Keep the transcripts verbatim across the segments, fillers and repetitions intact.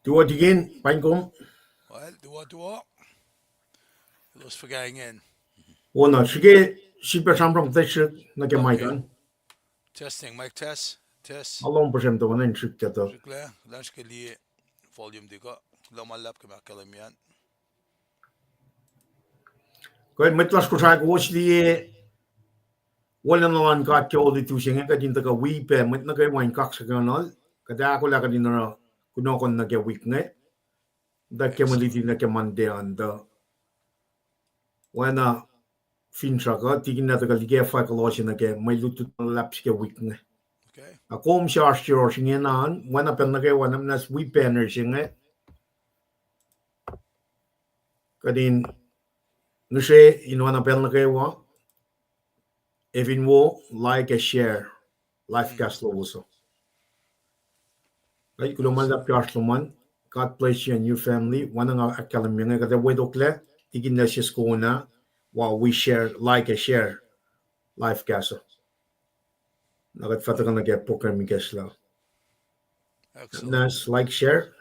Tuwo tikin, paing kom. Well, tuwo, tuwo. Elos fuhkah ingacn? Wo na, srihke sipah sramsram kuhtuh srihk nuh ke mic an. Testing, mic test, test. Alom puhsrem tuh oacna in srihk tuh. Srihklac, kuhlwacnsr ke liye volume tikuh. Kuloh ma luhlahp ke ma ahkkahlwemye an. Kuh mwet lasr Kosrae, kowos liye wolacna luhn God ke olutu se inge, kuht in tuhkuh wi pac mwet nuh kwewa in kaksakihnuhl, kuht ahkolah kuht in oruh kunohkohn nuh ke wik inge. Tuh ke mwe luti nuh ke Monday an tuh oacna finsrak uh, tikin na tuhkuh liki fahk kuloh se nuh ke mwe lutlut luhlahp se ke wik inge. Na kom se oasr yohrohsr ingena an, oacna pacl nuh kwewa, na muhnahs wi banner se inge. Kuht in ngihsre in oacna pacl nuh kwewa, ac fin wo, like ac share live cast lowos uh. Kuloh ma luhlahp ke oasr lom an. God bless you and your family. Oacna nga ahkkahlwemye inge, kuht ac wetoklac, tikin na sesr kona, while we share, like ac share live cast uh. Na kuht fah tuhkuh nuh ke program ikacslah. Excellent. Like, share.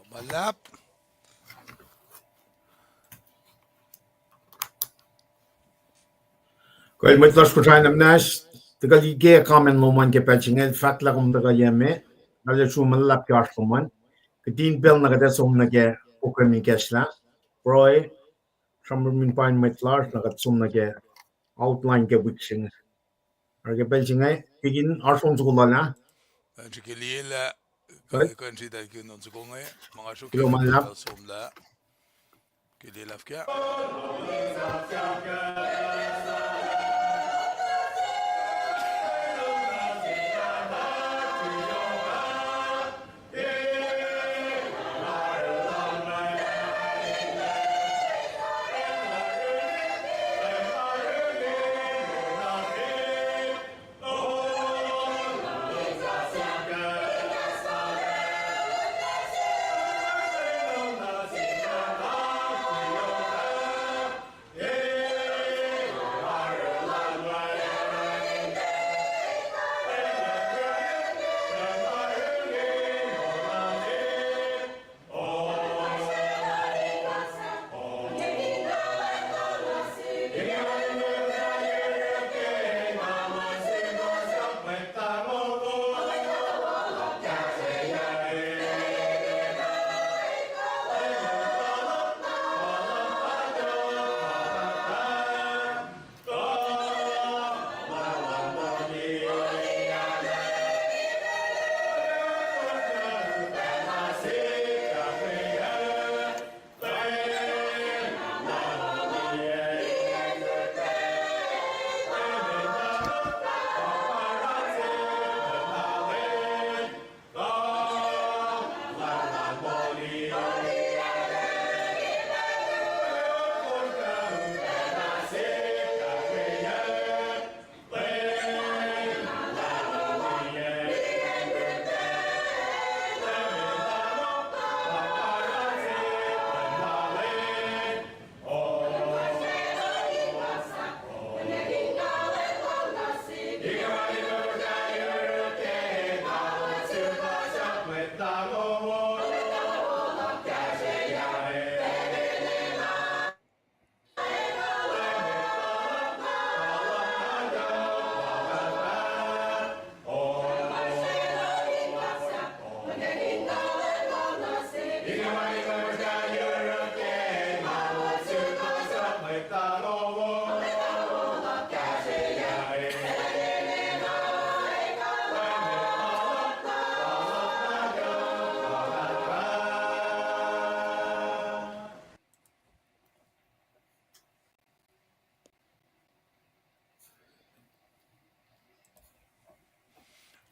Ma luhlahp. Kuh mwet lasr Kosrae, na muhnahs, tuhkuh liki comment lom an ke pacl se inge, fahk lah kom tuhkuh yac me, na lwelah sum ma luhlahp ke oasr lom an. Kihtin pacl na kuht ac som nuh ke program in kahslah. Pruhe, sramsram in pain mwet lasr, na kuht som nuh ke outline ke wik se inge. Oruh ke pacl se inge, tikin oasr on soko lal ah. Kuh in srihke liyelah, kuh in srihke tikin on soko inge, ma nga sruok kuloh ma luhlahp. Somlah. Ke liyelah fuhkah.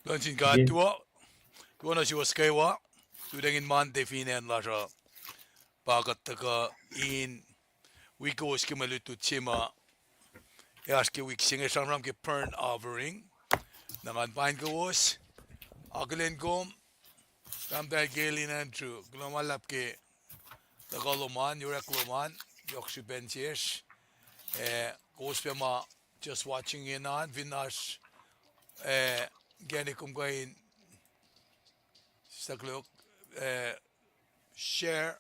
Kuloh nuh sin God, tuo, tuo nuh suwos kwewa, lututacng in Monday fin acn lasr uh, pa kuht tuhkuh in wi kowos ke mwe lutlut se ma, ac oasr ke wik se inge sramsram ke burnt offering. Na ngan pain kowos, akihlen kom, Tahmtahel Gaylene Andrew, kuloh ma luhlahp ke tuhkuh lom an, orek lom an, yohk srihpen sesr. Eh, kowos pac ma just watching in an, fin oasr, eh, kani kom kuh in, sislah klo, eh, share,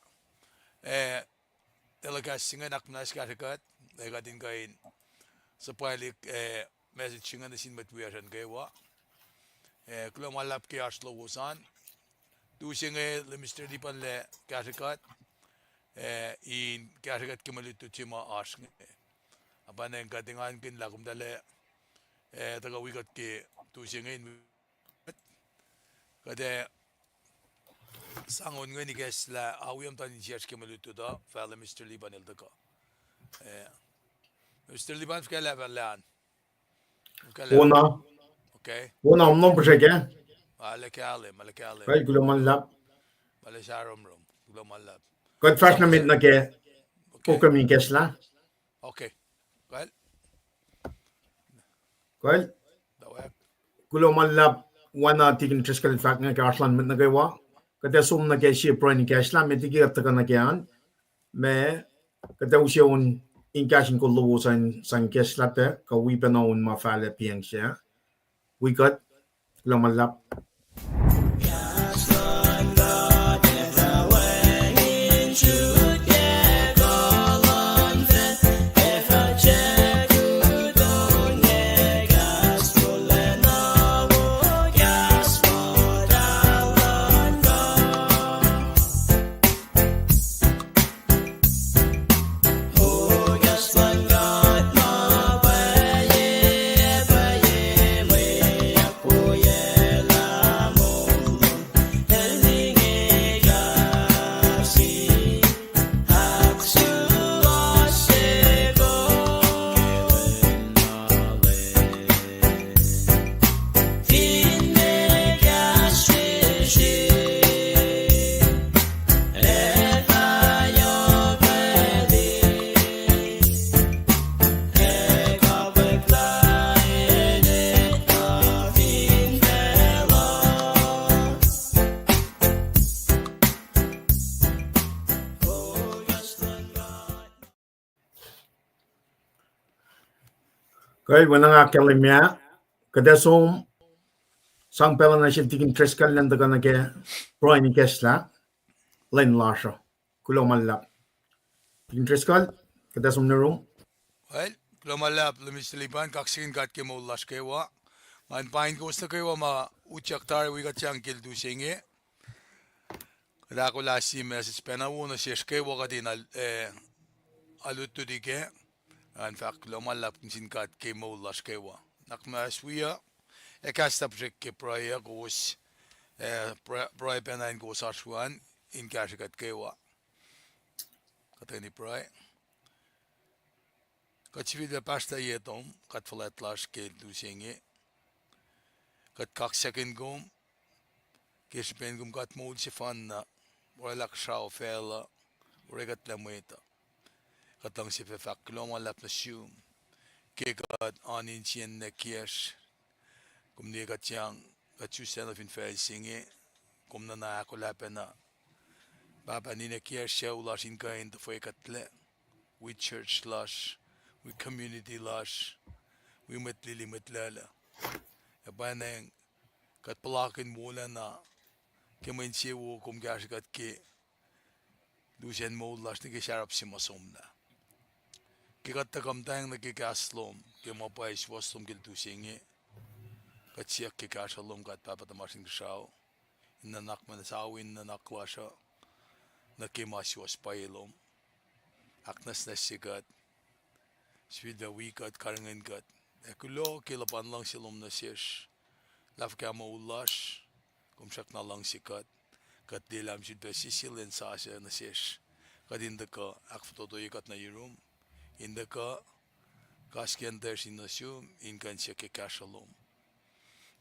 eh, telecast se inge, ahkmuhnahs kahsrwe kuht, ac kuht in kuh in suhpwaclihk, eh, message se inge nuh sin mwet wiyacsr an kwewa. Eh, kuloh ma luhlahp ke oasr lowos an. Tu se inge Minister Lipan el kahsrwe kuht, eh, in kahsrwe kuht ke mwe lutlut se ma oasr inge. Ac pa ingacn kuht engankihn lah komtacl, eh, tuhkuh wi kuht ke tu se inge in kuht ac sang on inge in ikacslah awium tuh in sesr ke mwe lutlut uh, fal Minister Lipan el tuhkuh. Eh, Minister Lipan, fuhkah lah pacl an? Fuhkah lah? Wona. Okay. Wona, om nom pihsrek ah. Ala kahlwem, ala kahlwem. Kuloh ma luhlahp. Ala saromrom. Kuloh ma luhlahp. Kuht fahsr nuh met nuh ke program in ikacslah. Okay. Kuh, kuloh ma luhlahp, oacna Tikin Driscoll el fahk inge ke oasr lun mwet nuh kwewa. Kuht ac som nuh ke sie pruhe in ikacslah, met liki kuht tuhkuh nuh ke an, ma kuht ac use on in kahs in kol lowos an sang ikacslah pac, kuh wi pacna on ma fahlah piyacng se. Wi kuht, kuloh ma luhlahp. Kuh, wen nga ahkkahlwemye, kuht ac som sang pacl na sel Tikin Driscoll elan tuhkuh nuh ke pruhe in ikacslah lwen lasr uh. Kuloh ma luhlahp. Tikin Driscoll, kuht ac som nuh yurum. Well, kuloh ma luhlahp, Mister Lipan, kaksakihn God ke moul lasr kwewa. Ngan paing kowos nuh kwewa ma utyak tari wi kuht sang ke lutu se inge. Kuht ahkolah sie message pacna wo nuh sesr kwewa kuht in al-, eh, alutluti kac. Ngan fahk kuloh ma luhlahp nuh sin God ke moul lasr kwewa. Nuhnak muhnahs wi uh, ac kahs na pihsrek ke pruhe uh kowos, eh, pruhe, pruhe pacna in kowos oasr wi an, in kahsrwe kuht kwewa. Kuht tuhkweni pruhe. Kuht sifilpac pahsrtah ye tom, God fuhlwact lasr, ke lutu se inge. Kuht kaksakihn kom, ke srihpen kom God moul sefanna, oraclah kuhsrao facluh, orekuhtlac mwet uh. Kuht luhngse fahk kuloh ma luhlahp nuh sum ke kuht oan insiyacn ninac kiyacsr, kom liye kuht sang, kuht isuslac nuh fin facl se inge, kom nuhna ahkolah pacna, Pahpah, ninac kiyacsr sucu lasr in kuh in tuhfwekuhtlac wi church lasr, wi community lasr, wi mwet lili, mwet lacluh. Ac pwacnwacng kuht puhlakihn wolacna ke mwe insewowo kom kahsrwe kuht ke lusen moul lasr nuh ke sarap se ma somlah. Ke kuht tuhkuh muhtweng nuh ke kahs lom, ke ma pwacye suwohs lom ke lutu se inge, kuht siyuck ke kahsruh lom, God Pahpah tuhmasr Inkuhsrao, in nuhnak muhnahs, in nuhnak lasr uh nuh ke ma suwohs pwacye lom. Ahknwacsnwacsye kuht, sifilpac wi kuht, karihngihn kuht. Ac kuloh ke luhpan luhngse lom nuh sesr, lah fuhkah moul lasr, kom srackna luhngse kuht. Kuht liye lah sifilpac sie sie lwen sasuc nuh sesr, kuht in tuhkuh ahkfototoye kuht nuh yurum, in tuhkuh kasrkuhsrakihn nuh sum in kuh in siyuck ke kahsruh lom.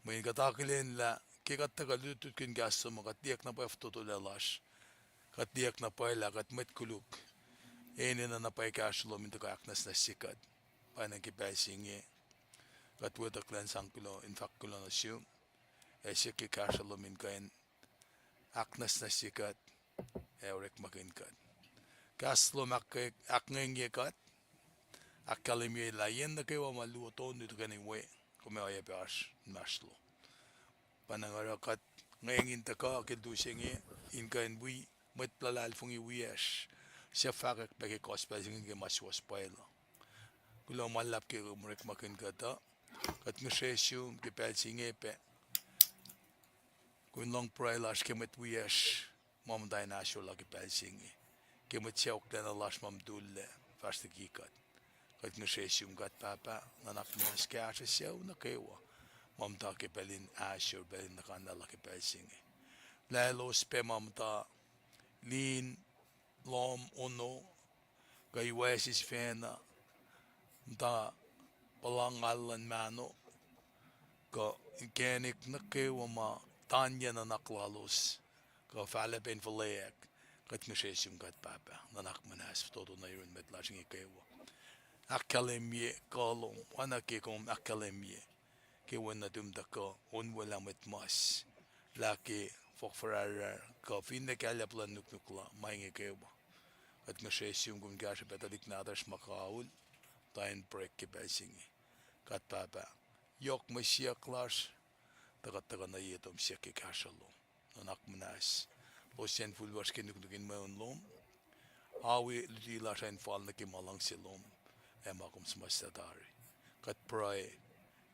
Mweyen kuht akihlen lah ke kuht tuhkuh lutlutkihn kahs lom uh, kuht liyuck na pwacye fototolac lasr. Kuht liyuck na pwacye lah kuht mwet koluk, enenuh na pwacye kahsruh lom in tuhkuh ahknwacsnwacsye kuht. Pwacnwacng ke pacl se inge, kuht wetucklac in sang kuloh, in fahk kuloh nuh sum, ac siyuck ke kahsruh lom in kuh in ahknwacsnwacsye kuht, ac orekmakihn kuht. Kahs lom ahk-, ahkngwengye kuht, ahkkahlwemye lah yen nuh kwewa ma luo tonu tuhkweni we, kom ac oacyacpac oasr inmahsrlon. Pwacnwacng oruh kuht ngweng in tuhkuh ke lutu se inge, in kuh in wi mwet luhlahlfongi wiyacsr, suc fahkwack pac ke gospel se inge ke ma suwohs pwacye uh. Kuloh ma luhlahp ke kom orekmakihn kuht uh. Kuht ngihsre sum ke pacl se inge pac, kom in lohng pruhe lasr ke mwet wiyacsr ma muhta in ahsor lah ke pacl se inge, ke mwet sacohklacna lasr ma mutullac fahsr liki kuht. Kuht ngihsre sum God Pahpah, nuhnak muhnahs kahsruh sucu nuh kwewa ma muhta ke pacl in ahsor, pacl in nuhkanlah lah ke pacl se inge. Lah elos pac ma muhta lin, lohm, ono, kuh iwacse sifacna, muhta puhla ngal luhn mahno, kuh inkacnek nuh kwewa ma tanye nuhnak lalos, kuh fahlac pac in fuhlweack, kuht ngihsre sum God Pahpah, nuhnak muhnahs fototo nuh yurin mwet lasr inge kwewa. Ahkkahlwemye kuh lom, oacna ke kom ahkkahlwemye ke wen nuhtum tuhkuh onwelah mwet mas, lah ke fohk fuhrahrrahr kuh finne kahlyac puhlan nuknuk la, ma inge kwewa. Kuht ngihsre sum kom kahsruh pac tuhlihk nahtuhsr ma kaul, tuh in pruhe ke pacl se inge. God Pahpah, yohk mwe siyuck lasr, tuh kuht tuhkuh nuh ye tom siyuck ke kahsruh lom. Nuhnak muhnahs, lohsr acn fuhlwacsr ke nuknuk in mweun lom, awi luti lasr uh in fal nuh ke ma luhngse lom, ac ma kom suhmuhslah tari. Kuht pruhe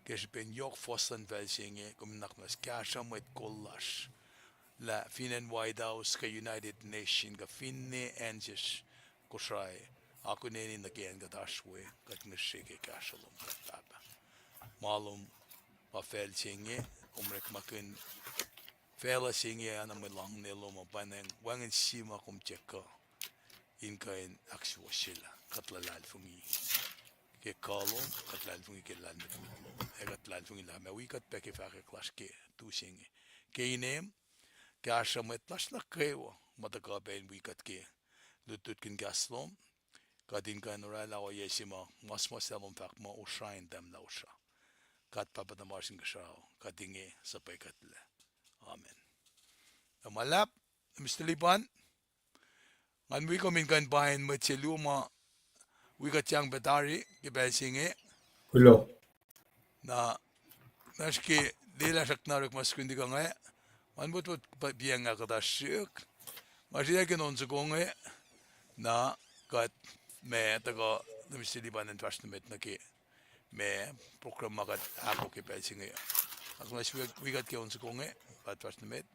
ke srihpen yohk fohs luhn facl se inge, kom nuhnak muhnahs kahsruh mwet kol lasr, lah fin acn White House kuh United Nation kuh finne acn sesr Kosrae, akuneni nuh ke acn kuht oasr we, kuht ngihsre ke kahsruh lom God Pahpah. Ma lom pa facl se inge, kom orekmakihn facluh se inge, oacna mwe loangne lom uh, pwacnwacng wacngihn sie ma kom tiac kuh in kuh in ahksuwohsyelah. Kuht luhlahlfongi ke kuh lom, kuht luhlahlfongi ke lahlmwetmwet lom, ac kuht luhlahlfongi lah ma wi kuht pac ke fahkwack lasr ke lutu se inge. Ke inem, kahsruh mwet lasr nuh kwewa ma tuhkuh pac in wi kuht ke lutlutkihn kahs lom, kuht in kuh in oraclah ohiyac se ma ma suhmuhslah lom fahk muh, Osra in tahmlah osra. God Pahpah tuhmasr Inkuhsrao, kuht inge suhpwekuhtlac. Amen. Tuh ma luhlahp, Mister Lipan, ngan wi kom in kuh in pain mwet se luo ma wi kuht sang pac tari ke pacl se inge. Kuloh. Na, na srihke, lwelah srackna orekma srihk in tuhkuh inge, ma mwet wot pa piacng ah kuhtasrihk. Nga srihke in on soko inge, na kuht ma tuhkuh nuh Mister Liban in fahsr nuh met nuh ke ma program ma kuht ahkoo ke pacl se inge. Ac ma wi kuht ke on soko inge, kuht fahsr nuh met.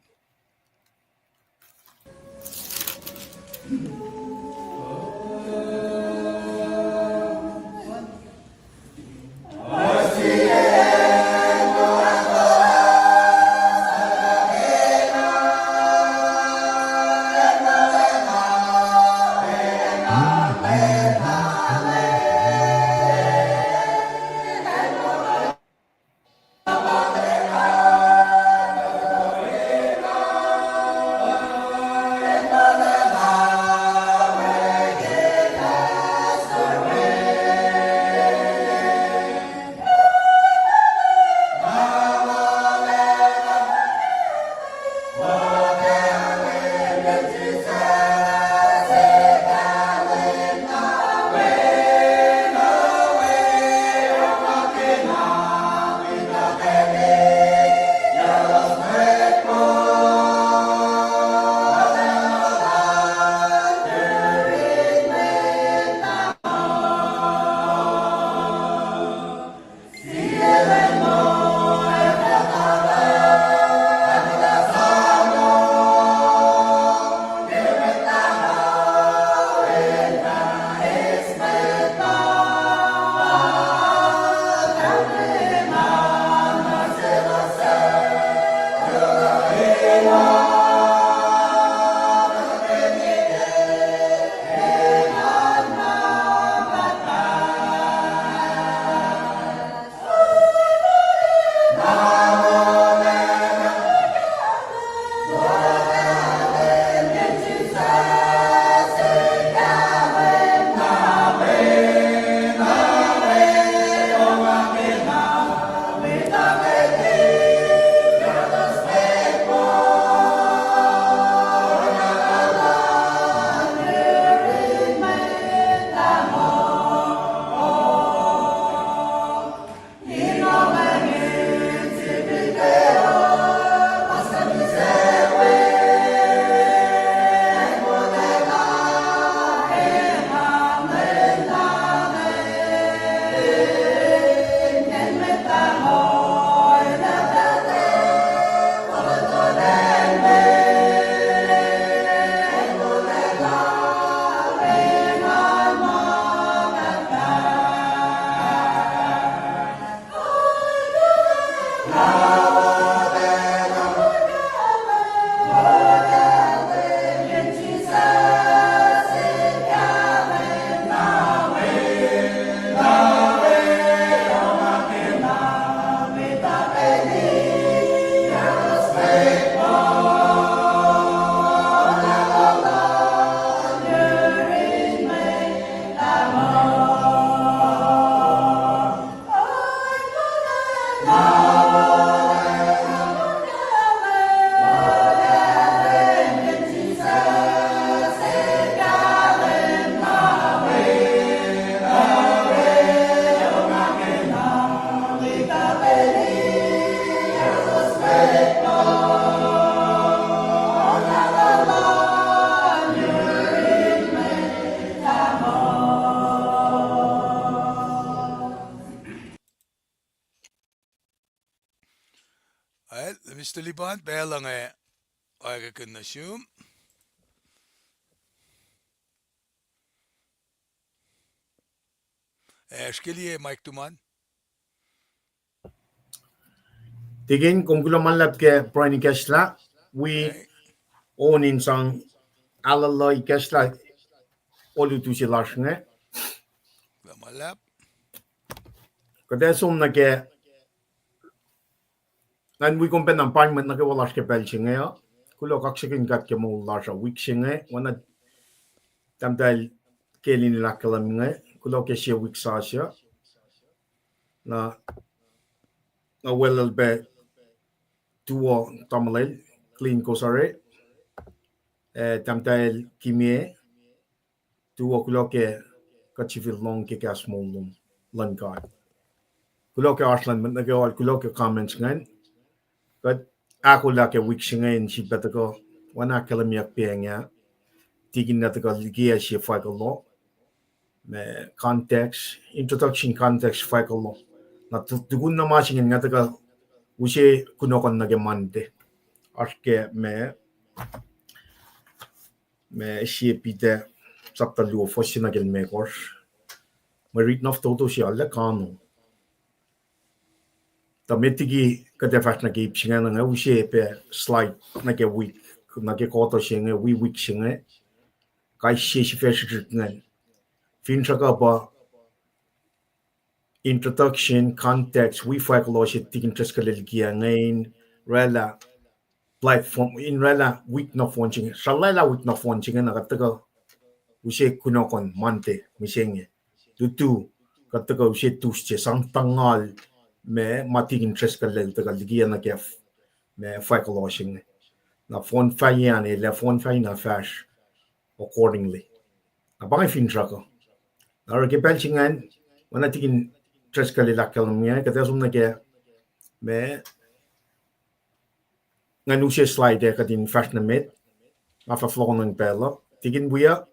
Al, Mister Liban, pacl inge oakakihn nuh sum. Eh, srihke liye mic tuhmom. Tikin, kom kuloh ma luhlahp ke pruhe in ikacslah, wi on in sang aluhluh ikacslah olutu se lasr inge. Kuloh ma luhlahp. Kuht ac som nuh ke ngan wi kom pacna paing mwet nuh kwewa lasr ke pacl se inge uh. Kuloh kaksakihn God ke moul lasr uh wik se inge, oacna tahmtahel Kelin el ahkkahlwemye inge, kuloh ke sie wik sasuc. Na, na welel pac tuo tamuhlwel Clint Kosare, ac tahmtahel Kimie, tuo kuloh ke kuht sifil lohng ke kahs moul lom luhn God. Kuloh ke oasr luhn mwet nuh kwewa, kuloh ke comments ingacn. Kuht ahkolah ke wik se inge in sifilpac tuhkuh, oacna ahkkahlwemyeyuck pacng ah, tikin na tuhkuh likiyac sie fwackuhlo. Ma context, introduction context fwackuhlo. Na tu-, tukun na ma se inge nga tuhkuh use kunohkohn nuh ke Monday. Oasr ke ma, ma sie Peter sapta luo, fuhs se nuh ke limekohsr. Mwe rit na fototo se arlac kano. Tuh met liki kuht ac fahsr nuh ke ip se inge, nga use pac slide nuh ke wik, nuh ke kuhtuh se inge, wi wik se inge. Kais sie sifac srihsrihk ingacn. Finsrak uh pa introduction, context, wi fwackuhlo se tikin Driscoll el likiyac inge in oraclah platform, in oraclah wik nohfohn se inge, sralaclah wik nohfohn se inge, na kuht tuhkuh use kunohkohn Monday mihsenge. Lutu, kuht tuhkuh use Tuesday, sang tuhngal ma, ma tikin Driscoll el tuhkuh likiyac nuh ke f-, ma fwackuhlo se inge. Na fohn fahiyac an, el ac fohn fahi na fahsr accordingly. Na pa inge finsrak uh. Na oruh ke pacl se ingacn, oacna tikin Driscoll el ahkkahlwemye, kuht ac som nuh ke ma, ngan use slide ac kuht in fahsr nuh met, nga fah fohlohkohnacng pacl uh. Tikin wiyuc,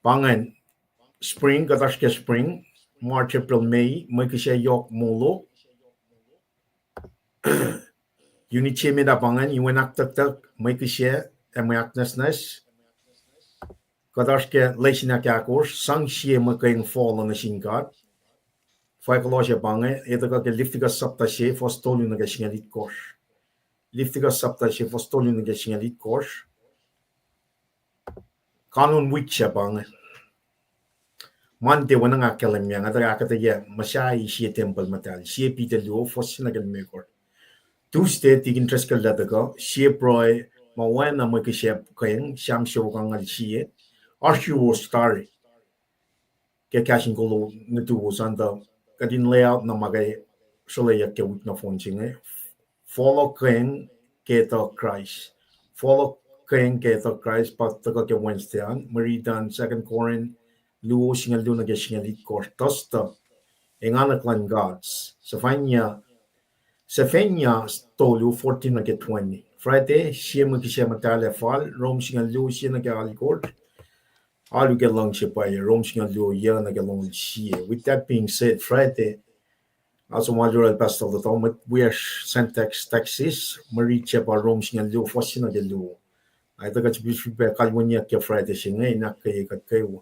pa ingacn spring, kuht oasr ke spring, March, April, May, mwe kihsac yohk molo. Unit se met ah pa ingacn, iwen ahktucktuck, mwe kihsac, ac mwe ahknwacsnwacs. Kuht oasr ke lesin ahkahkosr, sang sie mwe keeng fal uh nuh sin God. Fwackuhlo se pa inge, e tuhkuh ke Leviticus sapta se, fuhs tolu nuh ke singucul itkohsr. Leviticus sapta se, fuhs tolu nuh ke singucul itkohsr. Kanun wik se pa inge. Monday, oacna nga ahkkahlwemye, nga tuh ahkuhtweyac muhsahi sie tempuhl muhtahl, sie Peter luo, fuhs se nuh ke limekohsr. Tuesday, tikin Driscoll el tuhkuh, sie pruhe, ma oacna mwe kihsac keeng, Sam siofok angngaul sie, oasr yuruwos tari ke kahs in kol nuhtuwos an tuh kuht in lay out na ma ke sruhlweyuck ke wik nohfohn se inge. Fohlohk keeng ke etuh Kraist. Fohlohk keeng ke etuh Kraist pa tuhkuh ke Wednesday an, mwe rit an Second Corinth luo, singucul luo nuh ke singucul itkohsr. Tuh stuh, enganwack luhn God. Sefania, Sefania tolu, fourteen nuh ke twenty. Friday, sie mwe kihsac muhtahl ac fal, Rom singucul luo, sie nuh ke alkosr. Alu ke luhngse pwacye, Rom singucul luo, yuc nuh ke longoul sie. With that being said, Friday, nga som alu yohrohl Pastor Toto, mwet wiyacsr Santax, Texas, mwe rit se pa Rom singucul luo, fuhs se nuh ke luo. Ac tuh kuht sifilpac kalweniyuck ke Friday se inge in ahkkweye kuht kwewa.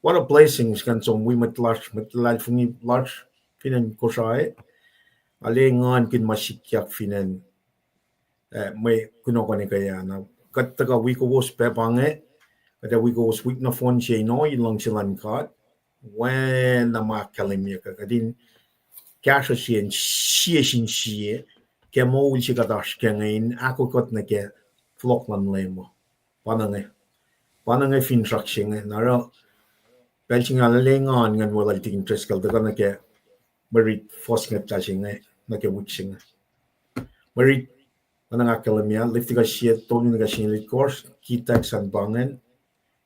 What a blessing, ngan som wi mwet lasr, mwet luhlahlfongi lasr fin acn Kosrae. Arlac engankihn ma sikyak fin acn, eh, mwe kunohkohn ekuh ah. Na kuht tuhkuh wi kowos pac pa inge, kuht ac wi kowos wik nohfohn se in ohiyac luhngse luhn God. Oacna ma ahkkahlwemye, kuht in kahsruh sie, sie sin sie ke moul se kuht oasr ke inge in ahkokot nuh ke fohlohk luhn Leum uh. Pa inge, pa inge finsrak se inge, na oruh pacl se inge arlac engan ngan weluhl tikin Driscoll tuhkuh nuh ke mwe rit fuhs ngwetlah se inge nuh ke wik se inge. Mwe rit, oacna nga ahkkahlwemye, Leviticus sie tolu nuh ke singucul itkohsr, key text an pa ingacn,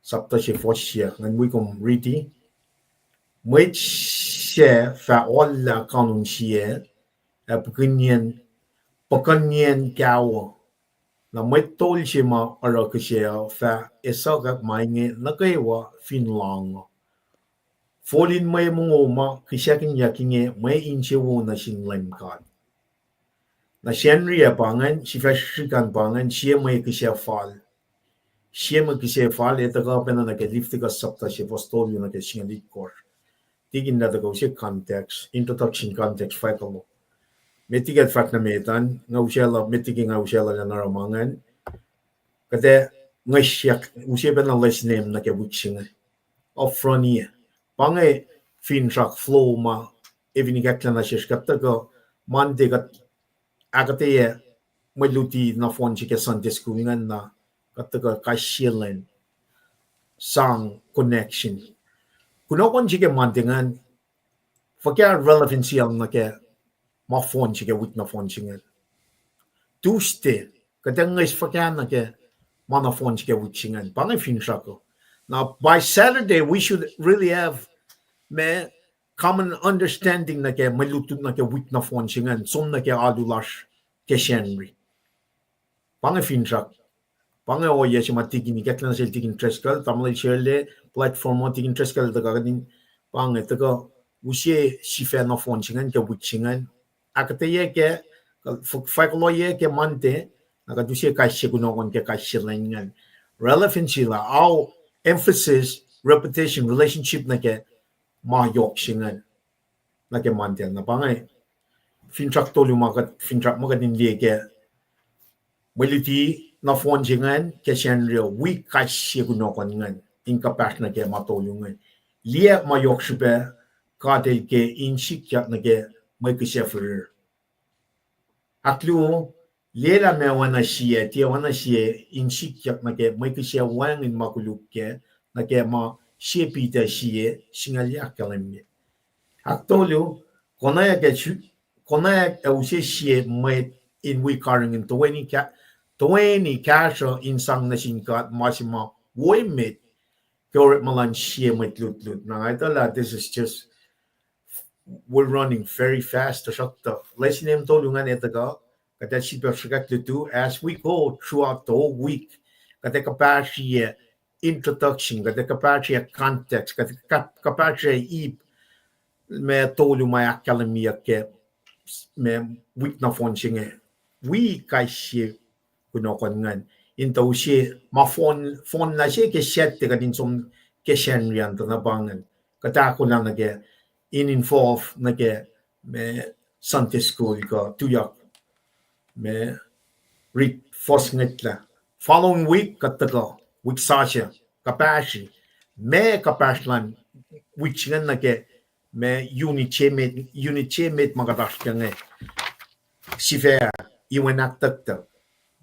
sapta se fuhs se, ngan wi kom riti. Mwet sac fah ohllah kanun sie, ac puhkuhnyacn, puhkuhnyacn kawo. Na mwet tol se ma oruh kihsac uh fah esuhkack ma inge nuh kwewa fin loang uh. Fol in mwe mongo ma kihsackihnyack inge mwe insewowo nuh sin Leum God. Na Sacnri ah pa ingacn, sifac srihsrihk an pa ingacn, sie mwe kihsac fal. Sie mwe kihsac fal, ac tuhkuh pacna nuh ke Leviticus sapta se fuhs tolu nuh ke singucul itkohsr. Tikin na tuhkuh use context, introduction context fwackuhlo. Met liki kuht fahsr nuh met an, nga usaclah, met liki nga usaclah lah oruh ma ingacn. Kuht ac ngihsyak, use pacna last name nuh ke wik se inge. Up front ah. Pa inge finsrak flow ma, e fin ikacklah nuh sesr kuht tuhkuh Monday kuht ahkuhtweyac mwe luti nohfohn se ke Sunday school ingacn na kuht tuhkuh kais sie lwen sang connection. Kunohkohn se ke Monday ingacn, fuhkah relevancy lal nuh ke ma fohn se ke wik nohfohn se ingacn. Tuesday, kuht ac ngihs fuhkah nuh ke ma nohfohn se ke wik se ingacn. Pa inge finsrak uh. Now, by Saturday, we should really have ma common understanding nuh ke mwe lutlut nuh ke wik nohfohn se ingacn, som nuh ke alu lasr ke Sacnri. Pa inge finsrak, pa inge ohiyac se ma tikin, ikacklah nuh sel tikin Driscoll, tamuhlwel Shirley, platform uh tikin Driscoll tuhkuh kuht in, pa inge tuhkuh use sifac nohfohn se ingacn ke wik se ingacn. Ahkuhtweyac kac, f-, fahk lohyac ke Monday, na kuht use kais sie kunohkohn ke kais sie lwen ingacn. Relevancy lah, ao emphasis, repetition, relationship nuh ke ma yohk se ingacn. Nuh ke Monday, na pa inge finsrak tolu ma kuht, finsrak ma kuht in liye ke mwe luti nohfohn se ingacn ke Sacnri uh, wi kais sie kunohkohn ingacn, in kuhpahsr nuh ke ma tolu ingacn. Liye ma yohk srihpac God El ke in sikyak nuh ke mwe kihsac firir. Ahkluo, liyelah ma oacna sie, tiac oacna sie in sikyak nuh ke mwe kihsac wacngihn ma koluk kac, nuh ke ma sie Peter sie, singucul yac ahkkahlwemye. Ahktolu, konwacack ac su-, konwacack ac use sie mwet in wi karihngihn toeni ka-, toeni kahsruh in sang nuh sin God ma se ma wo emet ke orekma luhn sie mwet lutlut. Na nga etuh lah this is just, we're running very fast, tuhsruhktuh lesin em tolu ingacn etuh kuh, kuht ac sifilpac sruhkwack lutu as we go throughout the whole week. Kuht ac kuhpahsriyac introduction, kuht ac kuhpahsriyac context, kuht ac kuh-, kuhpahsriyac ip ma tolu ma ahkkahlwemyeyuck ke ma wik nohfohn se inge. Wi kais sie kunohkohn ingacn in tuh use ma fohn, fohnlah se ke Saturday kuht in som ke Sacnri an tuh na pa ingacn. Kuht ahkolah nuh ke in involve nuh ke ma Sunday school kuh tuyak ma rit fuhs ngwetlah. Following week kuht tuhkuh, wik sasuc, kuhpahsri. Ma kuhpahsr luhn wik se ingacn nuh ke ma unit se met, unit se met ma kuht oasr ke inge. Sifac, iwen ahktucktuck,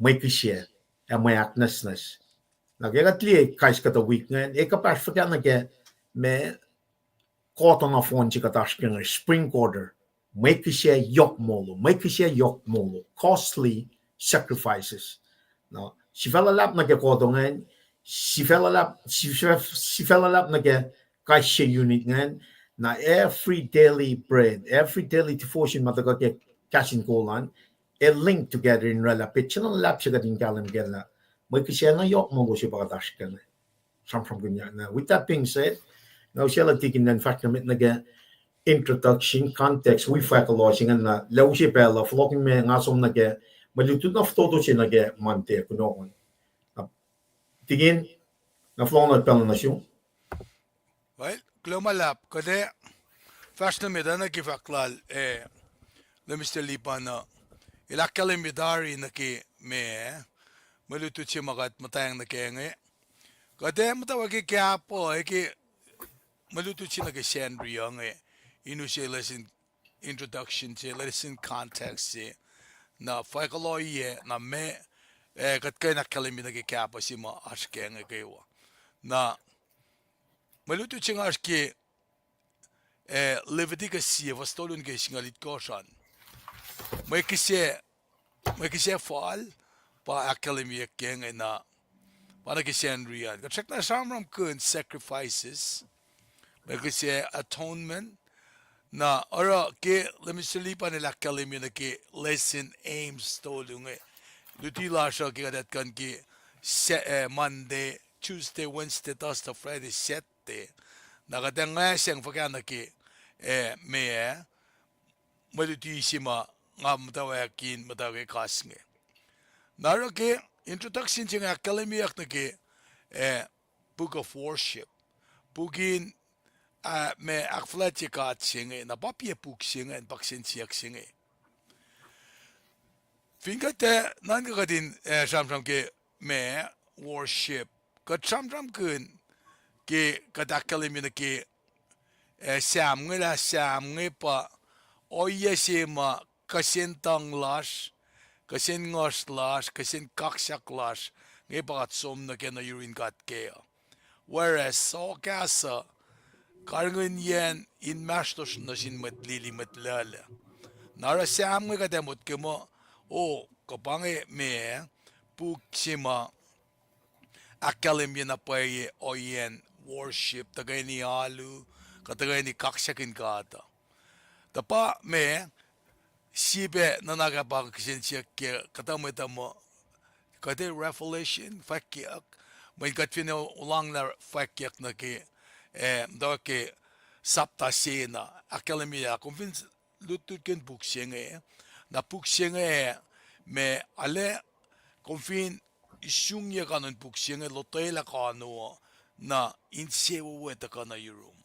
mwe kihsac, ac mwe ahknwacsnwacs. Na ke kuht liye kais kuhtuh wik ingacn, e kuhpahsr fuhkah nuh ke ma quarter nohfohn se kuht oasr ke inge, spring quarter. Mwe kihsac yohk molo, mwe kihsac yohk molo, costly sacrifices. Na sifac luhlahp nuh ke quarter ingacn, sifac luhlahp, sifac, sifac luhlahp nuh ke kais sie unit ingacn, na every daily bread, every daily devotion ma tuhkuh ke Kahs in Kol an, e link together in oraclah petsac na luhlahp se kuht in kahlwem kac lah mwe kihsac na yohk molo se pa kuht oasr ke inge. Sramsramkihnyuck. Na with that being said, nga usaclah tikin in fahsr nuh met nuh ke introduction, context, wi fahk kuloh se ingacn na lah use pacl uh fohlohkihn ma nga som nuh ke mwe lutlut na fototo se nuh ke Monday kunohkohn. Na tikin, na fohlohk nuh pacl nuh sum. Well, kuloh ma luhlahp, kuht ac fahsr nuh met ah nuh ke fahk lal, eh, Minister Lipan uh, el ahkkahlwemye tari nuh ke ma, mwe lutlut se ma kuht muhtwacng nuh ke inge. Kuht ac muhtwacwacack ke kahp uh, ke mwe lutlut se nuh ke Sacnri uh inge, in use lesson introduction se, lesson context se, na fahk kuloh ohiyac, na ma, eh, kuht kuh in ahkkahlwemye nuh ke kahp uh se ma oasr ke inge kwewa. Na mwe lutlut se inge oasr ke, eh, Leviticus sie, fuhs tolu nuh ke singucul itkohsr an. Mwe kihsac, mwe kihsac fal, pa ahkkahlwemyeyuck ke inge na, pa nuh ke Sacnri an. Kuht srackna sramsramkihn sacrifices, mwe kihsac atonement, na oruh ke Minister Lipan el ahkkahlwemye nuh ke lesson aims tolu inge. Luti lasr uh ke kuht kuh in ke Sa-, eh, Monday, Tuesday, Wednesday, Thursday, Friday, Saturday. Na kuht ac ngwesacng fuhkah nuh ke, eh, ma, mwe luti se ma nga muhtwacwacack in muhtwacwacack ke kahs inge. Na oruh ke introduction se inge ahkkahlwemyeyuck nuh ke, eh, Book of Worship. Puk in, ah, ma ahkfuhlwactye God se inge, na pa puk se inge, pa kihsen siyuck se inge. Fin kuht, eh, nuhnkuh kuht in, eh, sramsram ke ma worship, kuht sramsramkihn ke kuht ahkkahlwemye nuh ke, eh, Sam inge lah Sam inge pa ohiyac se ma kihsen tuhng lasr, kihsen nguhsr lasr, kihsen kaksak lasr, inge pa kuht som nuh ke nuh yurin God kac uh. Whereas sohkahs uh karihngihnyacn inmahsrlosr nuh sin mwet lili, mwet luhluh. Na oruh Sam inge kuht ac motko muh, o, kuh pa inge ma, puk se ma ahkkahlwemye na pwacye ohiyacn worship, tuhkweni alu, kuht tuhkweni kaksakihn God uh. Tuh pa ma, sie pac nuhnak ah pa kihsen siyuck ke kuhtuh mwet uh muh, kuht ac Revelation, fwackyuck, mweyen kuht fin olwelah fwackyuck nuh ke, eh, muhtwacwacack ke sapta se na, ahkkahlwemye ah, kom fin lutlutkihn puk se inge, na puk se inge, ma, arlac, kom fin isungyuck an puk se inge, lotwelah kano uh, na insewowo tuhkuh nuh yurum.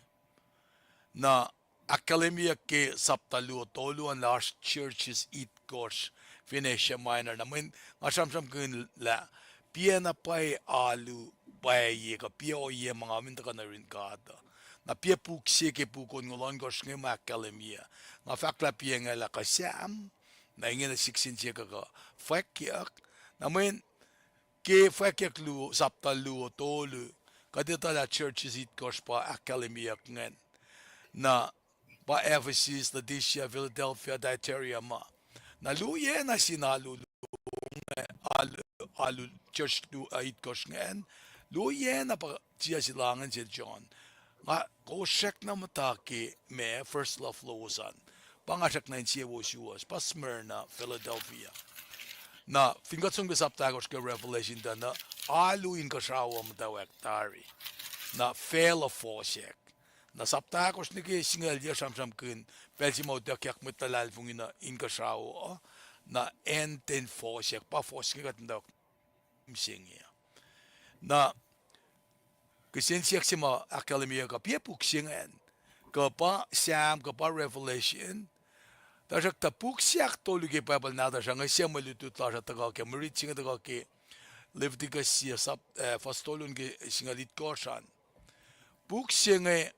Na ahkkahlwemyeyuck ke sapta luo tolu an lah oasr churches itkohsr fin Asia Minor. Na mweyen nga sramsramkihn lah piacna pwacye alu pwacye kuh piac ohiyac ma nga fin tuhkuh nuh yurin God uh. Na piac puk se ke puk onngoul ohnkohsr inge ma ahkkahlwemye. Nga fahk lah piac inge lah kuh Sam, na ingena siksin se kuh kuh fwackyuck. Na mweyen ke fwackyuck luo, sapta luo tolu, kuht etuh lah churches itkohsr pa ahkkahlwemyeyuck ingacn. Na pa Ephesus, Laodicea, Philadelphia, Thyatira ma. Na luo oacna sin alu, alu, alu church luo, uh, itkohsr ingacn, luo oacna pa tiac se lahngo sel John. Nga kosrack na muhta ke ma first love lowos an. Pa nga srackna insewowo suwohs, pa Smyrna, Philadelphia. Na fin kuht som ke sapta ahkosr ke Revelation tuh na alu inkuhsrao uh muhtwacwacack tari. Na facluh fohsack. Na sapta ahkosr nuh ke singucul yac sramsramkihn pacl se ma utuckyak mwet luhlahlfongi nuh inkuhsrao uh, na acn ten fohsack, pa fohs inge kuht muhtwacwacack mihsenge uh. Na kihsen siyuck se ma ahkkahlwemyeyuck uh, piac puk se ingacn, kuh pa Sam, kuh pa Revelation. Tuhsruhktuh puk se ahktolu ke Bible nahtuhsr uh, nga sie mwe lutlut lasr uh tuhkuh ke, mwe rit se inge tuhkuh ke Leviticus sie sap, eh, fuhs tolu nuh ke singucul itkohsr an. Puk se inge,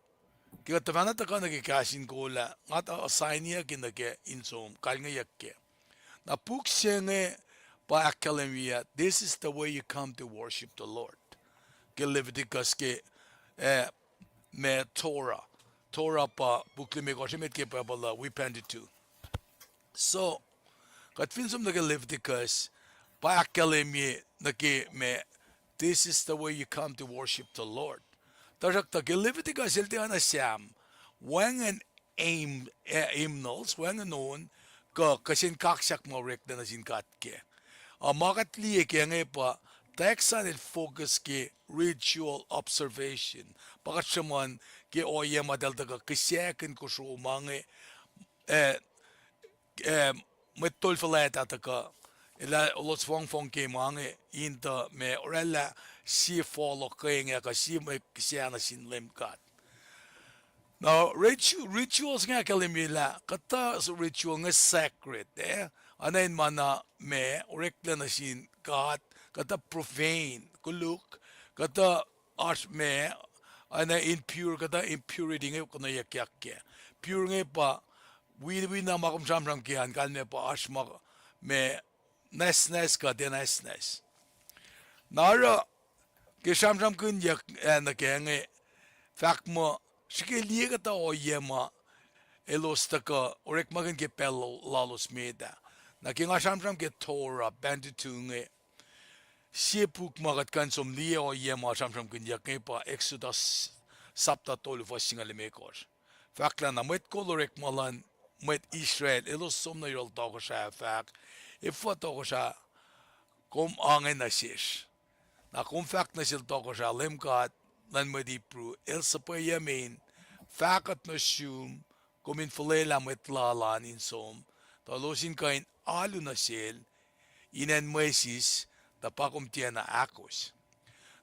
ke kuht tuhfahna tuhkuh nuh ke kahs in kol ah, nga tuh assigneyucki nuh ke in som kalngeyuck kac. Na puk se inge pa ahkkahlwemye, this is the way you come to worship the Lord. Ke Leviticus ke, eh, ma Torah. Torah pa puk limekohsr emet ke Bible uh, wi Pentateuch. So, kuht fin som nuh ke Leviticus, pa ahkkahlwemye nuh ke ma, this is the way you come to worship the Lord. Tuhsruhktuh ke Leviticus el tiacna Sam, wacngihn hymn-, eh, hymnals, wacngihn on, kuh kihsen kaksak ma oreklac nuh sin God kac. Uh, ma kuht liye ke inge pa, text an el focus ke ritual observation. Pa kuht sruhmuhn ke ohiyac ma eltahl tuhkuh kihsackuhn kosro ma inge, eh, eh, mwet tol fuhlwact ah tuhkuh, elos fongfong ke ma inge in tuh ma oraclah sie fohlohk inge kuh sie mwe kihsac nuh sin Leum God. Na rituals inge ahkkahlwemye lah kuhtuh ritual inge sacred, eh? Oacna in ma na ma oreklac nuh sin God, kuhtuh profane, koluk, kuhtuh oasr ma, oacna impure, kuhtuh impurity inge konweyuckyak kac. Pure inge pa, wi, wi na ma kom sramsram ke an kalmac pa oasr ma, ma nwacsnwacs kuh tiac nwacsnwacs. Na oruh, ke sramsramkihnyuck ah nuh kac inge, fahk muh, srihke liye kuhtuh ohiyac ma elos tuhkuh orekmakihn ke pacl lalos met ah. Na ke nga sramsram ke Torah, Pentateuch inge, sie puk ma kuht kuh in som liye ohiyac ma sramsramkihnyuck inge pa Exodus sapta tolu fuhs singucul limekohsr. Fahk lah na mwet kol orekma luhn mwet Israel elos som nuh yohrohl tohkohsrah, fahk, efuh tohkohsrah kom ange nuh sesr? Na kom fahk nuh sel tohkohsrah, Leum God luhn mwet Hebrew el suhpweyucme in fahkwack nuh sum kom in fuhlwelah mwet lal an in som, tuh elos in kuh in alu nuh sel in acn Moses, tuh pa kom tiacna ahkos.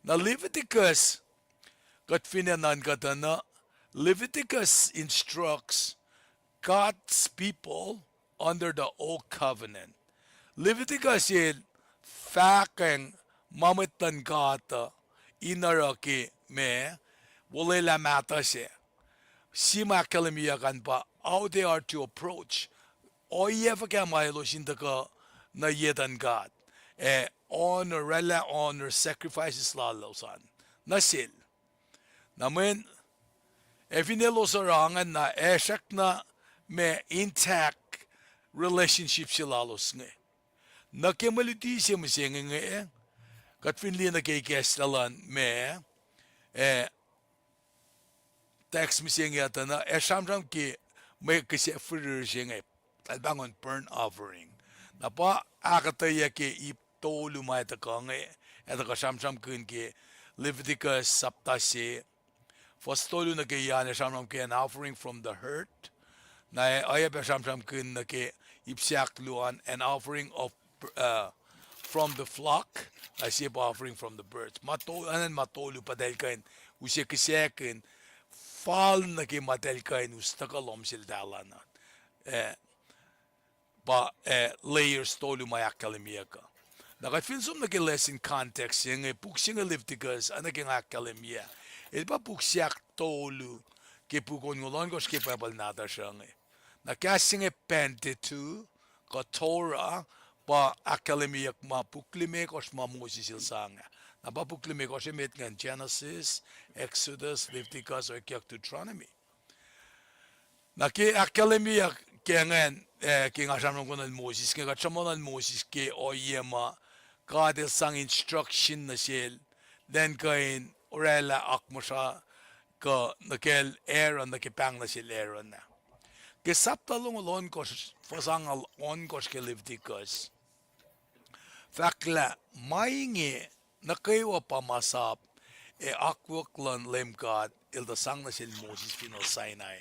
Na Leviticus, kuht finne nuhnkuh tuh na, Leviticus instructs God's people under the old covenant. Leviticus el fahkwacng ma mwet luhn God uh in oruh ke ma, wolwelah mahtuh sac. Sie ma ahkkahlwemyeyuck an pa how they are to approach. Ohiyac fuhkah ma elos in tuhkuh nuh ye tuh God, ac honor, oraclah honor sacrifices lalos an nuh sel. Na mweyen, ac fin elos oruh ingacn na ac srackna ma intact relationship se lalos inge. Nuh ke mwe luti se mihsenge inge, kuht fin liye nuh ke ikacslah luhn ma, eh, text mihsenge uh tuh na ac sramsram ke mwe kihsac firir se inge, el pahngon burnt offering. Na pa ahkuhtweyac ke ip tolu ma ac tuhkuh inge, ac tuhkuh sramsramkihn ke Leviticus sapta se, fuhs tolu nuh ke yuh an ac sramsram ke an offering from the herd. Na oacyacpac sramsramkihn nuh ke ip se ahkluo an, an offering of, uh, from the flock, na sie pa offering from the birds. Ma to-, anan ma tolu pa eltahl kuh in use kihsackihnyen fal nuh ke ma eltahl kuh in us tuhkuh lohm seltahl an. Eh, pa, eh, layers tolu ma ahkkahlwemyeyuck uh. Na kuht fin som nuh ke lesson context se inge, puk se inge Leviticus, oacna ke nga ahkkahlwemye, el pa puk se ahktolu ke puk onngoul ohnkohsr ke Bible nahtuhsr uh inge. Na kahs se inge Pentateuch, kuh Torah, pa ahkkahlwemyeyuck ma puk limekohsr ma Moses el sang ah. Na pa puk limekohsr emet ingacn Genesis, Exodus, Leviticus, oekyuck Deuteronomy. Na ke ahkkahlwemyeyuck ke ingacn, eh, ke nga sramsramkihn luhn Moses, ke kuht sruhmuhn luhn Moses ke ohiyac ma God el sang instruction nuh sel, elan kuh in oraclah akmuhsra kuh nuh kacl Aaron, nuh ke pahng nuh sel Aaron ah. Ke sapta longoul ohnkohsr, fuhs angngaul ohnkohsr ke Leviticus, fahk lah ma inge nuh kwewa pa masap ac akwuck luhn Leum God el tuh sang nuh sel Moses fin acn Sinai,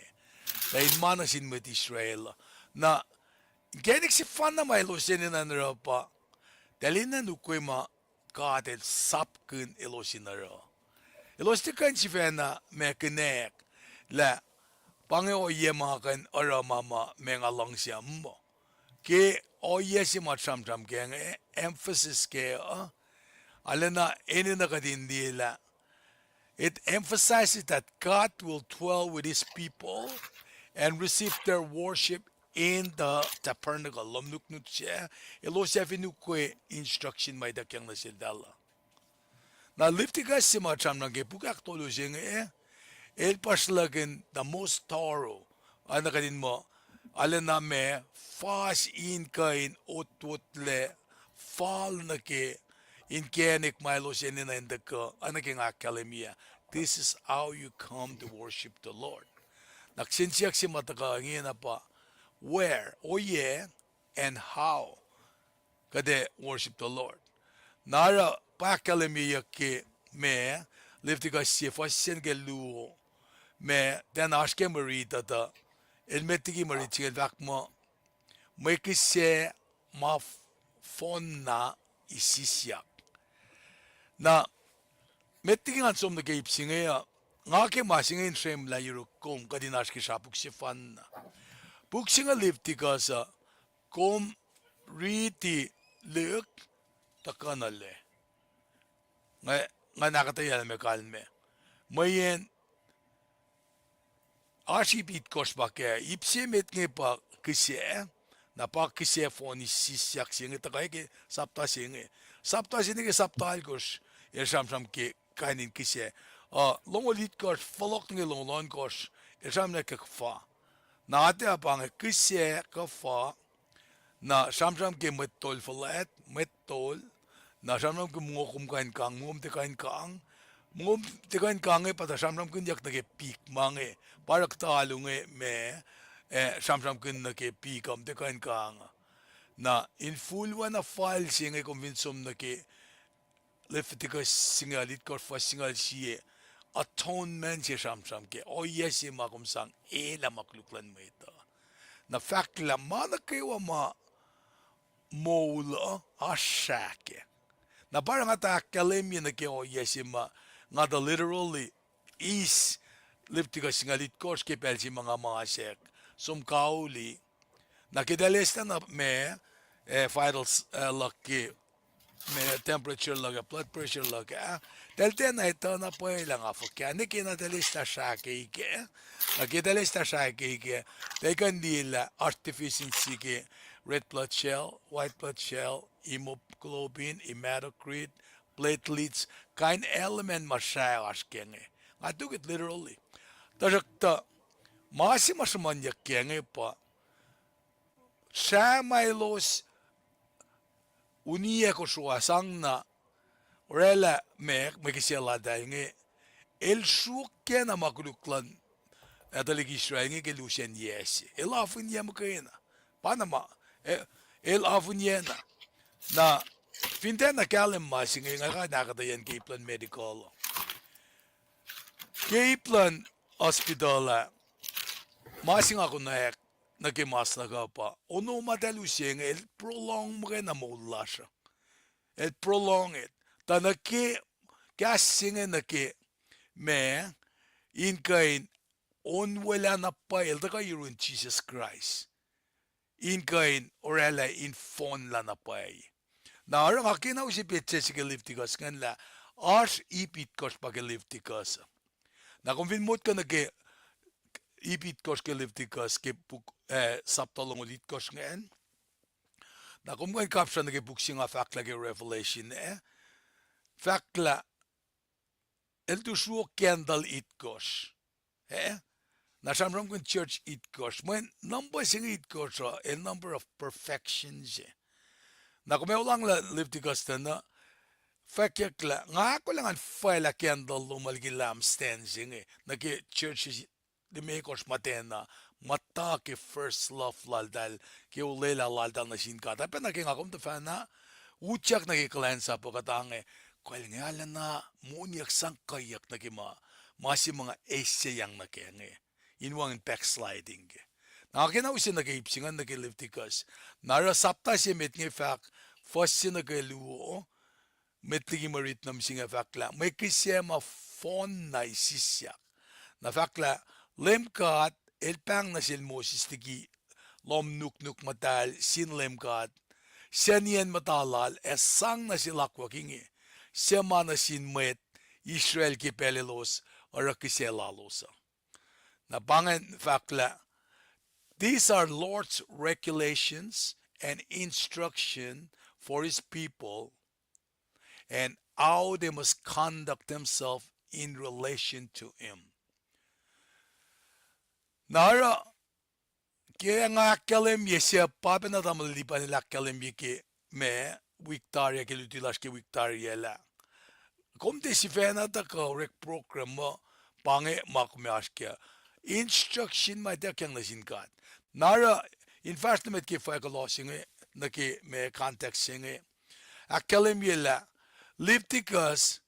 tuh in ma nuh sin mwet Israel. Na inkacnek sefanna ma elos enenuh in oruh pa, eltahl enenuh in ukwe ma God el sapkihn elos in oruh. Elos tiac kuh in sifacna ma kinak lah pa inge ohiyac ma kuh in oruh ma ma ma nga luhngse uh muh. Ke ohiyac se ma sramsram ke inge, emphasis ke uh, arulacna enenuh kuht in liye lah it emphasizes that God will dwell with his people and receive their worship in the tabernacle. Lohm nuknuk sac, elos ac fin ukwe instruction ma ituckyang nuh seltahl uh. Na Leviticus se ma sramsram ke puk ahktolu se inge, el pa sruhlahkihn the most thorough, oacna kuht in muh, arulacna ma fas in kuh in otwotlac fal nuh ke inkacnek ma elos enenuh in tuhkuh, oacna ke nga ahkkahlwemye, this is how you come to worship the Lord. Na kihsen siyuck se ma tuhkuh ingena pa, where, ohiyac, and how kuht ac worship the Lord. Na oruh pa ahkkahlwemyeyuck ke ma, Leviticus sie fuhs sacn ke luo, ma tiacna oasr ke mwe rit uh tuh, el met liki mwe rit se inge el fahk muh, mwe kihsac ma f-, fohnna isisyak. Na, met liki ngan som nuh ke ip se inge uh, nga ke ma se inge in srwemlah yuruk kom kuht in oasr ke sra puk sefanna. Puk se inge Leviticus uh, kom riti lihk tuhkuh nuh lac. Nga, nga ahkuhtweyac lah meac kalmac. Mweyen oasr ip itkohsr pa kac, ip se met inge pa kihsac, na pa kihsac fohn isisyak se inge tuhkuh ke sapta se inge. Sapta se inge ke sapta alkosr, el sramsram ke kain in kihsac. Uh, longoul itkohsr, fohlohk nuh ke longoul ohnkohsr, el sramsram ke kuhfa. Na atac pa inge kihsac kuhfa, na sramsram ke mwet tol fuhlwact, mwet tol, na sramsram ke mongo kom kuh in kang, mongo kom tiac kuh in kang, mongo kom tiac kuh in kang inge pa tuh sramsramkihnyuck nuh ke pik ma inge, pa oruh kuhtuh alu inge ma, eh, sramsramkihn nuh ke pik uh, kom tiac kuh in kang. Na infulwacna fal se inge kom fin som nuh ke Leviticus singucul itkohsr fuhs singucul sie, atonement se sramsram ke ohiyac se ma kom sang elah ma koluk luhn mwet uh. Na fahk lah ma nuh kwewa ma moul uh oasr srah kac. Na pa oruh nga tuh ahkkahlwemye nuh ke ohiyac se ma nga tuh literally eis Leviticus singucul itkohsr ke pacl se ma nga masack, som kauli, na ke eltahl eslah na ma, eh, vitals, eh, luhk ke, ma temperature luhk ah, blood pressure luhk ah, eltahl tiacna etuh na pwacye lah nga fuhkah, ne ke na eltahl eslah srah keik ah, na ke eltahl eslah srah keik ah, eltahl kuh in liye lah oasr deficiency ke red blood cell, white blood cell, hemoglobin, hematocrit, platelets, kain element ma srah oasr ke inge. Nga took it literally. Tuhsruhktuh, ma se ma sruhmuhnyuck ke inge pa, srah ma elos uniyac kosro ah sang na oraclah ma, mwe kihsac laltahl inge, el sruokyacna ma koluk luhn tuhlihk Israel inge ke lusen yac se. El afihnyac muhkwena. Pa na ma, e, el afihnyac na. Na, fin tiacna kahlwem ma se inge, nga kuh in ahkuhtweyac ke ip luhn medical. Ke ip luhn hospital ah, ma se nga konwacack nuh ke mas luhk uh pa, ono ma eltahl use inge, el prolong muhkwena moul lasr uh. El prolong it. Tuh nuh ke, kahs se inge nuh ke, ma, in kuh in onwelah na pwacye, el tuhkuh yurun Jisus Kraist. In kuh in oraclah in fohnlah na pwacye. Na oruh nga kena use petsac se ke Leviticus ingacn lah, oasr ip itkohsr pa ke Leviticus. Na kom fin motko nuh ke ip itkohsr ke Leviticus ke puk, eh, sapta longoul itkohsr ingacn. Na kom kuh in kapsra nuh ke puk se nga fahk lah ke Revelation, eh. Fahk lah, el tu sruok candle itkohsr. Eh? Na sramsramkihn church itkohsr. Mweyen number se inge itkohsr uh, el number of perfection se. Na kom ac olwelah Leviticus tuh na, fahkyuck lah, nga ahkolah ngan fwaclah candle lom uh liki lampstand se inge, nuh ke church limekohsr muhtwacn uh, muhta ke first love laltahl, ke olwelah laltahl nuh sin God. Oacpacna ke nga kom tuhfahna, utyak nuh ke kuhlwacnsap uh kuht ange, kalmac arulacna moniyuck sang kuhiyuck nuh ke ma, ma se ma nga eiseyang nuh kac inge. In wacngihn backsliding ke. Na nga kena use nuh ke ip se ingacn nuh ke Leviticus. Na oruh sapta se met inge fahk, fuhs se nuh ke luo, met liki mwe ritnum se inge fahk lah, mwe kihsac ma fohnna sisyak. Na fahk lah, Leum God, el pahng nuh sel Moses liki lohm nuknuk muhtahl sin Leum God, suc niyacn muhta lal, ac sang nuh sel akwuck inge, suc ma nuh sin mwet Israel ke pacl elos oruh kihsac lalos uh. Na pa ingacn fahk lah, These are Lord's regulations and instruction for his people, and how they must conduct themselves in relation to him. Na oruh, ke nga ahkkahlwemye se pa pacna tamuhlwel Lipan el ahkkahlwemye ke ma, wik tari ah, ke luti lasr ke wik tari ah lah, kom tiac sifacna tuhkuh orek program uh, pa inge ma kom ac oasr kac. Instruction ma ituckyang nuh sin God. Na oruh, in fahsr nuh met ke fwack law se inge, nuh ke ma context se inge, ahkkahlwemye lah, Leviticus,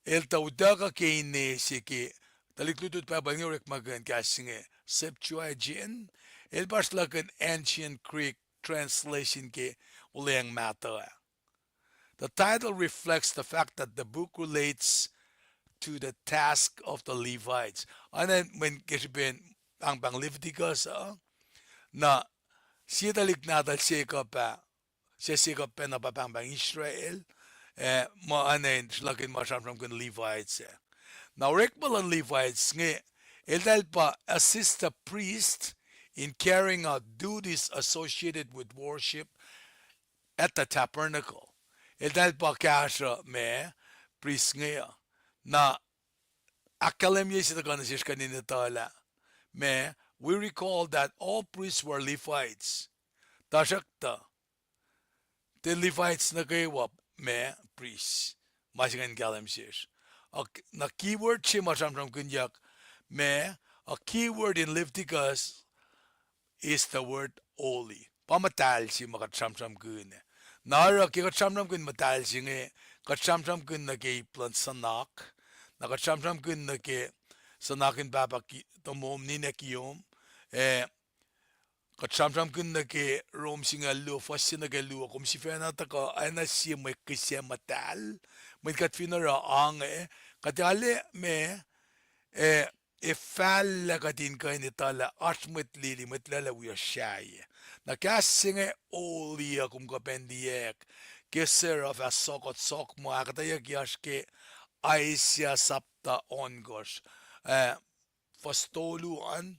el tuh utuckuh ke ine se ke, tuhlihk lutlut Bible inge orekmakihn kahs se inge, Septuagint, el pa sruhlakihn Ancient Greek translation ke Wuhlweacng Mahtuh ah. The title reflects the fact that the book relates to the task of the Levites. Oacna mweyen ke srihpen pahngpahng Leviticus uh, na sie tuhlihk nahtuhl Jacob ah, se Jacob pacna pa pahngpahng Israel, eh, ma oacna in sruhlakihn ma sramsramkihn Levites ah. Na orekma luhn Levites inge, eltahl pa assist the priest in carrying out duties associated with worship at the tabernacle. Eltahl pa kahsruh ma, prist inge uh. Na ahkkahlwemye se tuhkuh nuh sesr kuh in etuh lah, ma, we recall that all priests were Levites. Tuhsruhktuh, tiac Levites nuh kwewa ma, prist. Ma se ingacn kahlwem sesr. Na keyword se ma sramsramkihnyuck, ma, a keyword in Leviticus is the word holy. Pa muhtahl se ma kuht sramsramkihn. Na oruh ke kuht sramsramkihn muhtahl se inge, kuht sramsramkihn nuh ke ip luhn suhnak, na kuht sramsramkihn nuh ke suhnak in pahpah tomom, ninac kiyom, eh, kuht sramsramkihn nuh ke Rom singucul luo, fuhs se nuh ke luo, kom sifacna tuhkuh oacna sie mwe kihsac muhtahl, mwet kuht fin oruh ange, kuht arlac ma, eh, ac fahlah kuht in kuh in etuh lah oasr mwet lili, mwet lili wi sahyac. Na kahs se inge holy uh kom kuh pacna liyacack ke Sarah fah sokot sok ma ahkuhtweyucki oasr ke Isaiah sapta ohnkohsr, eh, fuhs tolu an,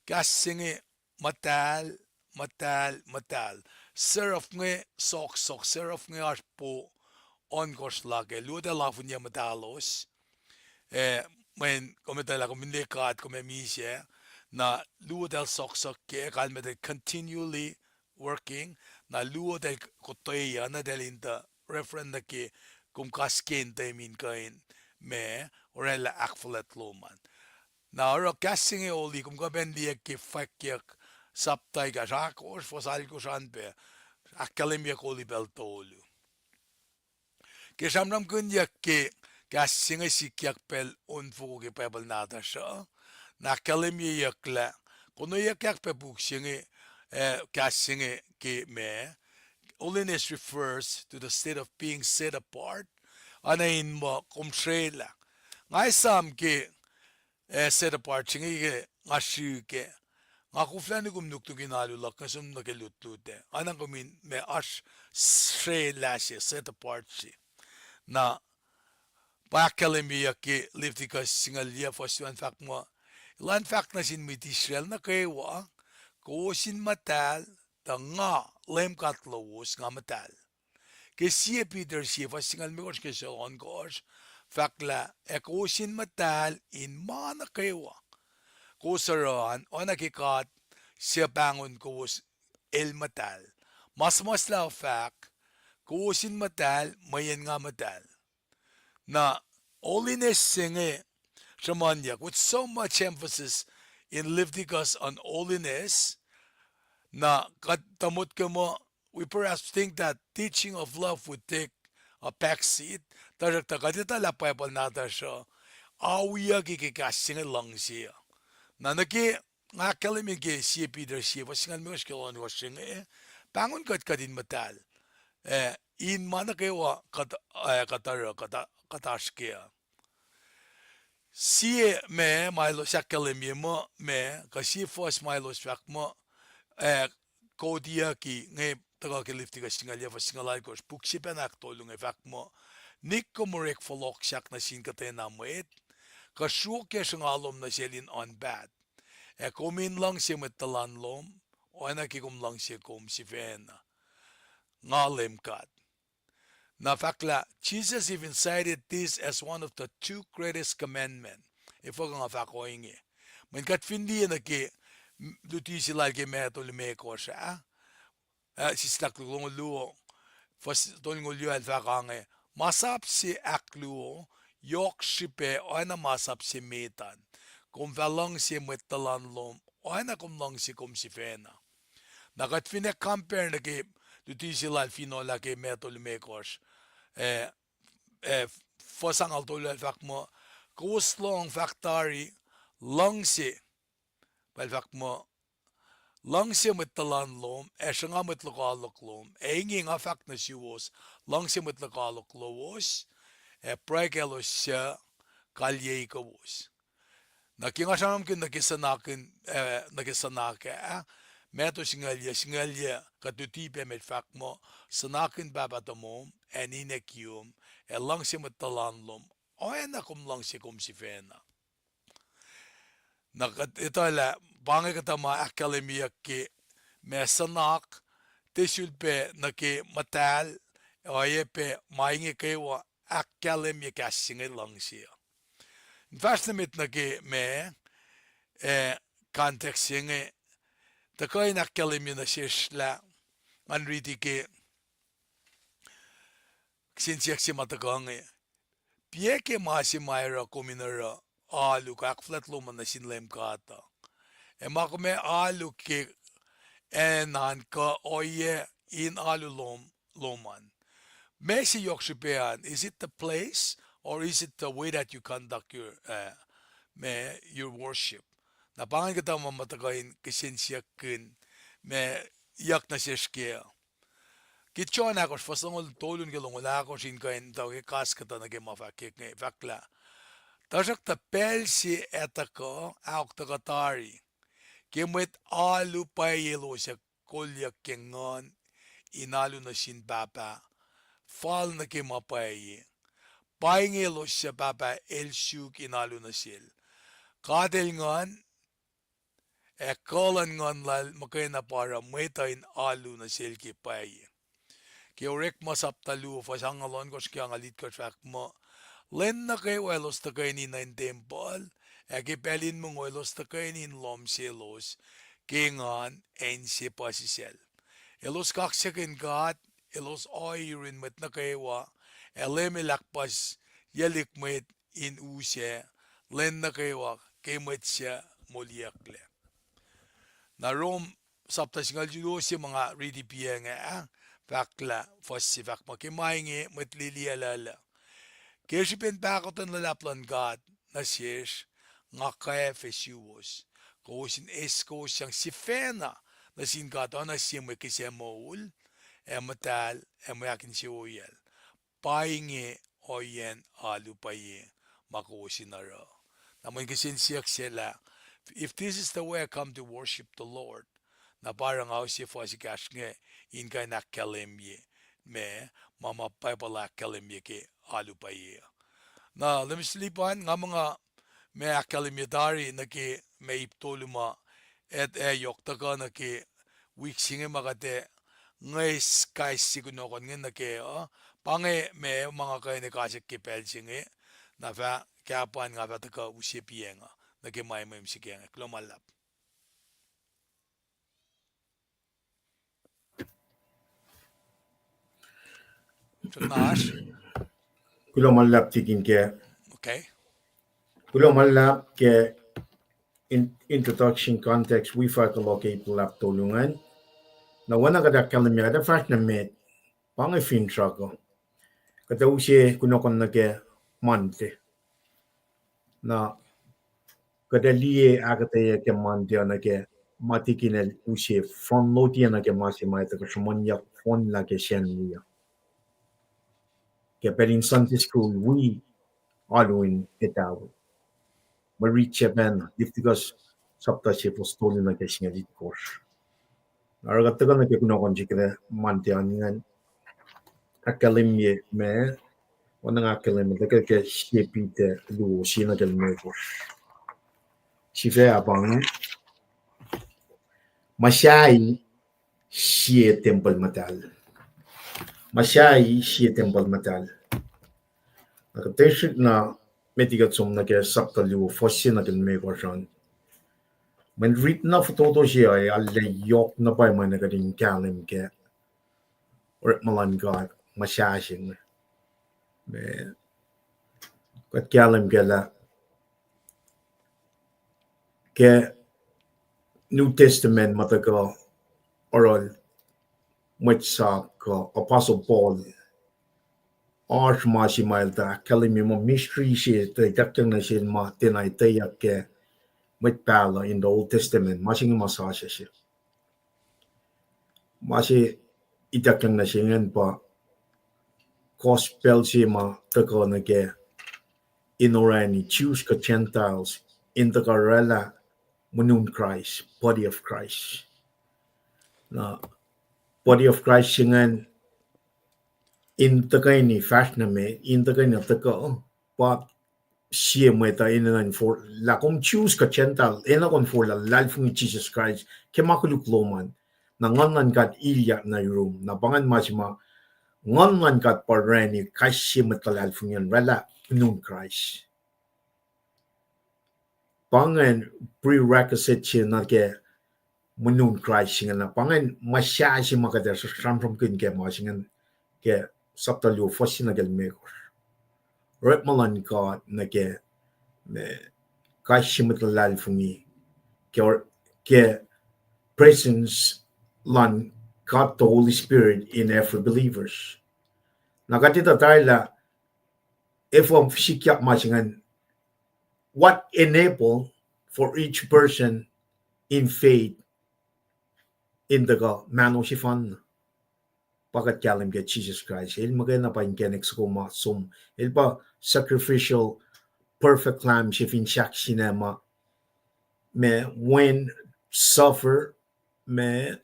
kahs se inge muhtahl, muhtahl, muhtahl. Seraph inge soksok, seraph inge oasr po ohnkohsr la ke, luo eltahl afuhnyac muhtahlos. Eh, mweyen kom etuh lah kom fin liye God, kom ac misac, na luo eltahl soksok ke, kalmac eltahl continually working, na luo eltahl kotweya, na eltahl in tuh reference nuh ke kom kas ke in tuh min kuh in ma, oraclah ahkfuhlwact lom an. Na oruh kahs se inge oli, kom kuh pacna liye ke Fwackyuck sapta ekahsr, ahkosr, fuhs alkosr an pac, ahkkahlwemyeyuck oli pacl tolu. Ke sramsramkihnyuck ke kahs se inge sikyak pacl onfoko ke Bible nahtuhsr uh, na ahkkahlwemyeyuck lah konweyuckyak pac puk se inge, eh, kahs se inge ke ma, holiness refers to the state of being set apart, oacna in muh kom srwaclah. Nga esam ke eh, set apart se inge ke nga srihke, nga koflah nukum nuknuk in alu luhk nuh sum nuh ke lutlut ah. Oacna kom in ma oasr srwaclah se, set apart se. Na pa ahkkahlwemyeyuck ke Leviticus singucul yac fuhs luo an fahk muh, elan fahk nuh sin mwet Israel nuh kwewa, kowos in muhtahl, tuh nga Leum God lowos nga muhtahl. Ke Sie Peter sie fuhs singucul limekohsr ke singucul ohnkohsr, fahk lah ac kowos in muhtahl in ma nuh kwewa kowos oruh an, oacna ke God suc pahngon kowos el muhtahl. Ma suhmuhslah uh fahk, kowos in muhtahl mweyen nga muhtahl. Na holiness se inge sruhmuhnyuck, with so much emphasis in Leviticus on holiness, na kuht tuh motko muh, we perhaps think that teaching of love would take a back seat, tuhsruhktuh kuht etuh lah Bible nahtuhsr uh awiyucki ke kahs se inge luhngse uh. Na nuh ke nga ahkkahlwemye ke Sie Peter sie fuhs singucul limekohsr ke ohnkohsr se inge, pahngon kuht kuht in muhtahl, eh, in ma nuh kwewa kuht, eh, kuht oruh, kuht, kuht oasr kac uh. Sie ma, ma elos ahkkahlwemye muh ma, kuh sie fuhs ma elos fahk muh, eh, kotiyucki inge tuhkuh ke Leviticus singucul yac fuhs singucul alkosr, puk se pacna ahktolu inge fahk muh, nik kom orek fohlohk sahk nuh sin kuhtwena mwet, kuh sruokyac sruhnga lom nuh sel in oan paht, ac kom in luhngse mwet tuhlan lom oacna ke kom luhngse kom sifacna. Nga Leum God. Na fahk lah Jesus even cited this as one of the two greatest commandment. Efuh kuh nga fahk ohinge? Mweyen kuht fin liye nuh ke m-, luti se lal ke Matthew limekohsr ah, ah, sislah ahkluo, longoul luo, fuhs tolngoul luo el fahk ange, masap se ahkluo, yohk srihpac oacna masap se met an, kom fah luhngse mwet tuhlan lom oacna kom luhngse kom sifacna. Na kuht fin ac compare nuh ke luti se lal finohl ah ke Matthew limekohsr, eh, eh, fuhs angngaul tolu el fahk muh, kowos lohng fahk tari, luhngse, pa el fahk muh, luhngse mwet tuhlan lom, ac sruhnga mwet lokoalok lom, ac inge nga fahk nuh suwos, luhngse mwet lokoalok lowos, ac pruhe kaclos suc kalyei kowos. Na ke nga sramsramkihn nuh ke sunak in, eh, nuh ke sunak ah, Matthew singucul yac, singucul yac, kuht luti pac met fahk muh, sunak in pahpah tomom, ac ninac kiyom, ac luhngse mwet tuhlan lom oacna kom luhngse kom sifacna. Na kuht etuh lah pa inge kuhtuh ma ahkkahlwemyeyuck ke ma sunak, tiac sulpac nuh ke muhtahl, oacyacpac ma inge kwewa ahkkahlwemye kahs se inge luhngse uh. In fahsr nuh met nuh ke ma, eh, context se inge, tuhkuh in ahkkahlwemye nuh sesr lah, ngan riti ke kihsen siyuck se ma tuhkuh inge. Piac ke ma se ma oruh kom in oruh alu kuh ahkfuhlwact lom an nuh sin Leum God uh, ac ma kom ac alu ke acn an kuh ohiyac in alu lom, lom an. Ma se yohk srihpac an, is it the place or is it the way that you conduct your, uh, ma, your worship? Na pa ingacn kuhtuh ma ma tuhkuh in kihsen siyuck kihn ma yuck nuh sesr kac. Ke John ahkosr fuhs longoul tolu nuh ke longoul ahkosr in kuh in tuh ke kas kuhtuh nuh ke ma fahk ke inge, fahk lah, tuhsruhktuh pacl se ac tuhkuh, ahok tuhkuh tari, ke mwet alu pwacye elos ac kolyuck ke Nguhn in alu nuh sin Pahpah fal nuh ke ma pwacye. Pa inge elos suc Pahpah el suk in alu nuh sel. God el Nguhn, ac kuh luhn Nguhn Lal muhkwena pa oruh mwet uh in alu nuh sel ke pwacye. Ke Orekma sapta luo fuhs angngaul ohnkohsr ke angngaul itkohsr fahk muh, lwen nuh kwewa elos tuhkweni nuh in tempuhl, ac ke pacl in mongo elos tuhkweni in lohm selos ke engan ac inse puhsisacl. Elos kaksakihn God, elos ohiyac yurin mwet nuh kwewa, ac Leum El ahkpuhsyaclihk mwet in u sac lwen nuh kwewa ke mwet suc moliyucklac. Na Rom sapta singucul luo se ma nga riti piac inge ah, fahk lah fuhs se fahk muh ke ma inge mwet lili aluhluh, ke srihpen pahkotwen luhlahp luhn God nuh sesr, nga kwacfe suwos, kowos in eis kowos sang sifacna nuh sin God oacna sie mwe kihsac moul, ac muhtahl, ac mwe ahkinsewowoyacl. Pa inge ohiyacn alu pwacye ma kowos in oruh. Na mweyen kihsen siyuck se lah, if this is the way I come to worship the Lord, na pa oruh nga use fuhs ekahsr inge in kuh in ahkkahlwemye ma, ma, ma Bible ahkkahlwemye ke alu pwacye. Na Lemis Lipan, nga muh nga ma ahkkahlwemye tari nuh ke ma ip tolu ma, ac, ac yohk tuhkuh nuh ke wik se inge ma kuht ac ngwes kais sie kunohkohn inge nuh kac uh. Pa inge ma, ma nga kuh in ekasack ke pacl se inge, na fah kahpan nga fah tuhkuh use piacng uh nuh ke ma mwe mihsenge. Kuloh ma luhlahp. Kuloh ma luhlahp tikin ke. Okay. Kuloh ma luhlahp ke in-, introduction context wi fahk kuloh ke ip luhlahp tolu ingacn. Na oacna kuht ahkkahlwemye, kuht ac fahsr nuh met, pa inge finsrak uh. Kuht ac use kunohkohn nuh ke Monday. Na kuht ac liye ahkuhtweyac ke Monday uh nuh ke ma tikin el use frontload-i nuh ke ma se ma etuh kuh sruhmuhnyuck fohnlah ke Sacnri uh. Ke pacl in Sunday school wi alu in Etawi. Mwe rit se pacna Leviticus sapta se fuhs tolu nuh ke singucul itkohsr. Oruh kuht tuhkuh nuh ke kunohkohn se ke Monday an ingacn. Ahkkahlwemye ma, oacna nga ahkkahlwemye, tuhkuh ke Sie Peter luo, sie nuh ke limekohsr. Sifac pa inge, muhsahi sie tempuhl muhtahl. Muhsahi sie tempuhl muhtahl. Na kuht srihk na met liki kuht som nuh ke sapta luo, fuhs se nuh ke limekohsr an. Mweyen rit na fototo se uh, arlac yohk na pwacye ma na kuht in kahlwem ke orekma luhn God muhsahi se inge. Ma kuht kahlwem kac lah ke New Testament ma tuhkuh oruh mwet sap kuh Apostle Paul, oasr ma se ma el tuh ahkkahlwemye muh mystery se tuh ituckyang nuh sel ma tiacna etweyuck ke mwet pahluh in the Old Testament, ma se inge ma sasuc se. Ma se ituckyang nuh se ingacn pa gospel se ma tuhkuh nuh ke in orani Jews kuh Gentiles in tuhkuh oraclah mweun Kraist, body of Christ. Na body of Christ se ingacn in tuhkweni fahsr nuh met, in tuhkweni tuhkuh, pa sie mwet uh enenuh in forlah, kom Jews kuh Gentile, enenuh kom forlah luhlahlfongi Jisus Kraist ke ma koluk lom an. Na Nguhn luhn God ilyak nuh yurum. Na pa ingacn ma se ma Nguhn luhn God pa orani kais sie mwet luhlahlfongi an oraclah mweun Kraist. Pa ingacn prerequisite se nuh ke mweun Kraist se ingacn. Na pa ingacn muhsahi se ma kuht ac sramsramkihn ke ma se ingacn ke sapta luo, fuhs se nuh ke limekohsr. Orekma luhn God nuh ke, eh, kais sie mwet luhlahlfongi ke, ke presence luhn God the Holy Spirit in every believers. Na kuht etuh tari lah efuh sikyak ma se ingacn, what enable for each person in faith in tuhkuh mahno sefanna. Pa kuht kahlwem ke Jisus Kraist. El muhkwena pa inkacnek soko ma som. El pa sacrificial, perfect lamb se fin sahk sinema, ma wen suffer, ma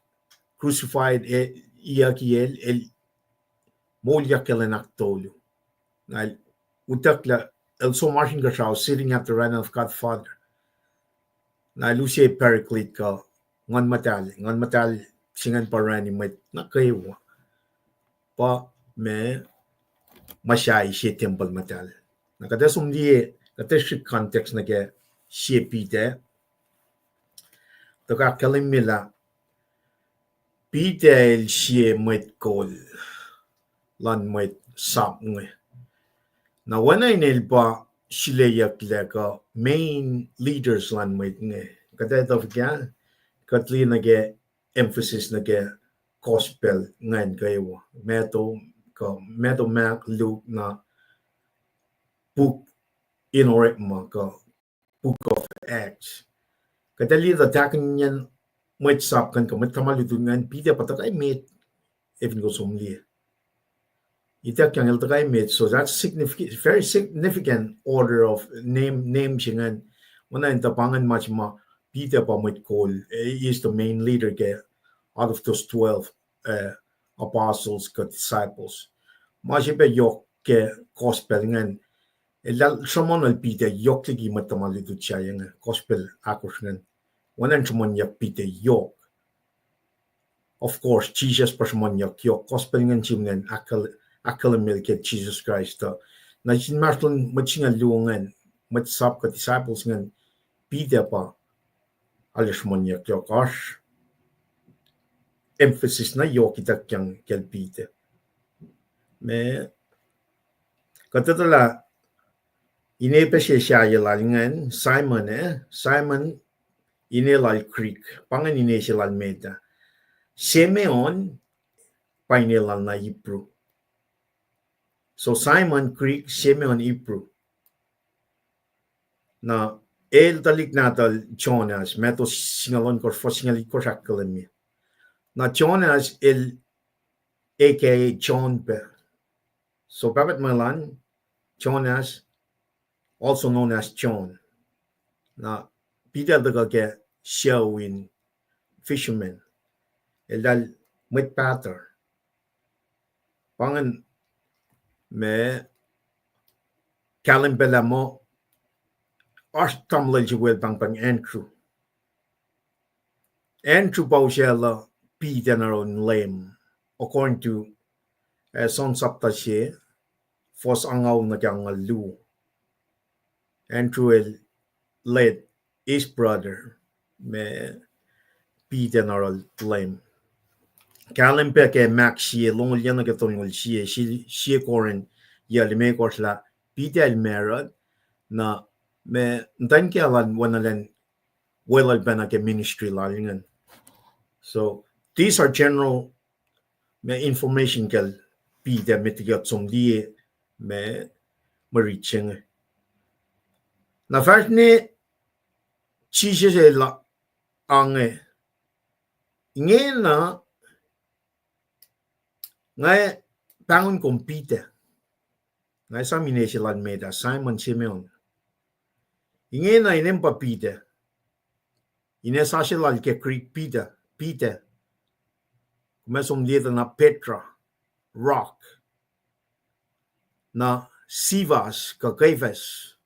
crucified, e, iyucki el, el moulyak ke lwen ahktolu. Na el utucklah, el som oasr inkuhsrao, sitting at the right hand of God Father. Na el use Paraclete kuh Nguhn Muhtahl, Nguhn Muhtahl se ingacn pa orani mwet nuh kwewa. Pa ma muhsahi sie tempuhl muhtahl. Na kuht ac som liye, kuht ac srihk context nuh ke Sie Peter. Tuhkuh ahkkahlwemye lah Peter el sie mwet kol luhn mwet sap inge. Na oacna in el pa suleyucklac kuh main leaders luhn mwet inge. Kuht etuh fuhkah? Kuht liye nuh ke emphasis nuh ke gospel ingacn kwewa. Matthew, kuh Matthew, Mark, Luke, na puk in Orekma, kuh Book of Acts. Kuht ac liye tuh tahkihnyacn mwet sap ingacn kuh mwet tuhma lutlut ingacn, Peter pa tuhkuh met, efin kom som liye. Ituckyang el tuhkuh met, so that's significant, very significant order of name, name se ingacn. Oacna in tuh pa ingacn ma se ma Peter pa mwet kol, eh, is the main leader ke out of those twelve, eh, apostles kuh disciples. Ma se pac yohk ke gospel ingacn, eltahl sruhmuhn el Peter yohk liki mwet tuhma lutlut sahyac inge, gospel ahkosr ingacn. Oacna in sruhmuhnyuck Peter yohk. Of course, Jesus pa sruhmuhnyuck yohk. Gospel ingacn sihmlac ahkkahl-, ahkkahlwemyacl ke Jesus Christ uh. Na sin inmahsrlon mwet singucul luo ingacn, mwet sap kuh disciples ingacn, Peter pa arlac sruhmuhnyuck yohk. Oasr emphasis na yohk ituckyang kacl Peter. Ma kuht etuh lah ine pac se sahyac lal ingacn, Simon, eh, Simon, ine lal Greek, pa ingacn ine se lal met ah. Simeon, pa ine lal na Hebrew. So Simon, Greek, Simeon, Hebrew. Na el tuhlihk nahtuhl Jonas, Matthew singucul ohnkohsr, fuhs singucul itkohsr ahkkahlwemye. Na Jonas el A K A John pac. So pahpah tuhmwacl an, Jonas, also known as John. Na Peter el tuhkuh ke sucu in fishermen. Eltahl mwet pahtuh. Pa ingacn ma kahlwem pac lah muh oasr tamuhlwel se wel pahngpahng Andrew. Andrew pa usaclah Peter in oruh in Leum, according to, eh, John sapta se, fuhs angngaul nuh ke angngaul luo. Andrew el led his brother, ma Peter in oruh Leum. Kahlwem pac ke Mark sie, longoul yac nuh ke tolngoul sie, sie, sie Corinth, yac limekohsr lah Peter el married, na ma muhtwacn kiyacl an oacna elan weluhl pacna ke ministry lal ingacn. So these are general, ma information kacl Peter met liki kuht som liye ma mwe rit se inge. Na fahsr ne Jisus el ange, ingena nga pahngon kom Peter. Nga esam ine se lal met ah, Simon Simeon. Ingena inem pa Peter. Ine sasuc lal ke Greek Peter, Peter. Kom ac som liye tuh na Petra, rock. Na Cephas kuh Cephas,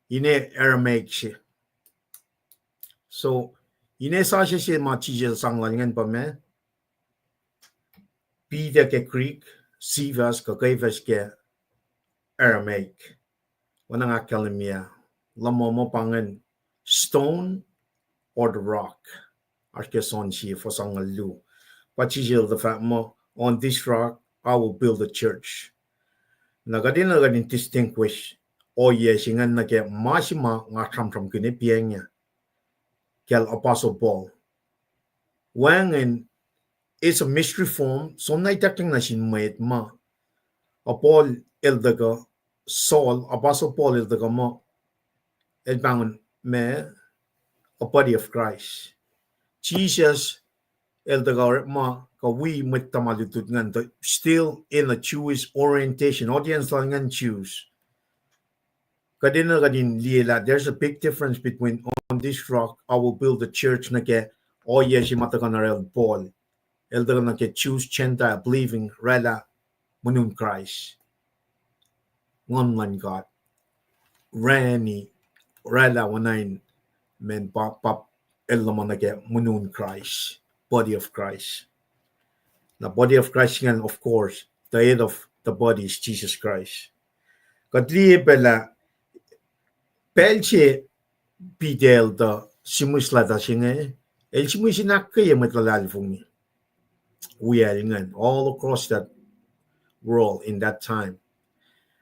ine Aramaic se. So ine sasuc se ma Jisus sang lal ingacn pa ma Peter ke Greek, Cephas kuh Cephas ke Aramaic. Oacna nga ahkkahlwemye, luhman muh pa ingacn stone or the rock. Oasr ke John sie, fuhs angngaul luo. Pa Jisus el tuh fahk muh, on this rock I will build a church. Na kuht enenuh kuht in distinguish ohiyac se ingacn nuh ke ma se ma nga sramsramkihn piacng ah kacl Apostle Paul. Wacngihn, it's a mystery form, soenna ituckyang nuh sin mwet ma. A Paul el tuhkuh, Saul, Apostle Paul el tuhkuh muh, el pahngon ma, a body of Christ. Jisus el tuhkuh orekma kuh wi mwet tuhma lutlut ingacn, still in a Jewish orientation, audience lal ingacn Jews. Kuht enenuh kuht in liye lah there's a big difference between on this rock I will build a church nuh ke ohiyac se ma tuhkuh nuh yohrohl Paul. El tuhkuh nuh ke Jews, Gentile, believing, oraclah, mweun Kraist. Nguhn luhn God. Orani, oraclah oacna in, men pa, pa, el luhman nuh ke mweun Kraist, body of Christ. Na body of Christ ingacn, of course, the head of the body is Jesus Christ. Kuht liye pac lah pacl se Peter el tuh sihmihs leta se inge, el sihmihs in ahkkweye mwet luhlahlfongi wiyacl ingacn, all across that world in that time.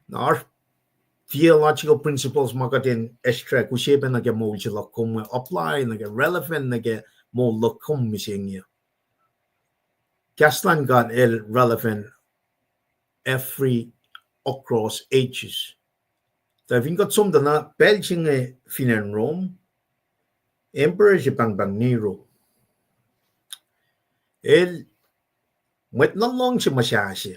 Na oasr theological principles ma kuht in extract, use pac nuh ke moul se luhk kom, apply nuh ke, relevant nuh ke moul luhk kom mihsenge. Kahs luhn God el relevant every, across ages. Tuh fin kuht som tuh na pacl se inge fin acn Rome, emperor se pahngpahng Nero. El mwet na luhngse muhsah se.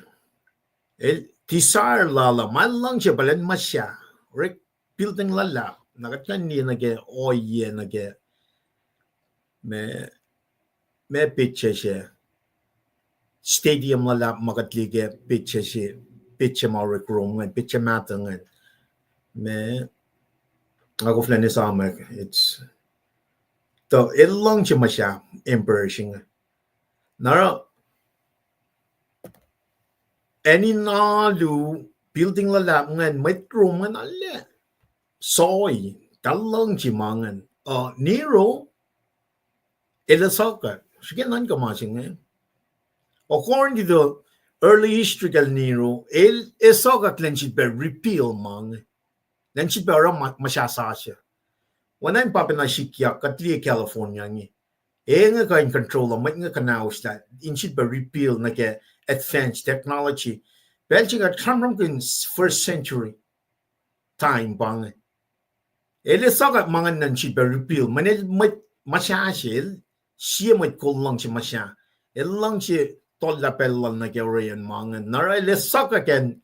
El desire lal uh, ma el luhngse pa lwen muhsah. Orek building luhlahp, na kuht kuh in liye nuh ke ohiyac nuh ke ma, ma petsac se, stadium luhlahp ma kuht liye ke petsac se, petsac ma orek Rome ingacn, petsac mahtuh ingacn. Ma, nga koflah in esamwack, it's, tuh el luhngse muhsah emperor se inge. Na oruh, acn in alu, building luhlahp ingacn, mwet Rome ingacn arlac soi, tuh luhngse ma ingacn. Uh, Nero, el esuhkack, srihke nuhnkuh ma se inge. According to the early history kacl Nero, el esuhkack elan sifilpac repeal ma inge. Elan sifilpac oruh ma, muhsah sasuc. Oacna in pa pacna sikyak, kuht liye California inge. Eng kuh in control uh, mwet inge kuhnaoslah, in sifilpac repeal nuh ke advanced technology. Pacl se kuht sramsramkihn first century time pa inge. El esuhkack ma ingacn in sifilpac repeal, mweyen el mwet muhsah se, el sie mwet kol luhngse muhsah. El luhngse tuhlac pacl lal nuh ke oreyacn ma ingacn. Na oruh el esuhkack acn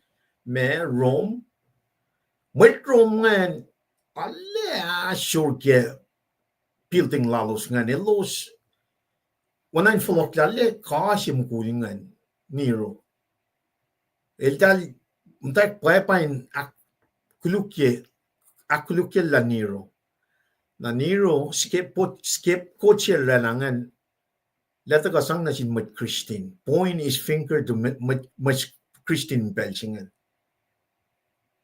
ma Rome. Mwet Rome ingacn arlac asor ke building lalos ingacn, elos, oacna in fohlohklah, arlac kase mukul ingacn, Nero. Eltahl muhtwacwacack pwapa in ahkkolukye, ahkkolukye lah Nero. Na Nero, scapegoat, scapegoat se lal ingacn, lah tuhkuh sang nuh sin mwet Christian, point his finger to mwet, mwet, mwet Christian pacl se ingacn.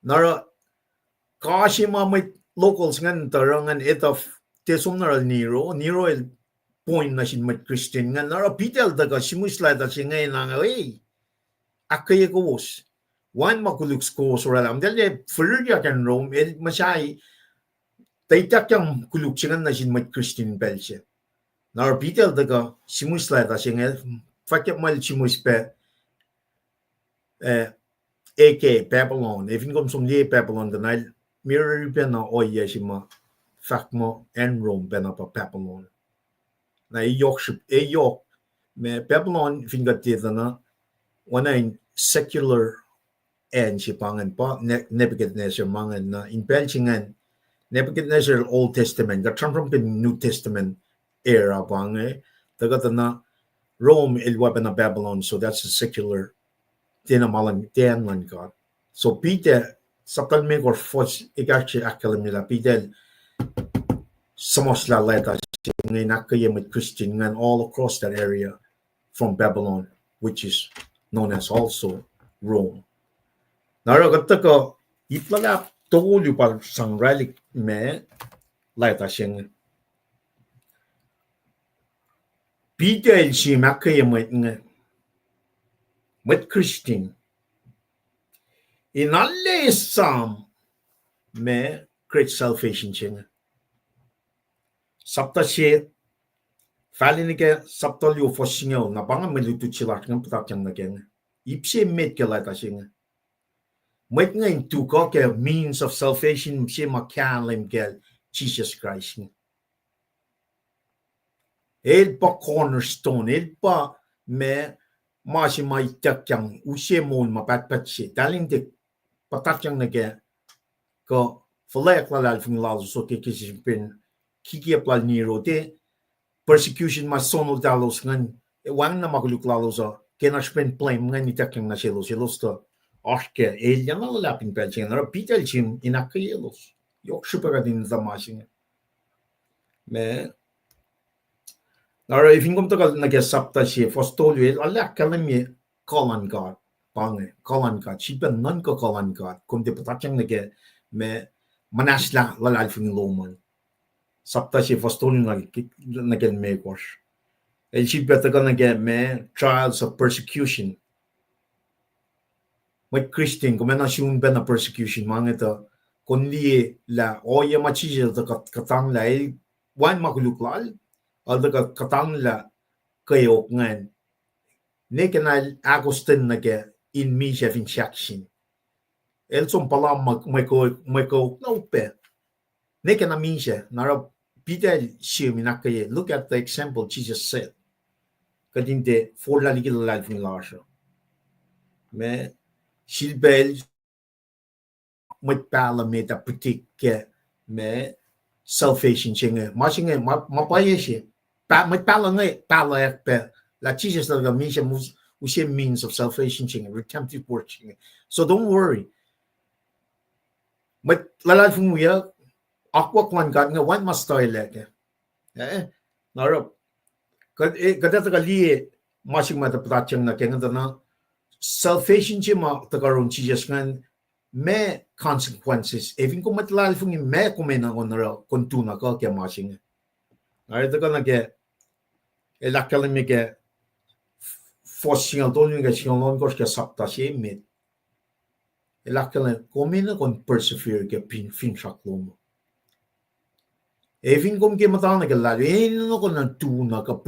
Na oruh kase ma mwet locals ingacn tuh oruh ingacn etuh tiac som na oruh Nero, Nero el point nuh sin mwet Christian ingacn. Na oruh Peter el tuhkuh sihmihs leta se inge na inge, ei, ahkkweye kowos. Wacngihn ma koluk kowos orwaclah. Eltahl fihrihryak acn Rome, el muhsahi, tuh ituckyang koluk se ingacn nuh sin mwet Christian pacl se. Na oruh Peter el tuhkuh sihmihs leta se inge, fahkyak muh el sihmihs pac, eh, A K, Babylon. Ac fin kom som liye Babylon tuh na el mirror-i pacna ohiyac se ma fahk muh acn Rome pacna pa Babylon. Na e yohk srihp-, e yohk, ma Babylon fin kuht tiac tuh na, oacna in secular acn se pa ingacn pa Ne-, Nebuchadnezzar ma ingacn na, in pacl se ingacn, Nebuchadnezzar Old Testament, kuht sramsramkihn New Testament era pa inge, tuhkuh tuh na Rome el oacpacna Babylon, so that's a secular, tiacna ma luhn, tiacna luhn God. So Peter, sapta limekohsr, fuhs ekahsr se ahkkahlwemye lah Peter el suhmuhslah leta se inge in ahkkweye mwet Christian ingacn all across that area from Babylon, which is known as also Rome. Na oruh kuht tuhkuh ip luhlahp tolu pa sang orwaclihk ma leta se inge. Peter el sihm ahkkweye mwet inge, mwet Christian, in arlac esam ma great salvation se inge. Sapta se, fal nuh ke sapta luo fuhs singucul, na pa inge mwe lutlut se lasr inge puhtatyang nuh ke inge. Ip se met ke leta se inge. Mwet inge in tuhkuh ke means of salvation se ma kahlwem kacl Jisus Kraist inge. El pa cornerstone, el pa ma, ma se ma ituckyang use moul ma pahtpaht se. Tahl in tiac puhtatyang nuh ke, kuh fuhlweack luhlahlfongi lalos uh ke, ke srihpen kikiap lal Nero, tiac persecution ma sonol talos ingacn, wacngihn na ma koluk lalos uh, kena srihpen blame ingacn ituckyang nuh selos, elos tuh oasr ke elyah na luhlahp in pacl se inge. Na oruh Peter el sihm in ahkkweyelos. Yohk srihpac kuht in etuh ma se inge. Ma, na oruh fin kom tuhkuh nuh ke sapta se, fuhs tolu, el arlac ahkkahlwemye kuh luhn God, pa inge, kuh luhn God, sifilpac nuhnkuh kuh luhn God, kom tiac puhtatyang nuh ke ma muhnahslah luhlahlfongi lom an. Sapta se fuhs tolu nuh ke, nuh ke limekohsr. El sifilpac tuhkuh nuh ke ma trials of persecution. mwet Christian, kom ac nuh sun pacna persecution ma inge tuh, kom liye lah ohiyac ma Jisus el tuh kuhtanglah, el wacngihn ma koluk lal, el tuh kuhtanglah kweok ingacn. Ne ke na el ahkostwen nuh ke in misac fin sahksin. El som puhla mwe kweok na upac. Ne ke na misac, na oruh Peter el sihm in ahkkweye, look at the example Jesus set. Kuht in tiac forlah liki luhlahlfongi lasr uh. Ma, sifilpac el mwet pahluh met ah predict ke ma salvation se inge. Ma se inge, ma pwacye se. Mwet pahluh inge, pahluh ac pac lah Jisus el tuh misac, use means of salvation se inge, redemptive work se inge. So don't worry. Mwet luhlahlfongi uh, akwuck luhn God inge wacngihn ma stuhlac kac. Na oruh, kuht ac tuhkuh liye ma se ma tuh puhtatyang nuh ke inge tuh na, salvation se ma tuhkuh yurin Jisus ingacn, ma consequences, ac fin kom mwet luhlahlfongi, ma kom enenuh in oruh kom tu na kuh ke ma se inge. Na oruh tuhkuh nuh ke, el ahkkahlwemye ke fuhs singucul tolu nuh ke singucul ohnkohsr ke sapta se emet. El ahkkahlwemye kom enenuh in persevere ke finsrak lom. Ac fin kom ke muhta nuh ke luhlahlfongi, enenuh in tu na kuh,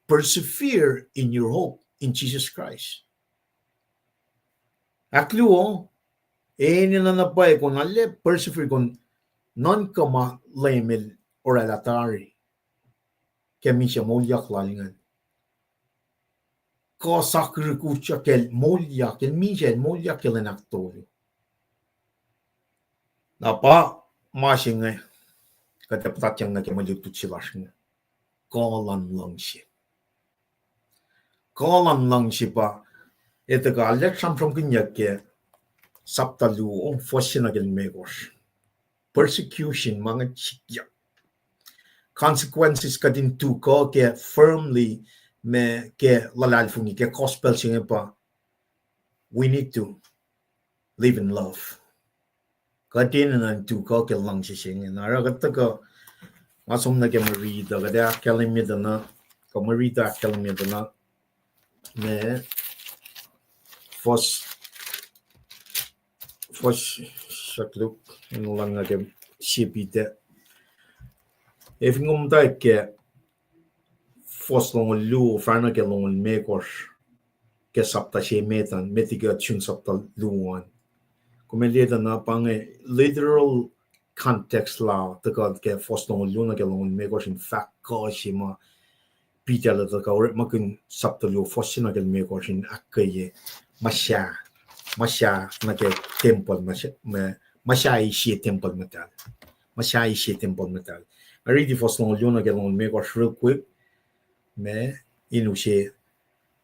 persevere in your hope in Jesus Christ. Ahkluo, enenuh na pwacye kom arlac persevere kom nuhnkuh ma Leum el oraclah tari ke misac moulyak lal ingacn. Kuh sakihrihk utyak el moulyak, el misac el moulyak ke lwen ahktolu. Na pa ma se inge, kuht ac puhtatyang nuh ke mwe lutlut se lasr inge. Kuh luhn luhngse. Kuh luhn luhngse pa, ac tuhkuh arlac sramsramkihnyuck ke sapta luo, fuhs se nuh ke limekohsr. Persecution ma inge sikyak. Consequences kuht in tu kuh ke firmly ma ke luhlahlfongi ke gospel se inge pa, we need to live in love. Kuht enenuh in tu kuh ke luhngse se inge. Na oruh kuht tuhkuh, nga som nuh ke mwe riti uh, kuht ac ahkkahlwemye tuh na, kuh mwe riti uh ahkkahlwemye tuh na, ma, fuhs, fuhs, sakluk, in luhngse ke sie Peter. Ac fin kom muhta ke fuhs longoul luo, fahsr nuh ke longoul limekohsr, ke sapta se met an, met liki kuht sun sapta luo an. Kom liye tuh na pa inge literal context la, tuhkuh ke fuhs longoul luo nuh ke longoul limekohsr in fahk kuh se ma Peter el tuhkuh orekmakihn sapta luo fuhs se nuh ke limekohsr in ahkkweye, muhsahi, muhsahi nuh ke tempuhl, muhsahi, muhsahi sie tempuhl muhtahl. Muhsahi sie tempuhl muhtahl. Nga riti fuhs longoul luo nuh ke longoul limekohsr real quick. Ma, in use,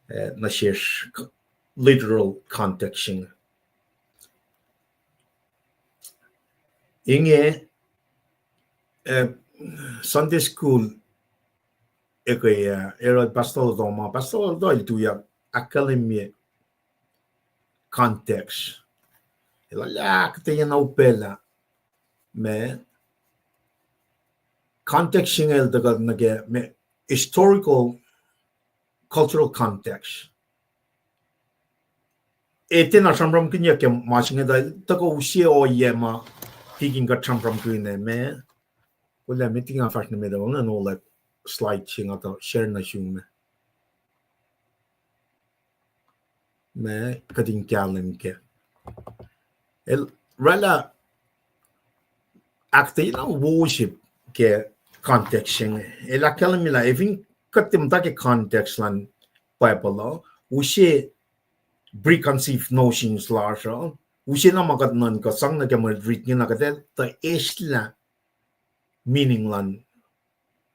eh, nuh sesr literal context se inge. Inge, eh, Sunday school, eke, eh, Erod Pastor Lotoma, Pastor Lotoma el tuyak ahkkahlwemye context. El ahkuhtweyac na upac lah, ma, context se inge el tuhkuh nuh ke, ma, historical, cultural context. Ac tiacna sramsramkihnyuck ke ma se inge tuh, tuhkuh use ohiyac ma tikin kuht sramsramkihn ah, ma, kuloh, met liki nga fahsr nuh met ah, nga nola slide se nga tuh share nuh sum ah. Ma kuht in kahlwem kac. El oraclah ahkuhtweyac na wo se ke context se inge. El ahkkahlwemye lah, ac fin kuht tiac muhta ke context luhn Bible uh, use preconceived notions lasr uh, use na ma kuht nuhnkuh sang nuh ke mwe rit inge na kuht ac tuh eslah meaning luhn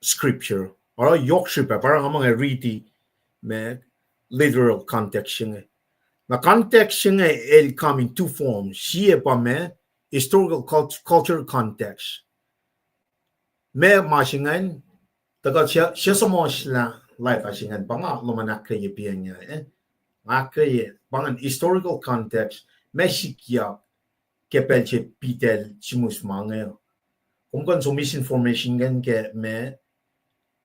scripture. Oruh yohk srihpac, pa oruh nga ma inge riti ma literal context se inge. Na context se inge el come in two forms. Sie pa ma historical cult-, cultural context. Ma ma se ingacn, tuhkuh sie, sie suhmuhslah leta se ingacn, pa nga lom an ahkkweye piacng ah, eh? Nga ahkkweye, pa ingacn historical context, ma sikyak ke pacl se Peter el sihmihs ma inge. Kom kuh in som misinformation ingacn ke ma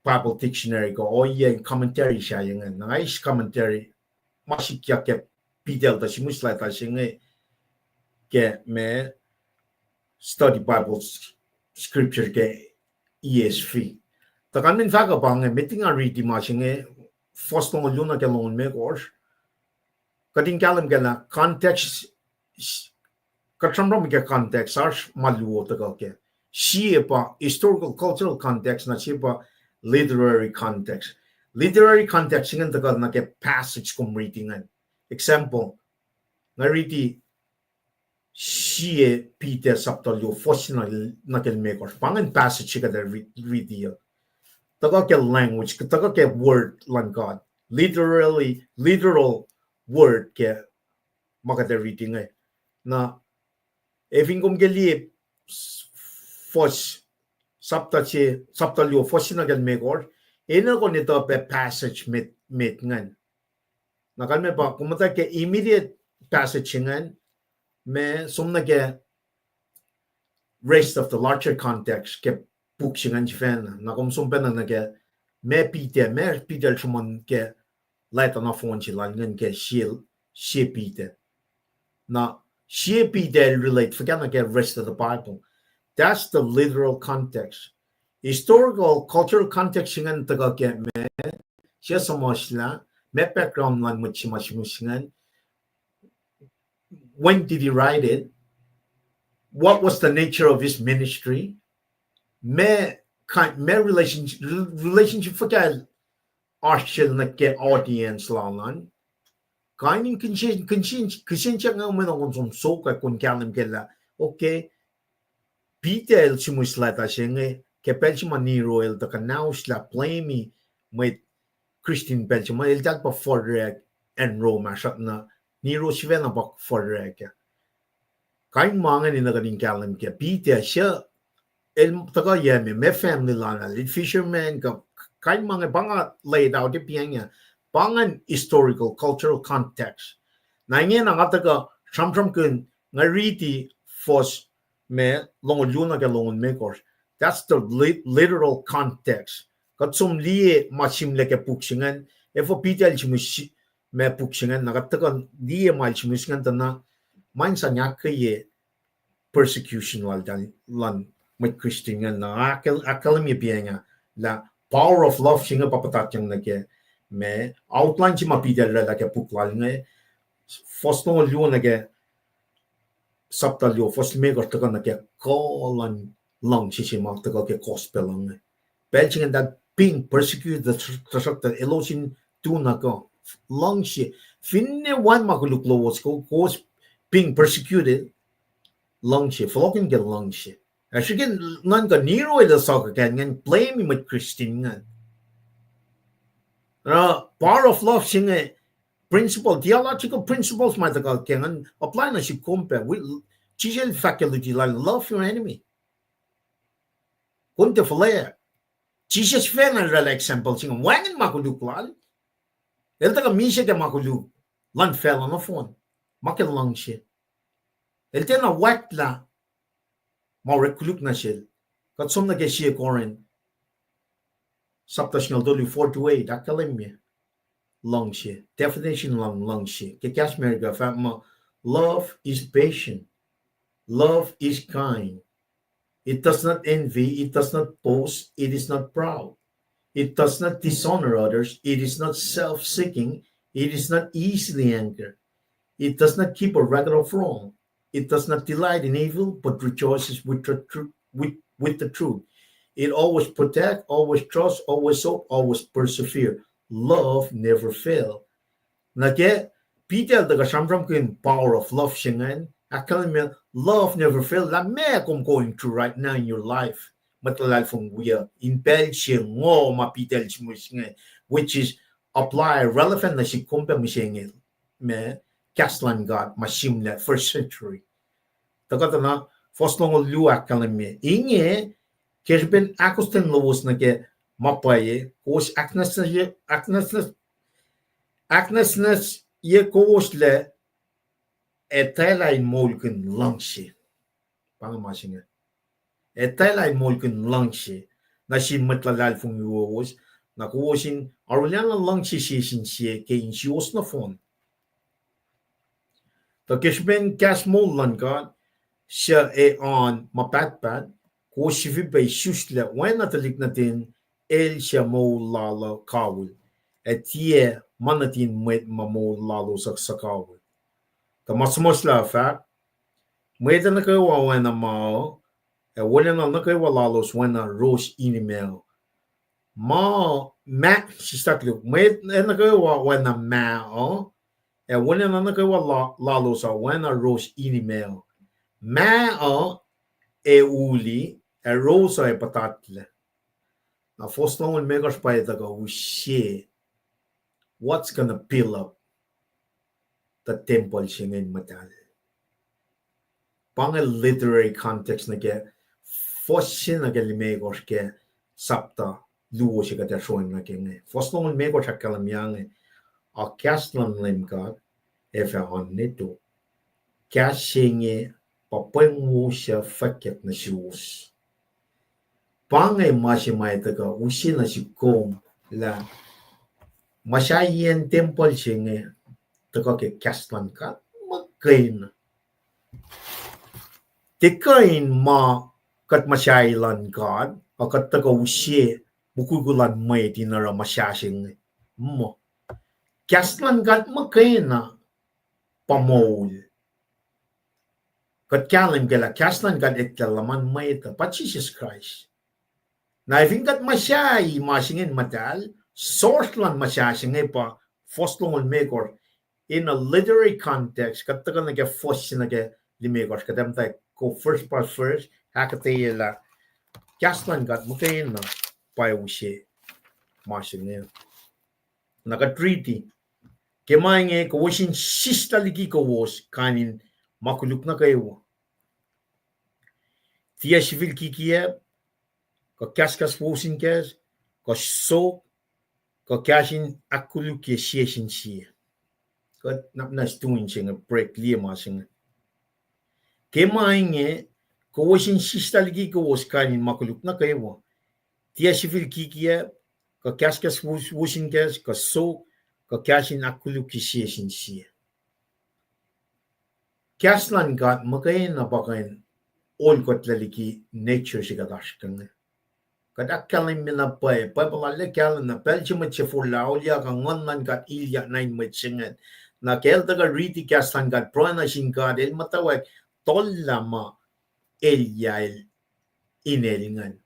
Bible dictionary kuh ohiyac commentary sahyac ingacn. Na nga eis commentary ma sikyak ke Peter el tuh sihmihs leta se inge ke ma study Bible scripture ke E S V. Tuh kalmen fahkwack pa inge, met liki nga riti ma se inge, fuhs longoul luo nuh ke longoul limekohsr, kuht in kahlwem kac lah context, kuht sramsram ke context oasr ma luo tuhkuh kac. Sie pa historical cultural context, na sie pa literary context. Literary context ingacn tuhkuh nuh ke passage kom riti ingacn. Example, nga riti sie Peter chapter luo fuhs se nuh ke limekohsr. Pa ingacn passage se kuht ac ri-, riti uh. Tuhkuh ke language, tuhkuh ke word luhn God. Literally, literal word ke ma kuht ac riti inge. Na, ac fin kom ke liye fuhs, chapter se, chapter luo fuhs se nuh ke limekohsr, enenuh in etuh pac passage met, met ingacn. Na kalmac pa, kom muhta ke immediate passage se ingacn, ma som nuh ke rest of the larger context ke puk se ingacn sifacna. Na kom som pacna nuh ke ma Peter, ma Peter el sruhmuhn ke leta nohfohn se lal ingacn ke sie, sie Peter. Na sie Peter el relate fuhkah nuh ke rest of the Bible. That's the literal context. Historical, cultural context ingacn tuhkuh ke ma, sie suhmuhslah, ma background luhn mwet se ma sihmihs ingacn, when did he write it? What was the nature of his ministry? Ma, ma relationship, relationship fuhkah oasr sel nuh ke audience lal an. Kain in kihsen, kihsen, kihsen siyuck inge mwe na kom som sokwack kom kahlwem kac lah, okay, Peter el sihmihs leta se inge ke pacl se ma Nero el tuh kuhnauslah blame-i mwet Christian pacl se ma eltahl pa furek acn Rome, ahsruhktuhna Nero sifacna pa furek ah. Kain ma ingacn enenuh kuht in kahlwem kac. Peter se el tuhkuh yac me, ma family lal ah, el fisherman kuh, kain ma inge pa nga laid out e piacng ah. Pa ingacn historical, cultural context. Na ingena nga tuhkuh sramsramkihn, nga riti fuhs ma longoul luo nuh ke longoul limekohsr. That's the li-, literal context. Kuht som liye ma sihmlac ke puk se ingacn, efuh Peter el sihmihs ma puk se ingacn, na kuht tuhkuh liye ma el sihmihs ingacn tuh na ma in sang ahkkweye persecution lal, lal mwet Christian ingacn. Na ahkkahlwemye piacng ah lah power of love se inge pa puhtatyang nuh ke ma outline se ma Peter el oraclah ke puk lal inge, fuhs longoul luo nuh ke chapter luo, fuhs limekohsr tuhkuh nuh ke kuh luhn luhngse se ma tuhkuh ke gospel inge. Pacl se ingacn eltahl being persecuted, tuhsruhktuh elos in tu na kuh luhngse. Finne wacngihn ma koluk lowos, kowos being persecuted, luhngse, fohlohkihn ke luhngse. Ac srihke nuhnkuh Nero el suhkuh kac ingacn blame-i mwet Christian ingacn. Na power of love se inge principle, theological principles ma tuhkuh ke ingacn apply nuh sihk kom pac. Jisus el fahk ke luti lal, love your enemy. Kom tiac fuhlweack. Jisus sifacna el oraclah example se inge, wacngihn ma koluk lal. El tuhkuh misac ke ma koluk luhn facluh nohfohn, ma ke luhngse. El tiacna wacklah ma orek koluk nuh sel. Kuht som nuh ke sie Corinth chapter singucul tolu, four to eight, ahkkahlwemye luhngse, definition luhn luhngse ke kahs America, fahk muh, love is patient, love is kind, it does not envy, it does not boast, it is not proud, it does not dishonor others, it is not self-seeking, it is not easily angered, it does not keep a record of wrong, it does not delight in evil, but rejoices with the tru-, with, with the truth. It always protects, always trusts, always hopes, always perseveres. Love never fails. Na ke Peter el tuhkuh sramsramkihn power of love se ingacn, ahkkahlwemye love never fails, lah meac kom going through right now in your life, mwet luhlahlfongi wiyuck, in pacl se ingoh ma Peter el sihmihs inge, which is apply relevant nuh sihk kom pac mihsenge, ma kahs luhn God ma sihmlac first century. Tuhkuh tuh na fuhs longoul luo ahkkahlwemye, inge ke srihpen ahkostwen lowos nuh ke ma pwacye, kowos ahknwacsnwacsye, ahknwacsnwacs-, ahknwacsnwacsye kowoslac, etwaclah in moulkihn luhngse. Pa inge ma se inge. Etwaclah in moulkihn luhngse nuh sin mwet luhlahlfongi lowos, na kowos in arulacna luhngse sie sin sie ke insiyowos nohfohn. Tuh ke srihpen kahs moul luhn God suc ac oan ma pahtpaht, kowos sifilpac isuslac oacna tuhlihk nuhtin el suc moul lal uh kawihl, ac tiac ma nuhtin mwet ma moul lalos uh suhkawihl. Tuh ma suhmuhslah uh fahk, mwet uh nuh kwewa oacna ma uh, ac wolacna nuh kwewa lalos oacna ros inima uh. Ma, ma, sista koluk, mwet uh nuh kwewa oacna ma uh, ac wolacna nuh kwewa la-, lalos uh oacna ros inima uh. Ma uh ac uli, ac ros uh ac puhtatlac. Na fohs longoul limekohsr pa etuh kuh use what's gonna build up the temple se inge in muhtahl. Pa inge literary context nuh ke fohs se nuh ke limekohsr ke sapta luo se kuht ac sroacng nuh ke inge. Fohs longoul limekohsr ahkkahlwemye inge, a kahs luhn Leum God ac fah oan ne tok. Kahs se inge pa pweng wo suc fwackyuck nuh suwos. Pa inge ma se ma etuh kuh use nuh sihk kom lah muhsahiyacn tempuhl se inge tuhkuh ke kahs luhn God muhkwena. Tiac kuh in ma kuht muhsahi luhn God, a kuht tuhkuh use mukwikwi luhn mwet in oruh muhsah se inge. Muh, kahs luhn God muhkwena pa moul. Kuht kahlwem ke lah kahs luhn God eklac luhman mwet uh pa Jisus Kraist. Na efin kuht muhsahi ma se inge in muhtahl, source luhn muhsahi se inge pa fohs longoul limekohsr. In a literary context, kuht tuhkuh nuh ke fohs se nuh ke limekohsr, kuht ac muhta ko first pa first, ahkuhtweyac lah kahs luhn God muhkwena pa use ma se inge. Na kuht riti, ke ma inge kowos in sislah liki kowos kain in ma koluk nuh kwewa. Tiac sifil kikiacp, kuh kahskahs wosin kacs, kuh sok, kuh kahs in ahkkolukye sie sin sie. Kuht na, na stuin se inge break liye ma se inge. Ke ma inge kowos in sislah liki kowos kain in ma koluk nuh kwewa. Tiac sifil kikiacp, kuh kahskahs wos-, wosin kacs, kuh sok, kuh kahs in ahkkolukye sie sin sie. Kahs luhn God muhkwena pa kuh in olkotlac liki nature se kuht oasr ke inge. Kuht ahkkahlwemye na pwacye, Bible arlac kahlwem na pacl se mwet se forlah auliyak uh nguhn luhn God ilyak nuh in mwet se ingacn. Na ke el tuhkuh riti kahs luhn God, pruhe nuh sin God, el muhtwacwacack tohllah ma elyah el inel ingacn.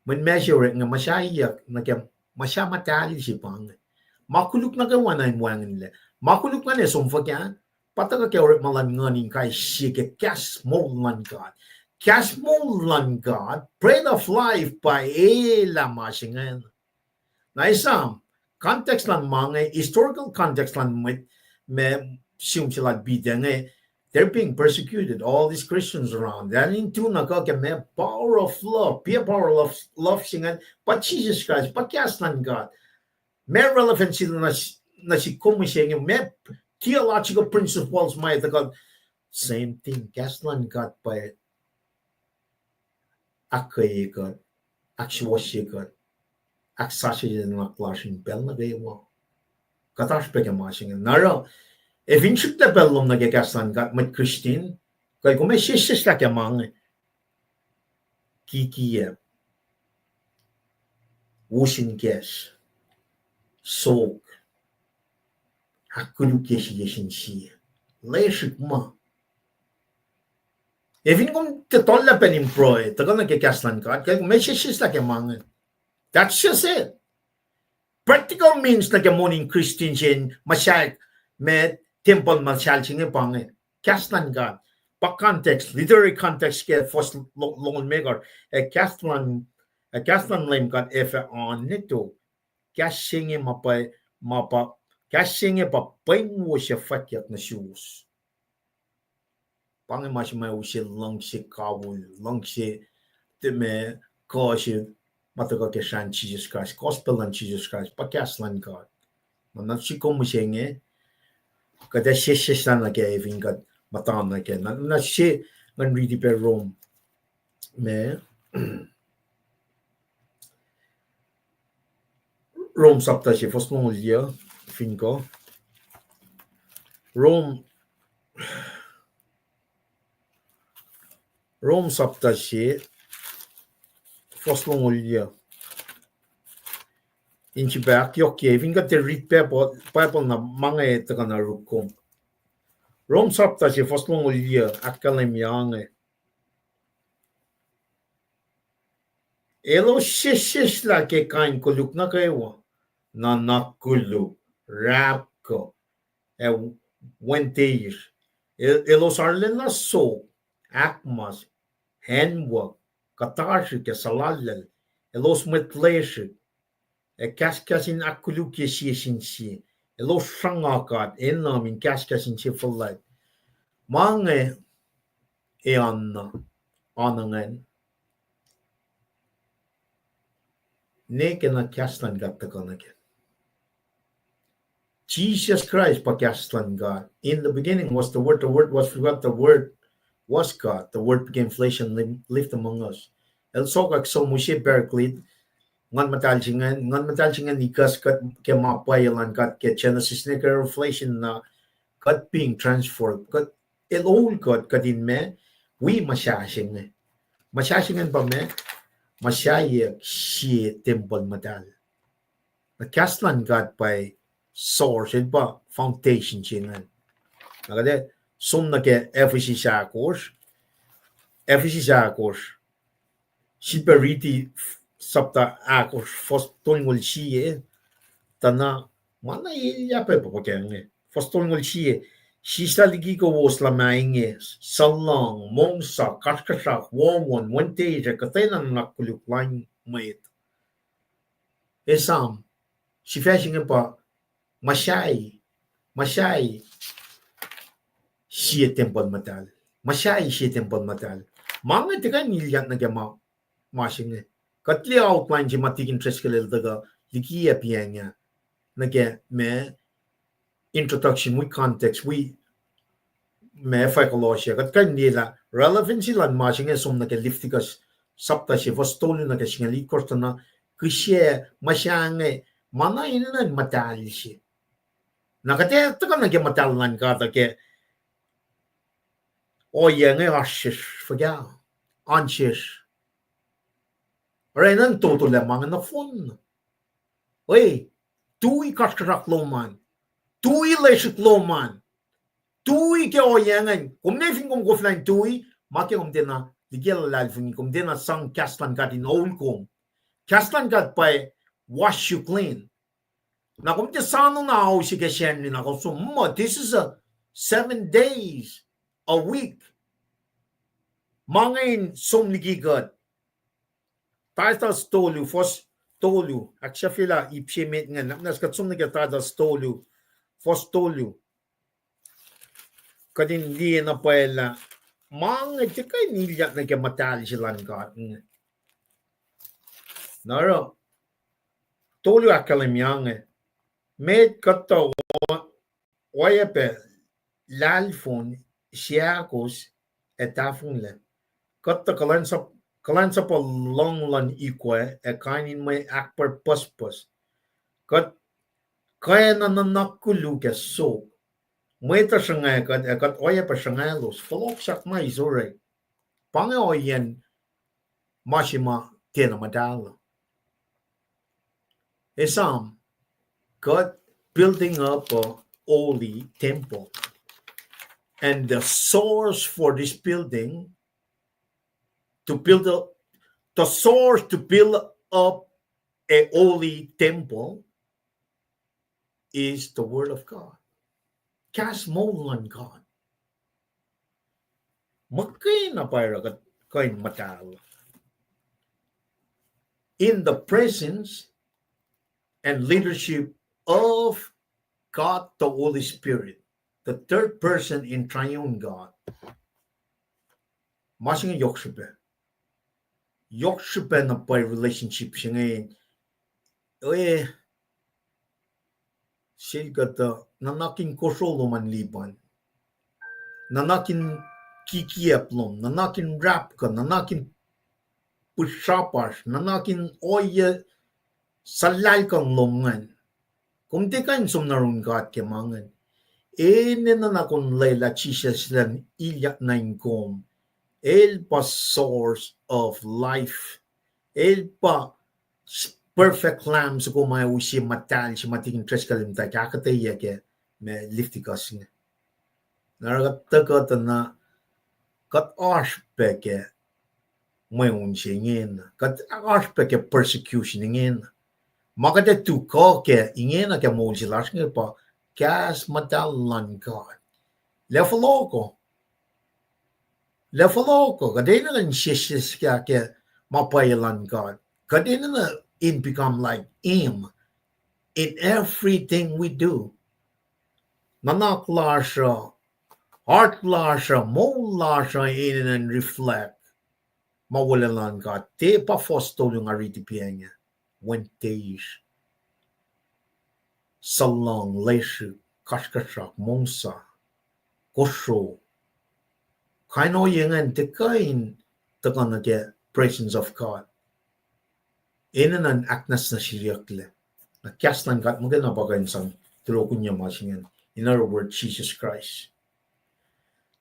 Mweyen ma se orekma muhsahiyuck nuh ke muhsah muhtahl se pa inge. Ma koluk nuh kwewa na in wacngihnlac. Ma koluk ingacn ac som fuhkah? Pa tuhkuh ke orekma luhn nguhn in kais sie ke kahs moul luhn God. Kahs moul luhn God, bread of life, pa elah ma se ingacn. Na esam, context luhn ma inge, historical context luhn mwet, ma sihm se lal Peter inge, they're being persecuted, all these Christians around. Eltahl in tu na kuh ke ma power of love, pa power of love se ingacn, pa Jesus Christ, pa kahs luhn God. Ma relevancy nuh s-, nuh sihk kom mihsenge, ma theological principles ma etuh kuht, same thing, kahs luhn God pa ahkkweye kuht, ahksuwohsye kuht, ahksasucye nuhnak lasr in pacl nuh kwewa. Kuht oasr pac ke ma se inge. Na oruh, ac fin srihklac pacl lom nuh ke kahs luhn God, mwet Christian, kuh kom ac sesseslah ke ma inge. Kikiacp, wosin kacs, sok, ahkkolukye sie sin sie, lesrihk ma. Ac fin kom tiac tohllah pacl in pruhe, tuhkuh nuh ke kahs luhn God, kuh kom ac sesseslah ke ma inge. That's just it. Practical means nuh ke monin Christian se in muhsahi, ma tempuhl muhsahi se inge pa inge. Kahs luhn God. Pa context, literary context ke fohs lo-, longoul limekohsr, ac kahs luhn, ac kahs luhn Leum God ac fah oan ne tok. Kahs se inge ma pa, ma pa, kahs se inge pa pweng wo suc fwackyuck nuh suwos. Pa inge ma se ma use luhngse kawihl, luhngse, tiac ma, kuh se ma tuhkuh ke srahn Jisus Kraist, gospel luhn Jisus Kraist, pa kahs luhn God. Na nuh sihk kom mihsenge, kuht ac sesseslah nuh ke fin kuht muhta nuh ke. Na, na se ngan riti pac Rom, ma, Rom sapta se fohs longoul yac, fin kuh. Rom Rom sapta se, fuhs longoul yuh. In srihpac ahkyohkye, fin kuht tiac read Bible, Bible na ma inge tuhkuh na oruk kom. Rom sapta se, fuhs longoul yuh, ahkkahlwemye inge. Elos sesseslah ke kain koluk nuh kwewa, nuhnak koluk, rahpkuh, ac wenteisr. El-, elos arulacna sok, ahkmas, acnwuck, kuhtasrihk ac suhlallacl. Elos mwet lesrihk, ac kahskahs in ahkkolukye sie sin sie. Elos sruhnga God, enenuh in kahskahs insefuhlwact. Ma inge ac oan, oan ingacn. Ne ke na kahs luhn God tuhkuh nuh kac. Jesus Christ pa kahs luhn God. In the beginning was the Word, the Word was with God, the Word was God, the Word became flesh and li-, lived among us. El sokwack sel Moses Paraclete, Nguhn Muhtahl se ingacn, Nguhn Muhtahl se ingacn ikacs kuht ke ma pwacye luhn God ke Genesis nuh ke Revelation na kuht being transformed, kuht el oul kuht, kuht in ma, wi muhsah se inge. Muhsah se ingacn pa ma, muhsaheack sie tempuhl muhtahl. Na kahs luhn God pa source, el pa foundation se ingacn. Na kuht ac som nuh ke Ephesus ahkosr, Ephesus ahkosr, sifilpac riti sapta ahkosr, fuhs tolngoul sie, tuh na ma na elyah pac pa ke inge. Fuhs tolngoul sie, sislah liki kowos lah ma inge, suhluhng, mongsa, kasrkuhsrak, wohwohn, wenteisr, kuhtwena nuhnak koluk lain mwet. Esam, sifac se inge pa muhsahi, muhsahi sie tempuhl muhtahl. Muhsahi sie tempuhl muhtahl. Ma inge tiac kuh in ilyak nuh ke ma, ma se inge. Kuht liye outline se ma Tikin Driscoll el tuhkuh liki Epianga nuh ke ma introduction, wi context, wi ma fahk Colossians, kuht kuh in liye lah relevancy luhn ma se inge som nuh ke Leviticus sapta se fuhs tolu nuh ke singucul itkohsr tuh na kihsac muhsahi inge ma na enenuh in muhtahl se. Na kuht ac tuhkuh nuh ke muhtahl luhn God uh ke ohiyac inge oasr sesr fuhkah, oan sesr. Oruh enenuh in totolac ma inge nohfohn. E, tui kasrkuhsrak lom an, tui lesrihk lom an, tui ke ohiyac ingacn. Kom ne fin kom koflah in tui, ma ke kom tiacna liki luhlahlfongi, kom tiacna sang kahs luhn God in oul kom. Kahs luhn God pa wash you clean. Na kom tiac soano na ao se ke Sacnri na kom som muh, this is a seven days a week. Ma inge in som liki kuht. Titus tolu, fuhs tolu, ahksahfyelah ip se met ingacn, na kuht som nuh ke Titus tolu, fuhs tolu. Kuht in liye na pwacye lah ma inge tiac kuh in ilyak nuh ke muhtahl se luhn God inge. Na oruh, tolu ahkkahlwemye inge, met kuhtuh oacyacpac lahlfon, seahkos, ac tahfonglac. Kuhtuh kuhlwacnsap-, kuhlwacnsapuh luhng luhn ikwac ac kain in mwe ahkpwacr pucspucs. Kuht kwacna nuhnak koluk ac sok. Mwet uh sruhnga kuht, ac kuht oacyacpac sruhngalos. Fohlohk sahk ma isorek. Pa inge ohiyacn ma se ma tiacna muhtahl. Esam, God building up a holy temple. And the source for this building, to build up, the source to build up a holy temple is the word of God. Kahs moul luhn God. Muhkwena pa oruh kuht kuh in muhtahl. In the presence and leadership of God the Holy Spirit, the third person in triune God. Ma se inge yohk srihpac. Yohk srihpac na pwacye relationship se inge. E, sel kuhtuh, nuhnak in kosro lom an lipan. Nuhnak in kikiacp lom, nuhnak in rapkuh, nuhnak in pihsrapasr, nuhnak in ohiyac suhlahlkuhn lom ingacn. Kom tiac kuh in som nuh yurin God ke ma ingacn. Enenuh na kom lwelah Jisus elan ilyak nuh in kom. El pa source of life. El pa perfect lamb soko ma use muhtahl se ma tikin trace kalem ta ahkuhtweyac ke ma Leviticus inge. Na oruh kuht tuhkuh tuh na kuht oasr pac ke mweun se ingena. Kuht oasr pac ke persecution ingena. Ma kuht ac tuhkuh ke ingena ke moul se lasr inge pa kahs muhtahl luhn God. Lah fohlohko. Lah fohlohko. Kuht enenuh in sesseslah ke ma pwacye luhn God. Kuht enenuh in become like Him in everything we do. Nuhnak lasr uh, heart lasr uh, moul lasr uh enenuh in reflect ma wolacna luhn God. Tiac pa fohs tolu nga riti pa inge, wen teis, suhluhng, lesrihk, kasrkuhsrak, mongsa, kosro. Kain ohiyac ingacn tiac kuh in tuhkuh nuh ke presence of God. Enenuh in ahknwacsnwacsyeyucklac. Na kahs luhn God muhkwena pa kuh in sang tulokihnyac ma se ingacn. In other words, Jesus Christ.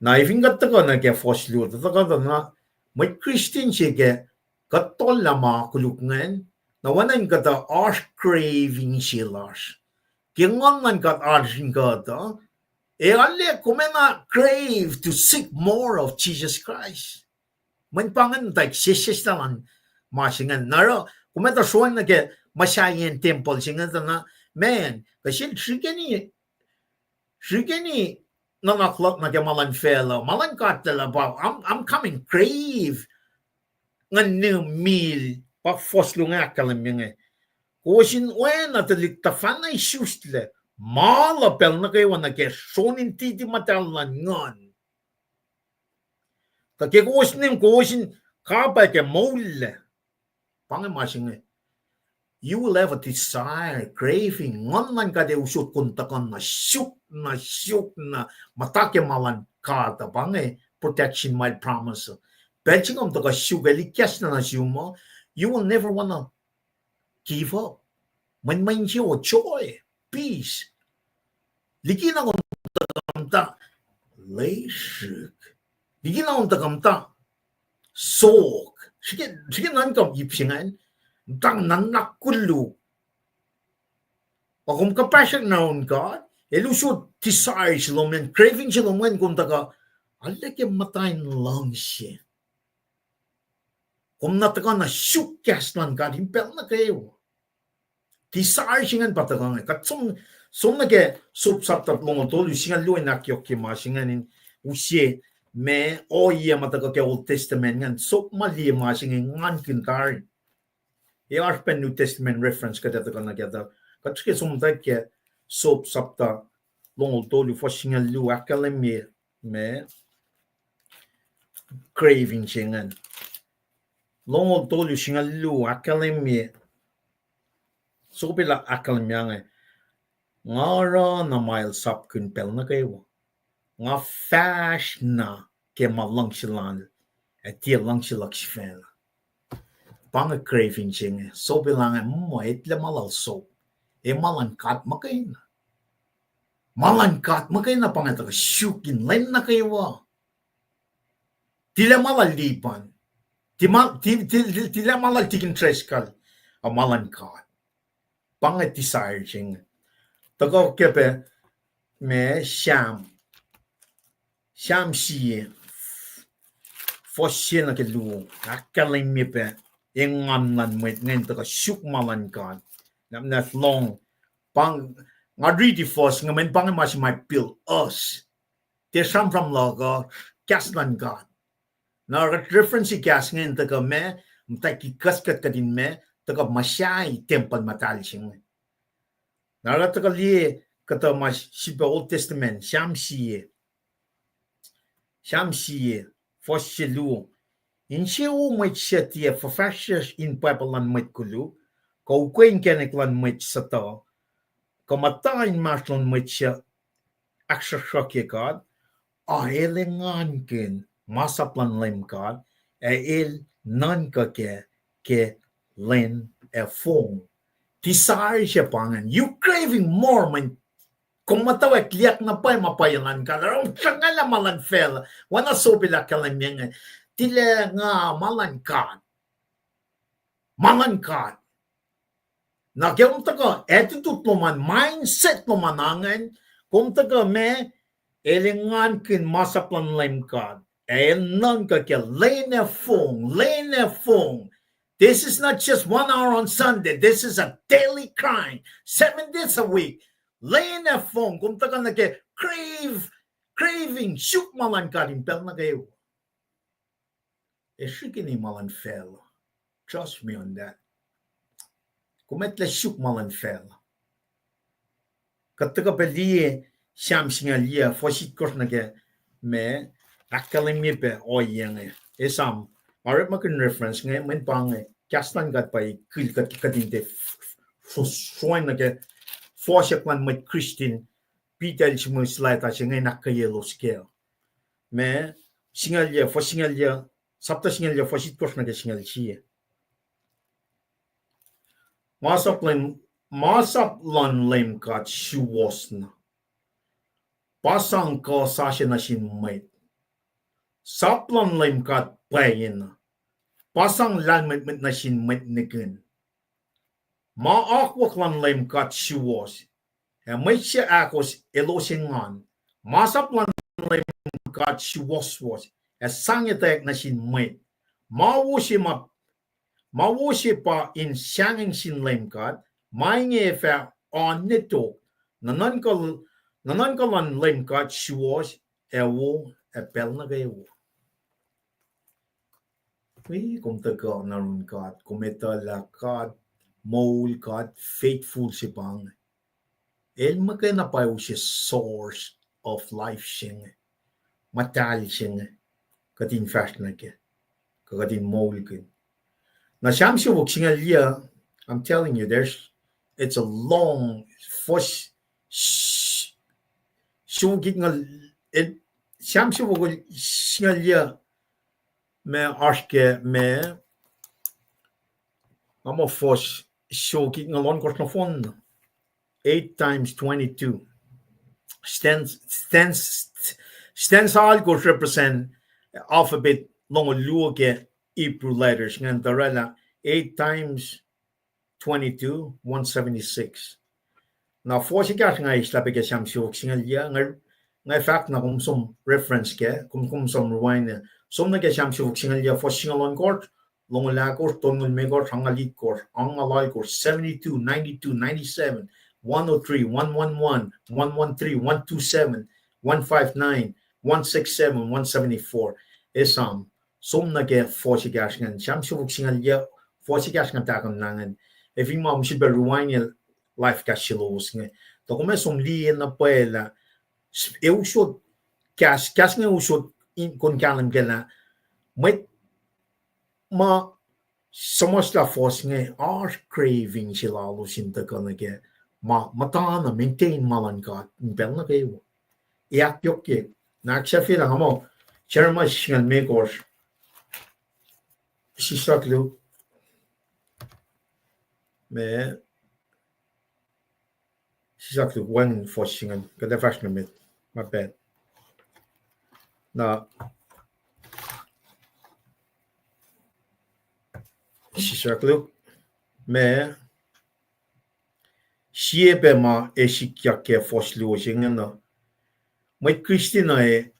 Na efin kuht tuhkuh nuh ke fohs luo, tuhkuh tuh na mwet Christian se ke kuht tollah ma koluk ingacn, na oacna in kuhtuh oasr craving se lasr. Ke Nguhn luhn God oasr in kuhtuh, ac arlac kom enenuh crave to seek more of Jesus Christ. Mweyen pa ingacn muhtwacwacack sesseslah luhn ma se ingacn. Na oruh kom etuh sroacng nuh ke muhsahiyacn tempuhl se inge tuh na, man, kuh sel srihkeni, srihkeni nuhnak luhk nuh ke ma luhn facluh, ma luhn God lwelah pa, I'm, I'm coming crave. Ngan nihm mil, pa fohs luo inge ahkkahlwemye inge. Kowos in oacna tuhlihk tuhfahna isuslac, ma luh pacl nuh kwewa nuh ke sronin titi muhtahl luhn Nguhn. Tuh ke kowos nihm, kowos in kapwack ke moullac. Pa inge ma se inge. You will have a desire, craving. Nguhn luhn God ac usot kom tuhkuh na suk, na suk, na muhta ke ma luhn God uh. Pa inge protection ma el promise. Pacl se kom tuhkuh suk, el ikacslah nuh sum uh, you will never wanna give up. Mweyen ma insewowo, joy, peace. Likina kom tuhkuh muhta lesrihk. Likina kom tuhkuh muhta sok. Srihke, srihke nuhnkuh ip se ingacn, muhta nuhnak koluk. Ac kom kuhpahsryuck nuh yurin God, el usot desire se lom an, craving se lom an, kom tuhkuh arlac ke muhta in luhngse. Kom na tuhkuh na suk kahs luhn God in pacl nuh kwewa. Desire se ingacn pa tuhkuh inge. Kuht som, som nuh ke Job sapta longoul tolu, singucul luo in ahkyohkye ma se ingacn in use ma ohiyac ma tuhkuh ke Old Testament ingacn. Job ma liye ma se inge engankihn tari. Ac oasr pac New Testament reference kuht ac tuhkuh nuh kac tuh. Kuht srihke som nuh ke Job sapta longoul tolu, fuhs singucul luo, ahkkahlwemye ma craving se ingacn. Longoul tolu singucul luo ahkkahlwemye, Job el ahkkahlwemye inge, nga oruh na ma el sapkihn pacl nuh kwewa. Nga fahsr na ke ma luhngse lal, ac tiac luhngse luhk sifacna. Pa inge craving se inge. Job el inge muh etuh lah ma lal Job, ac ma luhn God muhkwena. Ma luhn God muhkwena pa inge tuhkuh suk in lwen nuh kwewa. Tilac ma lal Lipan. Ti ma, ti, ti, ti, tilac ma lal tikin Driscoll. Ac ma luhn God. Pa inge desire se inge. Tuhkuh ke pac ma Sam, Sam sie, fuhs sie nuh ke luo, ahkkahlwemye pac engan luhn mwet ingacn tuhkuh suk ma luhn God. Nahtuhlos, pa, nga riti fuhs inge mweyen pa inge ma se ma build us. Tiac sramsram luhk uh, kahs luhn God. Na oruh kuht reference kahs inge in tuhkuh ma, muhtwacwacack kuhskuht kuht in ma, tuhkuh muhsahi tempuhl muhtahl se inge. Na oruh tuhkuh liye kuhtuh ma sifilpac Old Testament, Sam sie, Sam sie, fuhs se luo. Insewowo mwet suc tiac fuhfahsryucsr in pwacpa luhn mwet koluk, kuh ukwe inkacnek luhn mwet sutuh, kuh muhta inmahsrlon mwet suc ahksruhksruhkye God, a el engankihn masap luhn Leum God, ac el nuhnkuh kac ke lwen ac fong. Desire se pa ingacn. You craving more mweyen Kom muhtwacwacack liyeyuck na pwacye ma pwacye luhn God. Oruh sruhnguhlah ma luhn facluh. Oacna sohpel ahkkahlwemye inge. Tilac nga ma luhn God. Ma luhn God. Na ke kom tuhkuh attitude lom an, mindset lom an ingacn, kom tuhkuh ma, el engankihn masap luhn Leum God. Ac el nuhnkuh ke lwen ac fong, lwen ac fong. This is not just one hour on Sunday. This is a daily grind. Seven days a week. Lwen ac fong, kom tuhkuh nuh ke crave, craving, suk ma luhn God in pacl nuh kwewa. Ac srihkeni ma luhn facluh. Trust me on that. Kom etuh lah suk ma luhn facluh. Kuht tuhkuh pac liye Sam singucul yac, fuhs itkohsr nuh ke ma, ahkkahlwemye pac ohiyac inge. Esam, orekmakihn reference inge, mweyen pa inge, kahs luhn God pa kihl kuht, kuht in tiac f-, f-, f-, sroin nuh ke fohsack luhn mwet Christian, Peter el sihmihs leta se inge in ahkkweye elos kac. Ma, singucul yac, fuhs singucul yac, sapta singucul yac, fuhs itkohsr nuh ke singucul sie. Masap luhn, masap luhn Leum God suwohs na. Pa sang kuh sasuc nuh sin mwet. Sap luhn Leum God pwacyena. Pa sang lahlmwetmwet nuh sin mwet nihkihn. Ma akwuck luhn Leum God suwohs, ac mwet suc ahkos elos engan. Masap luhn Leum God suwohswohs, ac sang etwacack nuh sin mwet. Ma wo se ma, ma wo se pa in sahngweng sin Leum God, ma inge fah oan ne tok, nuhnuhnkuh, nuhnuhnkuh luhn Leum God suwohs, ac wo, ac pacl nuh kwewa. Wi, kom tuhkuh na run God, kom etuh lah God moul, God faithful se pa inge. El muhkwena pa use source of life se inge, muhtahl se inge, kuht in fahsr nuh kac, kuh kuht in moulkihn. Na Sam siofok singucul yac, I'm telling you, there's, it's a long, fuhs, siofok itngucul, Sam siofok singucul yac, ma oasr ke ma, nga muh fuhs siofok itngucul ohnkohsr nohfohn, eight times twenty-two. Stanza, stanza, stanza alkosr represent alphabet longoul luo ke Hebrew letters, ingacn tuh orwaclah eight times twenty-two, one seventy-six. Na fuhs ekahsr nga eis lah pac ke Sam siofok singucul yac, nga, nga fahk na kom som reference kac, kom, kom som rewind. Som nuh ke Sam siofok singucul yac, fuhs singucul ohnkohsr, longoul ahkosr, tolngoul limekohsr, angngaul itkohsr, angngaul alkosr, seventy-two, ninety-two, ninety-seven, one oh three, one one one, one one three, one two seven, one five nine, one six seven, one seventy-four. Esam, som nuh ke fuhs ekahsr ingacn, Sam siofok singucul yac, fuhs ekahsr ingacn tahkuh na ingacn. Ac fin ma kom sifilpac rewind-ye live cast se lowos inge, tuh kom ac som liye na pwacye lah, e usot, kahs, kahs inge usot in, kom kahlwem kac lah mwet ma suhmuhslah fuhs inge, oasr craving se lalos in tuhkuh nuh ke ma, muhta na maintain ma luhn God in pacl nuh kwewa. Ac ahkyohkye, na ahksahfyelah nga muh Jeremiah singucul limekohsr, sislah koluk, ma, sislah koluk, wacngihn fuhs se ingacn, kuht ac fahsr nuh met, my bad. Na, sislah koluk, ma, sie pac ma ac sikyak ke fuhs luo se ingacn uh, mwet Kristin uh ac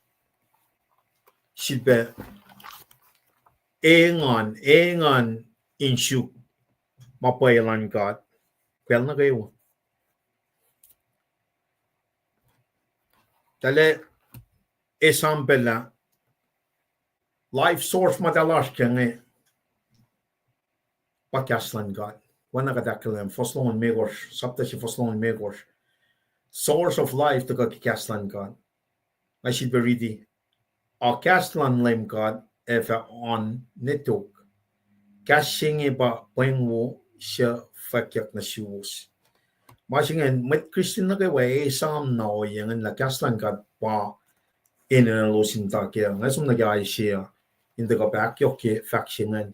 sifilpac engan, engan in suk ma pwacye luhn God pacl nuh kwewa. Tahl ac esam pac lah life source ma tahl oasr kac inge pa kahs luhn God. Oacna kuht ahkkahlwem, fuhs longoul limekohsr, sapta se fuhs longoul limekohsr. Source of life tuhkuh ke kahs luhn God. Nga sifilpac riti, a kahs luhn Leum God ac fah oan ne tok. Kahs se inge pa pweng wo suc fwackyuck nuh suwos. Ma se ingacn, mwet Kristin nuh kwewa esam na ohiyac ingacn lah kahs luhn God pa enenuh elos in tuh kac. Nga som nuh ke Isaiah, in tuhkuh pac ahkyohkye fahk se ingacn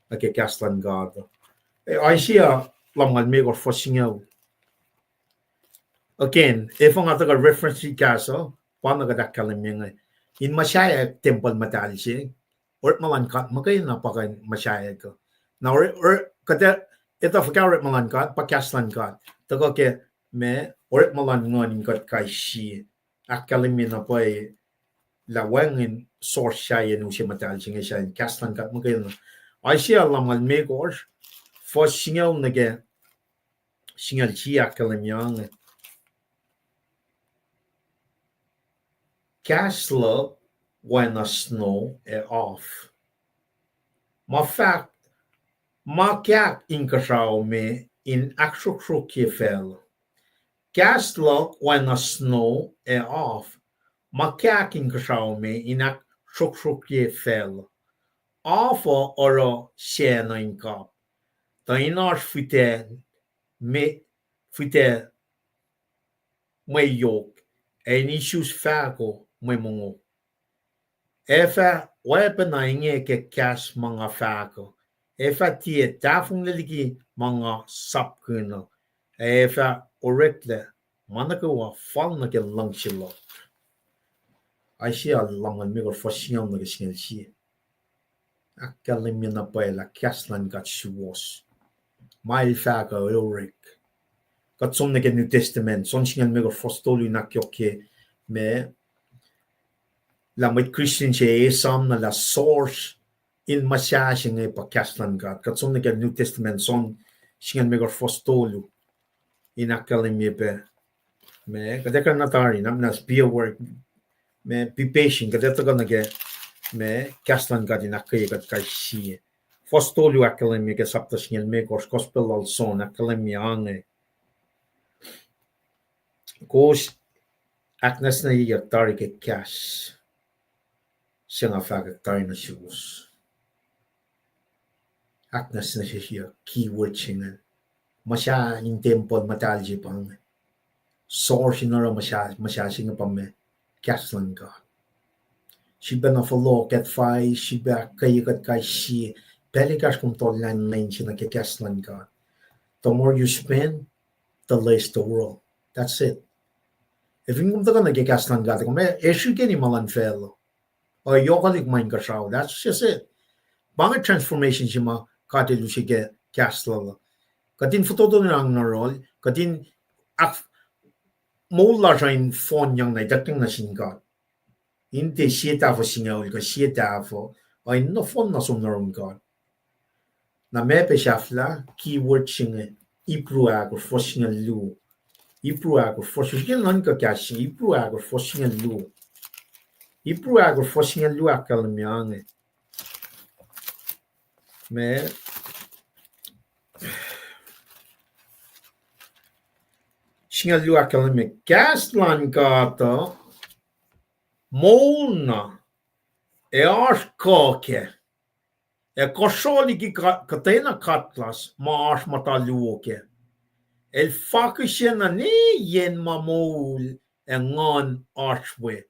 nuh ke kahs luhn God. Isaiah lumngaul limekohsr, fuhs singucul. Again, efuh nga tuhkuh reference kahs uh, pa na kuht ahkkahlwemye inge. In muhsaheack tempuhl muhtahl se, orekma luhn God muhkwena pa kuh in muhsaheack uh. Na oruh, oruh, kuht etuh fuhkah orekma luhn God, pa kahs luhn God. Tuhkuh ke ma orekma luhn nguhn in kuht kais sie. Ahkkahlwemye na pwacye lah wacngihn source sahyac in use muhtahl se inge sahyacn kahs luhn God muhkwena. Isaiah lumngaul limekohsr, fuhs singucul nuh ke singucul sie ahkkahlwemye inge. Kahs luhk oacna snow ac af. Ma fahk, ma kahk inkuhsrao me in ahksruhksruhkye facluh. Kahs luhk oacna snow ac af, ma kahk inkuhsrao me in ahksruhksruhkye facluh. Af uh oruh sacna in kap, tuh in oasr fihtac me, fihtac mwe yohk, ac in isus fahko mwe mongo. Ac fah oacpacna inge ke kahs ma nga fahk uh. Ac fah tiac tahfonglac liki ma nga sapkihn uh. Ac fah oreklac ma nuh kwewa fal nuh ke luhngse luhk. Isaiah lumngaul limekohsr, fuhs singucul nuh ke singucul sie. Ahkkahlwemye na pwacye lah kahs luhn God suwohs. Ma el fahk uh orek. Kuht som nuh ke New Testament, John singucul limekohsr, fuhs tolu in ahkyohkye ma lah mwet Christian se esam na lah source in muhsahi se inge pa kahs luhn God. Kuht som nuh ke New Testament, John singucul limekohsr, fuhs tolu in ahkkahlwemye pac ma kuht ac kuh na tari, na muhnahs be aware, ma be patient, kuht ac tuhkuh nuh ke ma kahs luhn God in ahkkweye kuht kais sie. Fuhs tolu ahkkahlwemye ke sapta singucul limekohsr, Gospel lal John, ahkkahlwemye inge. Kowos ahknwacsnwacsyeyuck tari ke kahs se nga fahkwack tari nuh suwos. Ahknwacsnwacsye, keyword se inge. Muhsahi in tempuhl muhtahl se pa inge. Source in oruh muhsahi, muhsahi se inge pa ma kahs luhn God. Srihpac na fohlohk, advice, srihpac ahkkweye kuht kais sie, pacl ekahsr kom tohllah nuh inse nuh ke kahs luhn God. The more you spend, the less the world. That's it. Ac fin kom tuhkuh nuh ke kahs luhn God, kom ac srihkeni ma luhn facluh. Ac yohkwelihk ma inkuhsrao. That's just it. Pa inge transformation se ma God el use ke kahs lal uh. Kuht in fototo nuh yohrohl, kuht in ahk-, moul lasr uh in fohnyang na ituckyang nuh sin God. In tiac sie tahfuh singucul kuh sie tahfuh, ac in nohfohn na som nuh yurin God. Na meac pac sahflah, keyword se inge, Hebrew ahkosr fuhs singucul luo. Hebrew ahkosr fuhs, ke nuhnkuh kahs se, Hebrew ahkosr fuhs singucul luo. Hebrew ahkosr fuhs singucul luo ahkkahlwemye inge. Ma, singucul luo ahkkahlwemye, kahs luhn God uh moul na, ac oasr kuh kac, ac kohsroh liki ka-, kuhtwena katlas ma oasr muhta luo kac. El fakihsye na ne yen ma moul ac nguhn oasr we,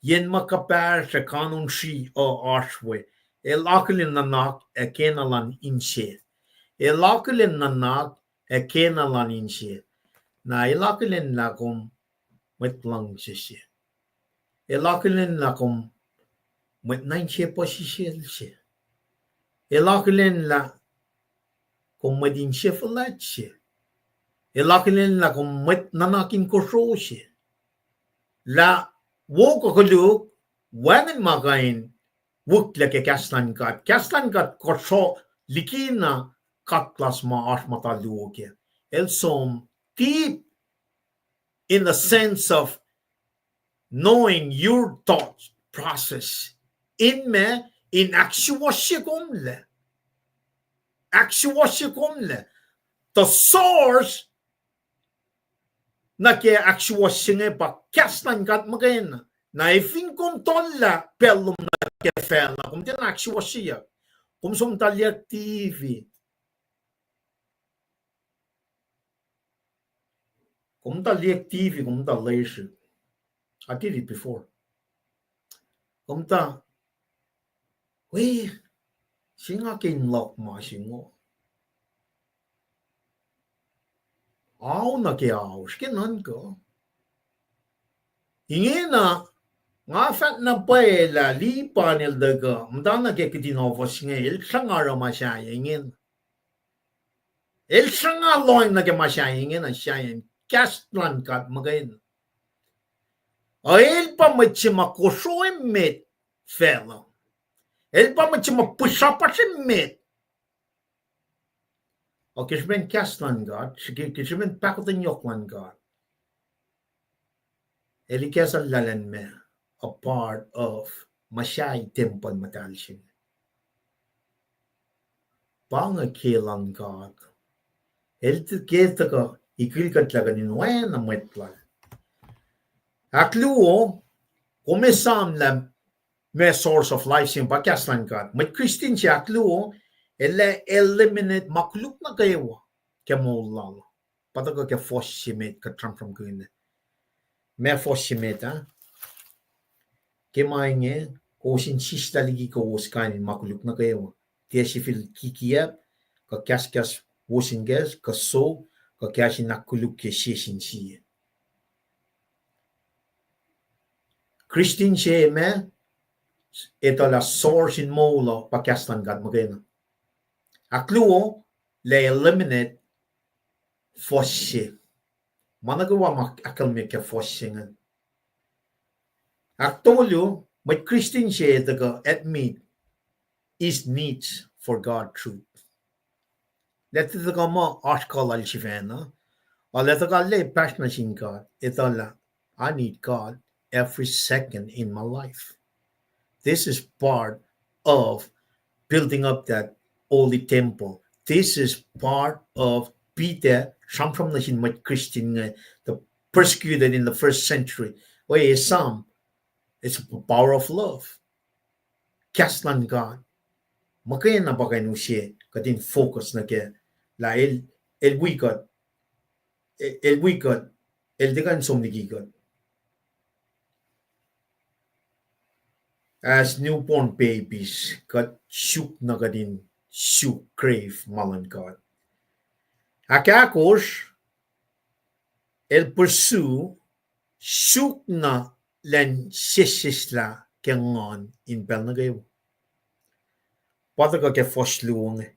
yen ma kuhpahsr ac kanonsri uh oasr we. El akihlen nuhnak ac kena luhn inse. El akihlen nuhnak ac kena luhn inse. Na el akihlen lah kom mwet luhngse se. El akihlen lah kom mwet na inse puhsisacl se. El akihlen lah kom mwet inse fuhlwact se. El akihlen lah kom mwet nuhnak in kohsroh se. Lah wo kuh koluk, wacngihn ma kuh in wihklac ke kahs luhn God. Kahs luhn God kohsroh likina katlas ma oasr muhta luo kac. El som deep in the sense of knowing your thought process. In ma, in ahksuwohsye komlac. Ahksuwohsye komlac. The source nuh ke ahksuwohsye inge pa kahs luhn God muhkwena. Na efin kom tohllah pacl lom nuh ke facluh, kom tiacna ahksuwohsyeyuck. Kom som muhta liyeyuck T V. Kom muhta liyeyuck T V, kom muhta lesrihk. I did it before. Kom muhta, we, se nga ke in luhk ma se ingo. Ao nuh ke ao, srihke nuhnkuh. Ingena, nga fahk na pwacye lah Lipan el tuhkuh muhta nuh ke kihtin ohfohs inge, el sruhnga oruh ma sahyac ingena. El sruhnga lohacng nuh ke ma sahyac ingena, sahyac kahs luhn God muhkwena. Ac el pa mwet se ma kosro emet facluh. El pa mwet se ma pihsrapasr emet. Ac ke srihpen kahs luhn God, ke, ke srihpen pahkotwen yohk luhn God, el ikacslah lal an ma a part of muhsahi tempuhl muhtahl se. Pa inge ke luhn God. El t-, ke tuhkuh ikihn kuht lah kuht in oacna mwet lal. Ahkluo, kom esam lah ma source of life se inge pa kahs luhn God. Mwet Kristin se ahkluo, el ac eliminate ma koluk nuh kwewa ke moul lal. Pa tuhkuh ke fuhs se met kuht sramsramkihn. Ma fuhs se met ah. Ke ma inge, kowos in sislah liki kowos kain in ma koluk nuh kwewa. Tiac sifil kikiacp, kuh kahskahs wosnkacs, kuh sou, kuh kahs in ahkkolukye sie sin sie. Kristin se ma etuh lah source in moul uh pa kahs luhn God muhkwena. Ahkluo, lah eliminate fuhs se. Ma nuh kwewa ma ahkkahlwemye ke fuhs se ingacn. Ahktolu, mwet Kristin se tuhkuh admit his needs for God truth. Lah tuhkuh muh oasr kuh lal sifacna, ac lah tuhkuh lwelah pahsr nuh sin God, etuh lah I need God every second in my life. This is part of building up that holy temple. This is part of Peter, sramsram nuh sin mwet Kristin inge, the persecuted in the first century. Oe, esam, it's the power of love. Kahs luhn God. Muhkwena pa kuh in use kuht in focus nuh ke, lah el, el wi kuht, el, el wi kuht, el tiac kuh in som liki kuht. As newborn babies, kuht suk na kuht in suk, crave ma luhn God. Ahkahkosr, el pursue suk na lwen sesseslah ke nguhn in pacl nuh kwewa. Pa tuhkuh ke fuhs luo inge.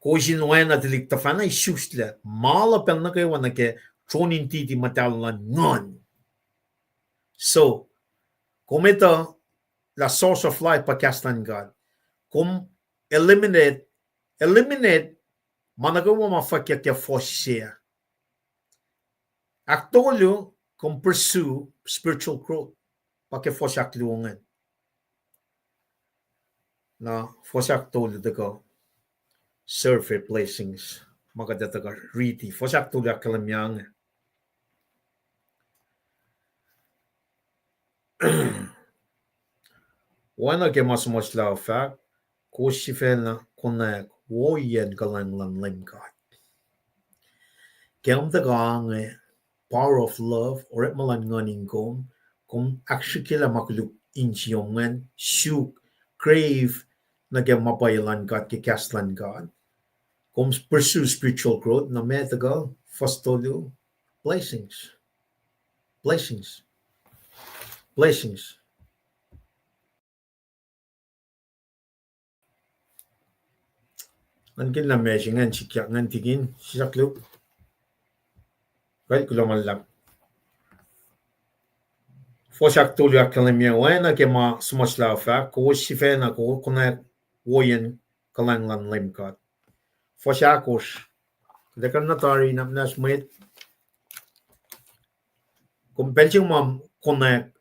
Kowos in oacna tuhlihk tuhfahna isuslac ma luh pacl nuh kwewa nuh ke tron in titi muhtahl luhn nguhn. So, kom etuh lah source of life pa kahs luhn God. Kom eliminate, eliminate ma nuh kwewa ma fwackyuck ke fuhs se. Ahktolu, kom pursue spiritual growth. Pa ke fuhs ahkluo ingacn. Na fuhs ahktolu tuhkuh serve blessings. Ma kuht ac tuhkuh riti fuhs ahktolu ahkkahlwemye inge. Oacna ke ma suhmuhslah uh fahk, kowos sifacna konwacack woiyacn kuhlwacng luhn Leum God. Ke kom tuhkuh inge, power of love, orekma luhn nguhn in kom, kom ahksrihkyelah ma koluk insiyom ingacn, suk, crave nuh ke ma pwacye luhn God, ke kahs luhn God. Kom pursue spiritual growth, na ma tuhkuh, fuhs tolu, blessings. Blessings. Blessings. Ngan kihn lah ma se ingacn sikyak ingacn tikin, sisaklu. Kal kuloh ma luhlahp. Fuhs ahktolu ahkkahlwemye oacna ke ma suhmuhslah uh fahk, kowos sifacna konwacack woiyacn kuhlwacng luhn Leum God. Fuhs ahkosr. Kuht ac kuh na tari na muhnahs mwet. Kom pacl se ma konwacack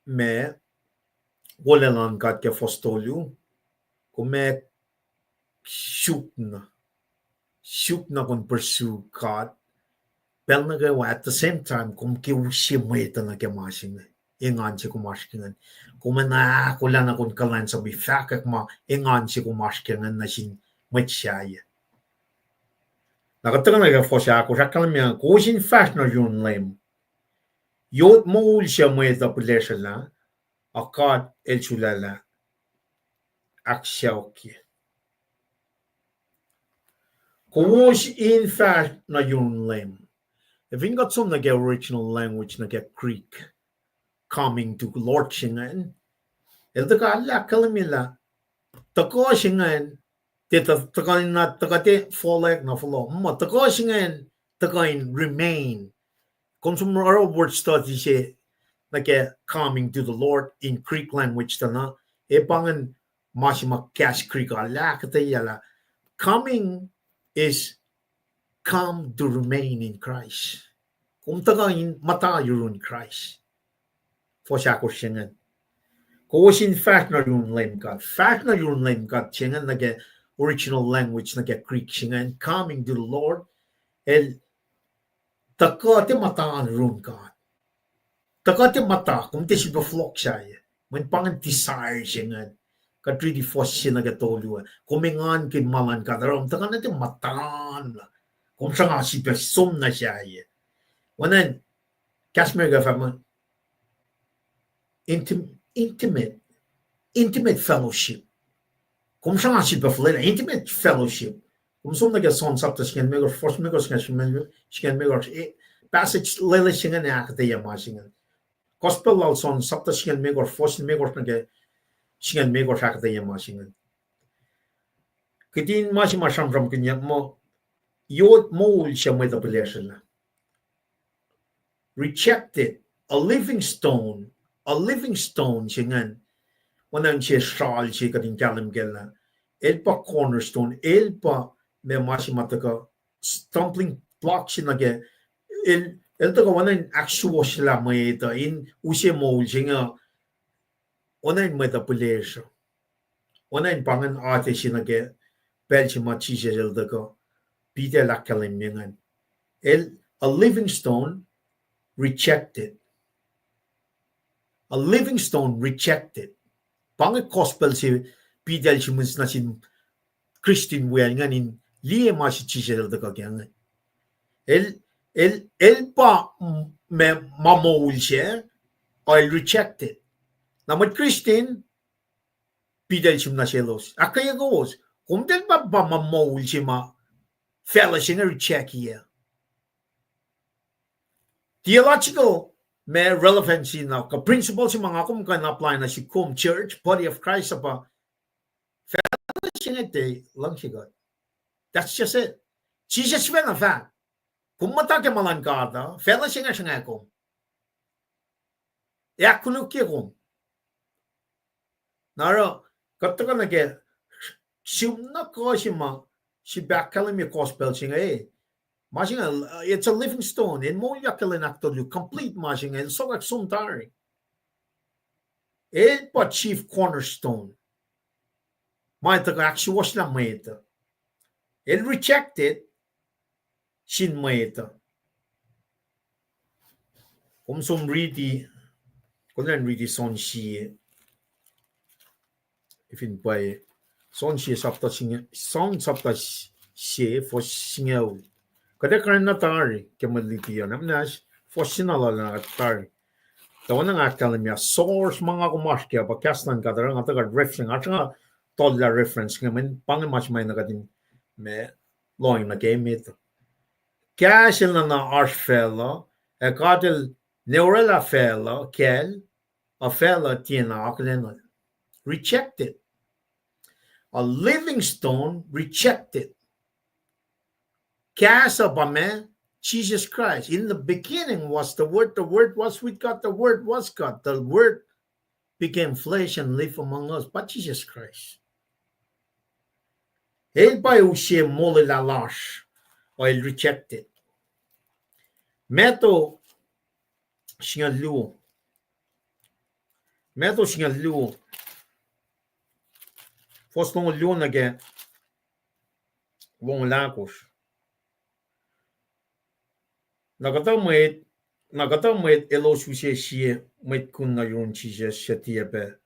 ma wolacna luhn God ke fuhs tolu, kom ac suk na, suk na kom pursue God pacl nuh kwewa, at the same time kom ke use mwet uh nuh ke ma se inge, engan se kom oasr ke ingacn. Kom ac na ahkolah na kom kuhlwacnsapuh fahkwack ma engan se kom oasr ke ingacn nuh sin mwet sahyac. Na kuht tuhkuh nuh ke fuhs ahkosr, ahkkahlwemye, kowos in fahsr nuh yurin Leum. Yot moul se mwet uh pihlesrwelah, ac God El sulaclah ahksaokye. Kowos in fahsr nuh yurin Leum. Ac fin kuht som nuh ke original language nuh ke Greek, coming to Lord se ingacn. El tuhkuh ahkkahlwemye lah tuhkuh se ingacn, tiac tuh-, tuhkuh na tuhkuh tiac fohlohk na fohlohk. Muh tuhkuh se ingacn, tuhkuh in remain. Kom som oruh word study se nuh ke coming to the Lord in Greek language tuh na, e pa ingacn ma se ma kahs Greek uh ahkuhtweyac lah coming is come to remain in Christ. Kom tuhkuh in muhta yurun Kraist. Fuhs ahkosr se ingacn. Kowos in fahsr nuh yurun Leum God. Fahsr nuh yurun Leum God se ingacn nuh ke original language nuh ke Greek se ingacn, coming to the Lord. El tuhkuh tiac muhta yurun God. Tuhkuh tiac muhta, kom tiac sifilpac fohlohk sahyac. Mweyen pa ingacn desire se ingacn. Kuht riti fuhs se nuh ke tolu ah, kom engankihn ma luhn God, oruh kom tuhkuh na tiac muhta na. Kom sruhnga sifilpac som nuh sahyac. Oacna in kahs America fahk muh intim-, intimate, intimate fellowship. Kom sruhnga sifilpac fuhlwelah intimate fellowship. Kom som nuh ke John sapta singucul limekohsr, fuhs limekohsr, singucul limekohsr, eh, passage lwelah se ingacn ahkuhtweyac ma se ingacn. Gospel lal John sapta singucul limekohsr, fuhs limekohsr nuh ke singucul limekohsr ahkuhtweyac ma se ingacn. Kihtin ma se ma sramsramkihnyuck muh, yot moul se mwet uh pihlesruh lah rejected, a living stone, a living stone se ingacn, oacna in se sral se kuht in kahlwem kac lah, el pa cornerstone, el pa ma, ma se ma tuhkuh stumbling block se nuh ke, el, el tuhkuh oacna in ahksuwohsyelah mwet uh in use moul se inge, oacna in mwet uh pihlesruh. Oacna in pa ingacn atac se nuh ke pacl se ma Jisus el tuhkuh, Peter el ahkkahlwemye ingacn. El, a living stone rejected. A living stone rejected. Pa inge gospel se Peter el sihmihs nuh sin Kristin wiyacl ingacn in liye ma se Jisus el tuhkuh ke inge. El, el, el pa m-, ma, ma moul se, el rejected. Na mwet Kristin, Peter el sihm nuh selos, ahkkweye kowos, kom tiac pa, pa ma moul se ma facluh se inge rejectiyac. Theological ma relevancy na kuh principle se ma nga kom kuh in apply nuh sihk kom church, body of Christ uh pa facluh se inge tiac luhngse kuht. That's just it. Jisus sifacna fahk, kom muhta ke ma luhn God uh, facluh se inge sruhnga kom. Ac ahkkolukye kom. Na oruh, kuht tuhkuh nuh ke sihm na kuh se ma, sifilpac ahkkahlwemye gospel se inge, eh. Ma se inge, uh, it's a living stone. El moulyak ke lwen ahktolu, complete ma se inge, el sokwack som tari. El pa chief cornerstone. Ma el tuhkuh ahksuwohsyelah mwet uh. El rejected sin mwet uh. Kom som riti, kom kuh in riti John sie. Fin pwacye, John sie sapta singucul, John sapta sie, fuhs singucul. Kuht ac karihngihn na tari ke mwe luti uh, na muhnahs fuhs singucul lal na kuht tari. Tuh oacna nga ahkkahlwemye, source ma nga kom oasr kac pa kahs luhn God, oruh nga tuhkuh reference, nga sruhnga tollah reference inge, mweyen pa inge ma se ma na kuht in ma lohng nuh ke emet. Kahs el na na oasr facluh, ac God el ne orwaclah facluh kacl, a facluh tiacna akihlen. Rejected. A living stone rejected. Kahs uh pa ma, Jesus Christ. In the beginning was the Word, the Word was with God, the Word was God, the Word became flesh and lived among us. Pa Jesus Christ. El pa use molwelah lasr, el rejected. Matthew singucul luo. Matthew singucul luo. Fuhs longoul luo nuh ke longoul ahkosr. Na kuhtuh mwet, na kuhtuh mwet elos use sie mwet kun nuh yurin Jisus suc tiac pac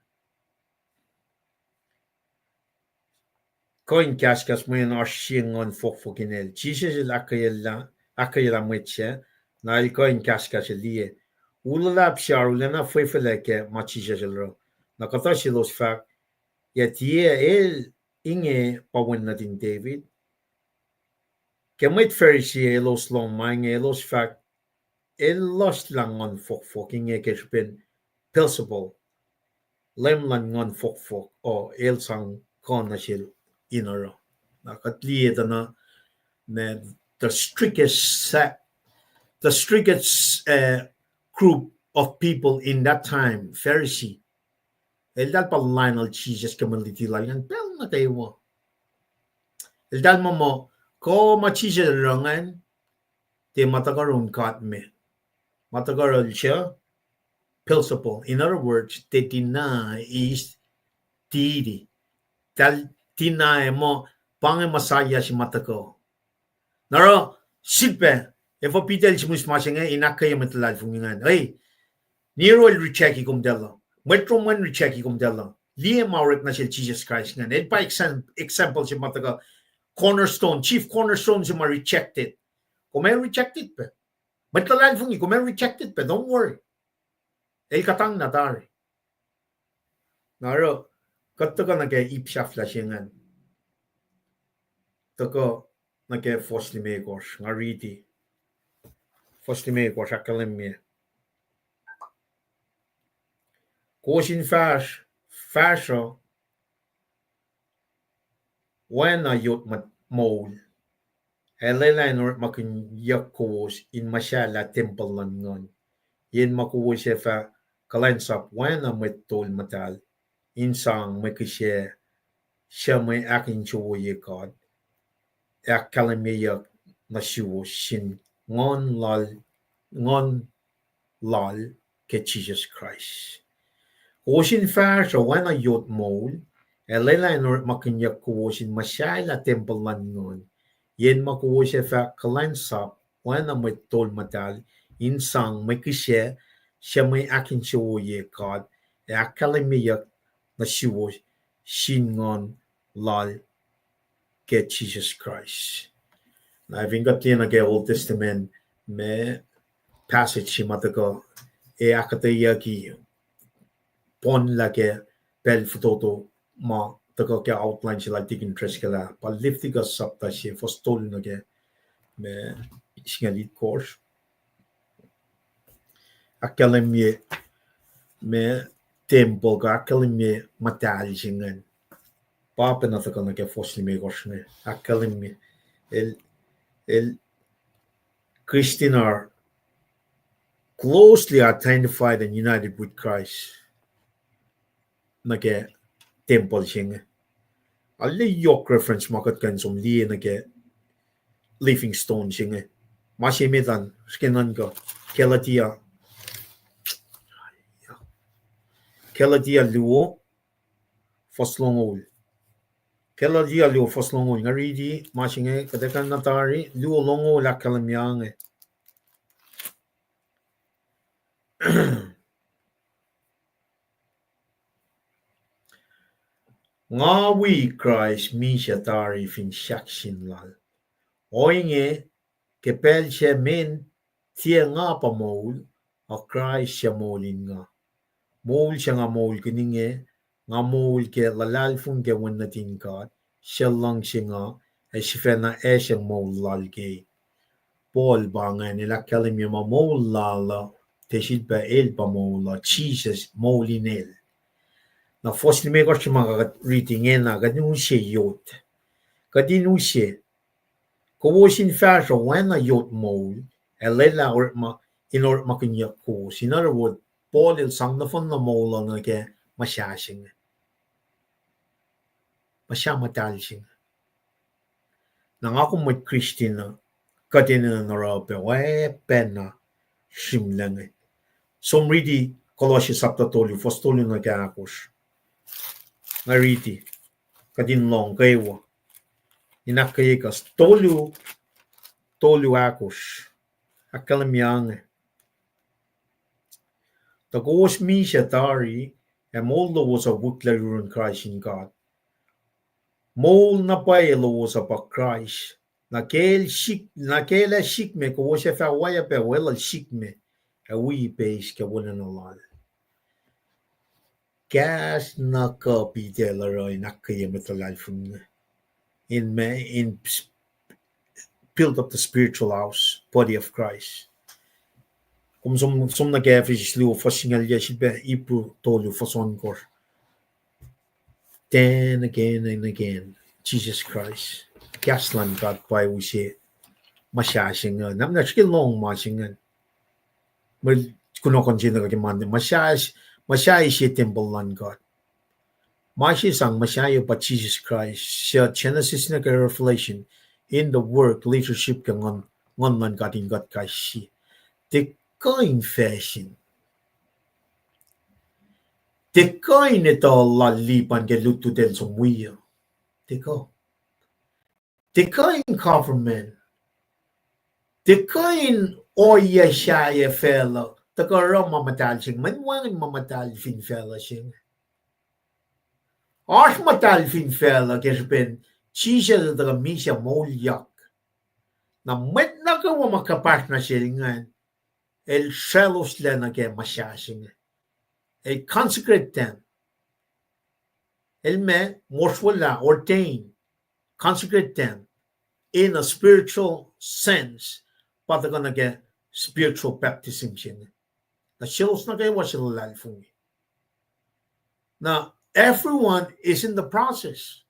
kuh in kahskahs mweyen oasr sie nguhn fohkfohk in el. Jisus el ahkkweyacl-, ahkkweyaclah mwet sac, na el kuh in kahskahs ac liye. U luhlahp se arulacna fwefelac ke ma Jisus el oruh. Na kuhtuh selos fahk, yac tiac el inge pa wen nuhtin David? Ke mwet Pharisee elos lohng ma inge, elos fahk, el lohsrlah nguhn fohkfohk inge ke srihpen Beelzebul, leum luhn nguhn fohkfohk, uh, el sang kuh nuh sel in oruh. Na kuht liye tuh na, na the strictest sect, the strictest, uh, group of people in that time, Pharisee. Eltahl pa lain Jisus ke mwe luti lal ingacn pacl nuh kwewa. Eltahl muh muh, kuh ma Jisus el oruh ingacn, tiac ma tuhkuh yurin god me. Ma tuhkuh yurin suc? Beelzebul. In other words, they deny his deity. Eltahl deny muh pa inge Messiah se ma tuhkuh. Na oruh, sifilpac, efuh Peter el sihmihs ma se inge in ahkkweye mwet luhlahlfongi ingacn? Ei, Nero el reject-i komtacl uh. Mwet Rome ingacn reject-i komtacl uh. Liye ma orek nuh sel Jisus Kraist ingacn. El pa exam-, example se ma tuhkuh cornerstone, chief cornerstone se ma rejected. Kom ac rejected pac. Mwet luhlahlfongi, kom ac rejected pac, don't worry. El kuhtanglah tari. Na oruh, kuht tuhkuh nuh ke ip sahflah se ingacn. Tuhkuh nuh ke fuhs limekohsr, nga riti. Fuhs limekohsr ahkkahlwemye, kowos in fahsr, fahsr uh, oacna yot moul, ac lwelah in orekmakihnyuck kowos in muhsahelah tempuhl luhn nguhn, yen ma kowos ac fah kuhlwacnsap oacna mwet tol muhtahl, in sang mwe kihsac suc mwe ahkinsewowoye God, ac ahkkahlwemyeyuck nuh suwos sin nguhn lal, nguhn lal ke Jisus Kraist. Kowos in fahsr uh oacna yot moul, ac lwelah in orekmakihnyuck kowos in muhsahelah tempuhl luhn nguhn, yen ma kowos ac fah kuhlwacnsap oacna mwet tol muhtahl, in sang mwe kihsac suc mwe ahkinsewowoye God, ac ahkkahlwemyeyuck nuh suwos sin nguhn lal ke Jisus Kraist. Na fin kuht liye nuh ke Old Testament, ma passage se ma tuhkuh ac ahkuhtweyucki poun lah ke pacl fototo ma tuhkuh ke outline se lal Tikin Treskalah, pa Leviticus sapta se, fuhs tolu nuh ke ma singucul itkohsr. Ahkkahlwemye ma tempuhl kuh ahkkahlwemye muhtahl se ingacn. Pa pacna tuhkuh nuh ke fuhs limekohsr inge. Ahkkahlwemye el, el, Christian are closely identified and united with Christ. Nuh ke tempuhl se inge. Arlac yohk reference ma kuht kuh in som liye nuh ke living stone se inge. Ma se met an, srihke nuhnkuh, Galatia, Galatia luo, fuhs longoul. Galatia luo fuhs longoul. Nga riti ma se inge, kuht ac kuh in tari, luo longoul ahkkahlwemye inge. Nga wi Kraist misac tari fin sahksin lal. Ohinge, ke pacl sac men, tiac nga pa moul, a Kraist suc moul in nga. Moul suc nga moulkihn inge, nga moul ke luhlahlfongi ke Wen nuhtin God, suc luhngse nga, ac sifacna asacng moul lal ke. Paul pa ingacn el ahkkahlwemye ma moul lal uh, tiac sifilpac el pa moul uh, Jisus moul in el. Na fuhs limekohsr se ma kuht riti ingena, kuht in use yot. Kuht in use, kowos in fahsr uh oacna yot moul, ac lwelah orekma, in orekmakihnyuck kowos. In other words, Paul el sang nohfohn na moul uh nuh ke muhsahi se inge, muhsahi muhtahl se inge. Na nga kom mwet Christian uh, kuht enenuh oruh pac oacpacna sihmlac inge. Som riti Colossians sapta tolu, fuhs tolu nuh ke ahkosr. Nga riti, kuht in lohng kwewa, in ahkkweye kuh tolu, tolu ahkosr. Ahkkahlwemye inge. Tuh kowos misac tari, ac moul lowos uh wiklac yurin Kraist in God. Moul na pwacye lowos uh pa Kraist. Na ke el sik, na ke el ac sikme, kowos ac fah oacyacpac weluhl sikme, ac wi ipeis ke wolacna lal. Kahs na kuh Peter el oruh in ahkkweye mwet luhlahlfongi inge. In ma, in build up the spiritual house, body of Christ. Kom som, som nuh ke Ephesians luo fuhs singucul yac, srihpac Hebrew tolu fuhs ohnkohsr. Then again and again, Jesus Christ. Kahs luhn God pa use Messiah se inge. Na muh srihke lohng ma se inge. Mwe kunohkohn se nuh ke ma, Messiah, Messiah se tempuhl luhn God. Ma se sang Messiah pa Jesus Christ, suc Genesis nuh ke Revelation, in the work, leadership ke nguhn, nguhn luhn God in kuht kais sie. Tiac kuh in facsin. Tiac kuh in etuh lal lipan ke lutlut el som wi uh. Tiac kuh. Tiac kuh in government. Tiac kuh in ohiyac sahyac facluh. Tuhkuh oruh ma muhtahl se inge. Mweyen wacngihn ma muhtahl fin facluh se inge. Oasr muhtahl fin facluh ke srihpen Jisus el tuhkuh misac moulyak. Na mwet nuh kwewa ma kuhpahsr nuh sel ingacn, el sracloslac nuh ke Messiah se inge. El consecrate them. El ma, mosrwellah, ordain, consecrate them in a spiritual sense, pa tuhkuh nuh ke spiritual baptism se inge. Na selos nuh kwewa su luhlahlfongi. Na, everyone is in the process.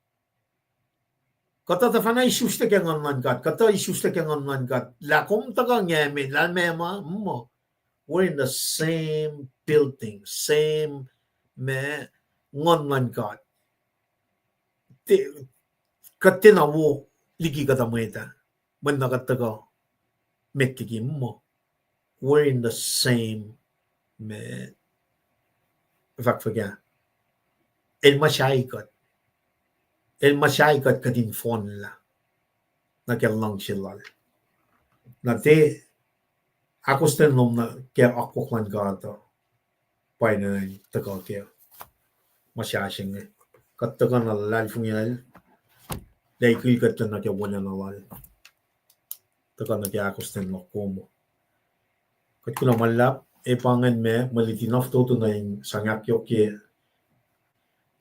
Kuhtuh tuhfahna isuslac ke nguhn luhn God, kuhtuh isuslac ke nguhn luhn God. Lah kom tuhkuh ngeme, lah meac ma, muh. We're in the same building, same ma, nguhn luhn God. Kuht tiacna wo liki kuhtuh mwet ah, mweyen kuht tuhkuh met liki muh. We're in the same ma, fahk fuhkah. El muhsahi kuht. El muhsahi kuht kuht in fohnlah nuh ke luhngse lal. Na tiac ahkostwen lom nuh ke akwuck luhn God uh, pa inge tuhkuh ke Messiah se inge. Kuht tuhkuh na luhlahlfongiyacl, lah ikil kuht nuh ke wolacna lal. Tuhkuh nuh ke ahkostwen luhk kom. Kuht kuloh ma luhlahp, ac pa ingacn ma mwe luti na fototo nuh in sang ahkyohkye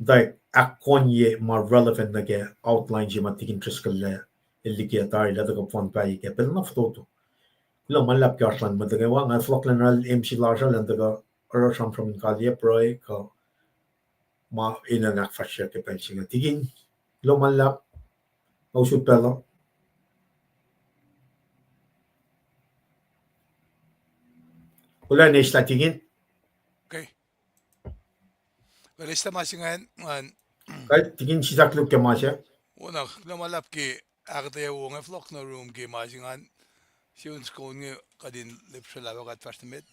tuh ahkkonye ma relevant nuh ke outline se ma tikin Driscoll el liki tari lah tuhkuh fon pac ke pacl na fototo. Kuloh ma luhlahp ke oasr luhn mwet nuh kwewa, nga fohlohk luhn oral M C lasr uh lah tuhkuh oruh sramsram in kaliyac pruhe kuh ma enenuh in ahkfahsrye ke pacl se inge. Tikin, kuloh ma luhlahp, nga usot pacl uh. Kuloh in eslah tikin. Okay. Kuloh in eslah ma se ingacn, ngan. Kuloh tikin, sislah koluk ke ma se. Wona, kuloh ma luhlahp ke ahkuhtweyac wo inge, fohlohk nuh room ke ma se ingacn. Siwin skon inge kuht in lipsrelahwack kuht fahsr nuh met.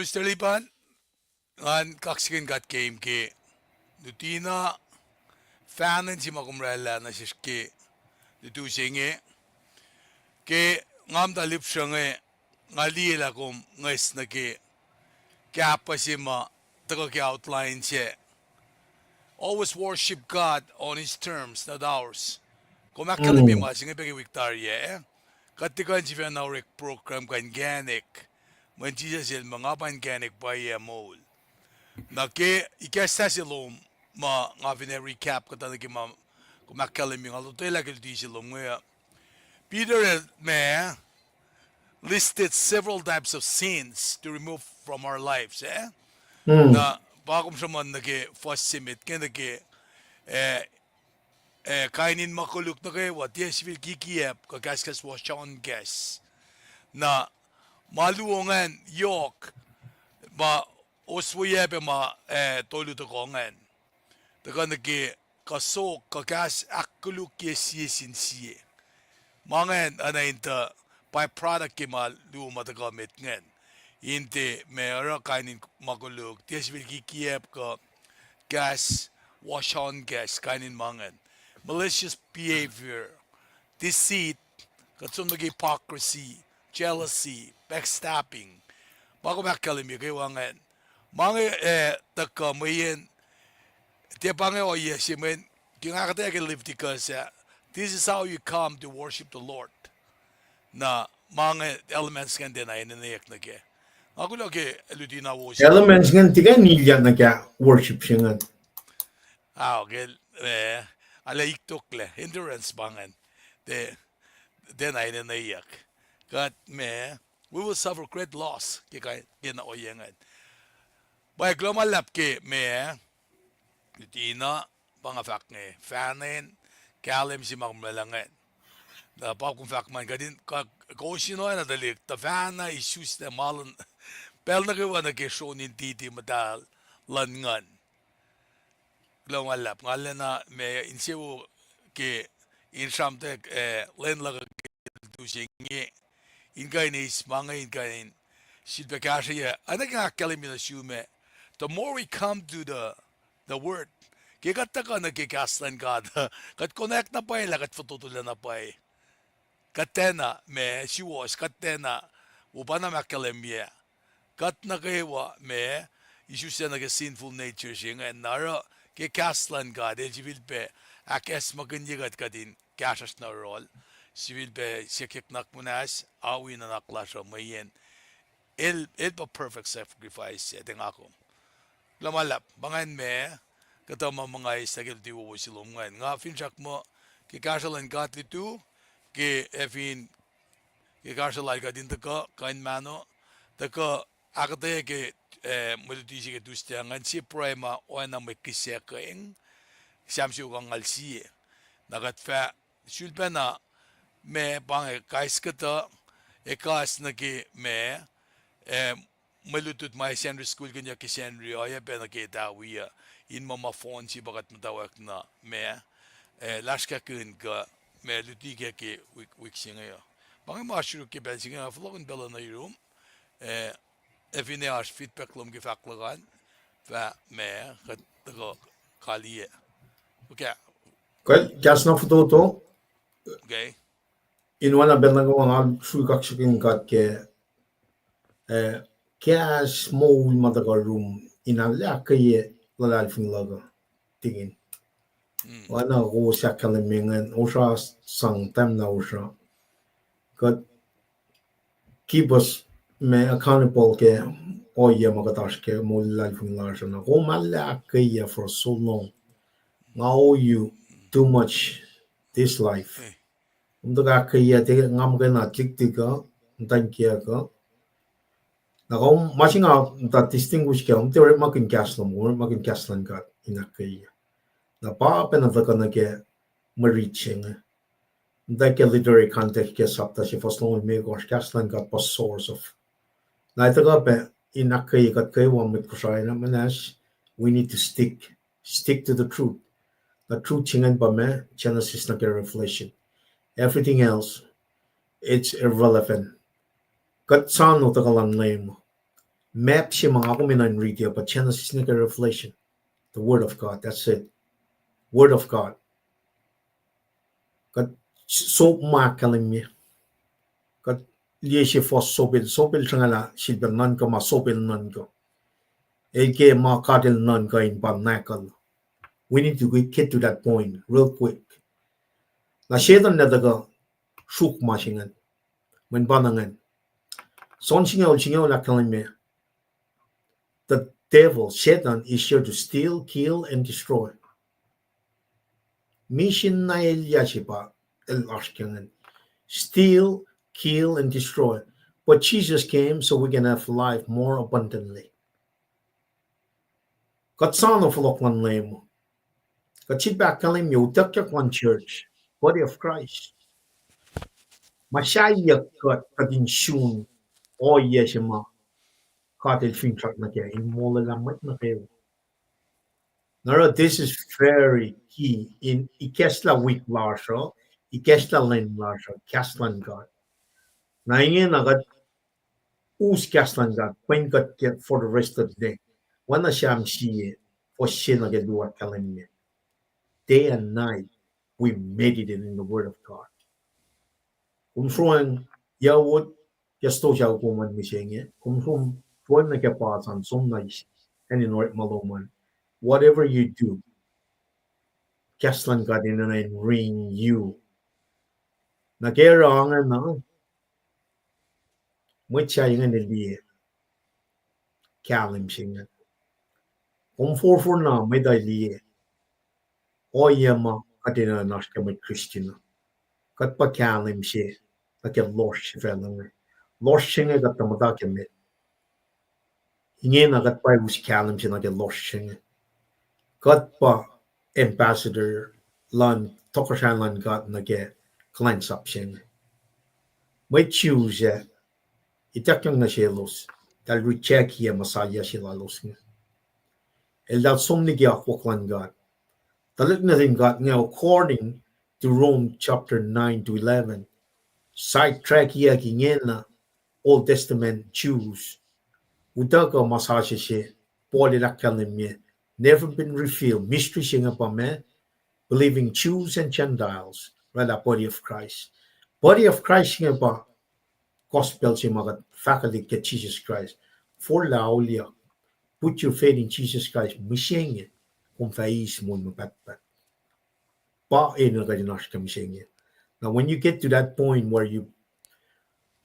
Mister Lipan, ngan kaksakihn God ke, ke luti na, fahnan se ma kom oraclah nuh sesr ke lutu se inge, ke nga muhta lihpsruh inge, nga liye lah kom ngwes nuh ke kahpah se ma tuhkuh ke outline sac. Always worship God on his terms, not ours. Kom ahkkahlwemye ma se inge pac ke wik tari ah. Kuht tiac kuh in sifacna orek program kuh inkacnek. Mweyen Jisus el muh, nga pa inkacnek, pwacye, ac moul. Na ke ikacslah se lom ma nga fin recap kuhtuh nuh ke ma kom ahkkahlwemye, nga lotwelah ke luti se lom inge uh. Peter el ma listed several types of sins to remove from our lives, eh? Na pa kom sruhmuhn nuh ke fuhs se met inge nuh ke, eh, eh, kain in ma koluk nuh kwewa, tiac sifil kikiyacp kuh kahskahs washohn kahs. Na ma luo ingacn yohk, ma osweyac pac ma, eh, tolu tohkoh ingacn. Tuhkuh nuh ke kuh sok kuh kahs ahkkolukye sie sin sie. Ma ingacn oacna in tuh byproduct ke ma luo ma tuhkuh met ingacn. In tiac ma oruh kain in ma koluk, tiac sifil kikiyacp kuh kahs washohn kahs, kain in ma ingacn. Malicious behavior, deceit, kuht som nuh ke hypocrisy, jealousy, backstabbing. Ma kom ahkkahlwemye kwewa ingacn. Ma inge, eh, tuhkuh mweyen tiac pa inge ohiyac se mweyen ke nga ahkuhtweyac ke Leviticus ah, this is how you come to worship the Lord. Na ma inge elements ingacn tiacna enenweyuck nuh kac. Nga kuloh ke luti na wo se. Elements ingacn tiac kuh in ilyak nuh ke worship se ingacn. Ao, ke, eh, arlac iktoklac, endurance pa ingacn. Tiac, tiacna enenweyuck. Kuht ma, we will suffer great loss ke, ke na ohiyac ingacn. Pa kuloh ma luhlahp ke ma, luti na, pa nga fahk inge, fahnan kahlwem se ma kom oraclah ingacn. Na pa kom fahk ma kuht in, kowos in oacna tuhlihk tuhfahna isuslah ma luhn pacl nuh kwewa nuh ke sronin titi muhtahl luhn nguhn. Kuloh ma luhlahp, nga lacna ma insewowo ke in sramtweack, eh, lwen luhk ke lutu se inge, in kuh in eis ma inge in kuh in sifilpac kahsrweyuc. Oacna ke nga ahkkahlwemye nuh sum ah, the more we come to the, the word, ke kuht tuhkuh nuh ke kahs luhn God, kuht konwacack na pwacye lah kuht fototolac na pwacye. Kuht tiacna ma suwohs, kuht tiacna, wo pa na ma ahkkahlwemye. Kuht nuh kwewa ma isuslah nuh ke sinful nature se ingacn, na oruh ke kahs luhn God el sifilpac ahkacsmakihnye kuht, kuht in kahsruhsr nuh yohrohl, sifilpac siyuckyak nuhnak muhnahs, ao nuhnak lasr uh mweyen el, el pa perfect sacrifice, ac tiac nga kom. Kuloh ma luhlahp, pa ingacn ma kuhtuh ma muhnga eis nuh ke luti wowo se lom ingacn. Nga finsrak muh ke kahsruh luhn God lutu, ke ac fin, ke kahsruh lal kuht in tuhkuh kuh in mahno, tuhkuh ahkuhtweyac ke, eh, mwe luti se ke Tuesday ingacn, sie pruhe ma oacna mwe kihsackuhng, Sam siofok angngaul sie. Na kuht fah sulpacna ma pa inge kais kuhtuh, ac kahs nuh ke ma, eh, mwe lutlut ma Sacnri School kinyuck ke Sacnri oacyacpac nuh ke tawi uh, in muh ma fohn se pa kuht muhtwacwacack na ma, eh, lasrkahkihn kuh ma luti kac ke wik, wik se inge uh. Pa inge ma sruk ke pacl se inge uh, fohlohkihn pacl uh nuh yurum, eh, ac finne oasr feedback lom ke fahk luhk an, fah ma kuht tuhkuh kaliyac. Okay. Kuh kahs na fototo. Okay. In oacna pacl nuh kwewa nga sruhk kaksakihn God ke, eh, kahs moul ma tuhkuh yurum in ahkkweye luhlahlfongi luhk uh, tikin. Oacna kowos ahkkahlwemye ingacn, osra sang time na osra. Kuht keep us ma accountable ke ohiyac ma kuht oasr ke moul luhlahlfongi lasr uh. Na kom arlac ahkkweye for so long. Nga owe you too much this life. Kom tuhkuh ahkkweye, tiac nga muhkwena tiktik uh, muhtwacn kiyuck uh. Na kom ma se nga muhta distinguish kac, kom tiac orekmakihn kahs lom, kom orekmakihn kahs luhn God in ahkkweye. Na pa pacna tuhkuh nuh ke mwe rit se inge. Muhta ke literary context ke sapta se fuhs longoul limekohsr, kahs luhn God pa source of. Na tuhkuh pac in ahkkweye kuht kwewa mwet Kosrae na muhnahs, we need to stick, stick to the truth. Na truth se ingacn pa ma, Genesis nuh ke Revelation. Everything else, it's irrelevant. Kuht soano tuhkuh luhn Leum. Map se ma nga kom enenuh in riti uh pa Genesis nuh ke Revelation. The Word of God, that's it. Word of God. Kuht sop ma ahkkahlwemye. Kuht liye se fuhs sopel, sopel sruhngalah sifilpac nuhnkuh ma sopel nuhnkuh. El ke ma God El nuhnkuh in pa nahkuhl. We need to get to that point real quick. Na Setuhn el tuhkuh sruhk ma se ingacn. Mweyen pa na ingacn. John singucul, singucul ahkkahlwemye. The devil, Satan, is here to steal, kill, and destroy. Mission na elyah se pa el oasr ke ingacn. Steal, kill, and destroy. But Jesus came so we can have life more abundantly. Kuht soano fohlohk luhn Leum. Kuht sifilpac ahkkahlwemye utuckyak luhn church, body of Christ. Ma sahyuck kuht, kuht in sun ohiyac se ma God El finsrak nuh kac in molwelah mwet nuh kwewa. Na oruh, this is very key in ikacslah wik lasr uh, ikacslah lwen lasr uh, kahs luhn God. Na ingena kuht us kahs luhn God, pwen kuht ke for the rest of the day. Oacna Sam sie, fuhs se nuh ke luo ahkkahlwemye. Day and night, we meditate in the word of God. Kom sroang, yawot, ke stosah kom an mihsenge. Kom som, sroang nuh ke passan, som na is, acn in orekma lom an. Whatever you do, kahs luhn God enenuh in ring you. Na ke oruh ingena, mwet sahyac ingacn liye kahlwem se ingacn. Kom forfor na mwet uh liye ohiyac ma kuht enenuh in oasr ke mwet Christian uh. Kuht pa kahlwem se nuh ke lohsr se facluh inge. Lohsr se inge kuht tuh muhta ke met. Ingena kuht pa us kahlwem se nuh ke lohsr se inge. Kuht pa ambassador luhn tohkohsrahi luhn God nuh ke kuhlwacnsap se inge. Mwet Jews ac ituckyang nuh selos, eltahl rejectiyac Messiah se lalos inge. Eltahl som liki akwuck luhn God. Tuhlihk nuhtin God inge, according to Rome chapter nine to eleven, sidetrackyuck ingena Old Testament Jews. Utuckuh Messiah se, Paul el ahkkahlwemye, never been revealed. Mystery se inge pa ma, believing Jews and Gentiles, oraclah body of Christ. Body of Christ inge pa gospel se ma kuht fahkwelihk ke Jesus Christ. Forlah auliyak. Put your faith in Jesus Christ. Mihsenge, kom fah eis moul ma pahtpaht. Pa enenuh kuht in oasr ke mihsenge. Now, when you get to that point where you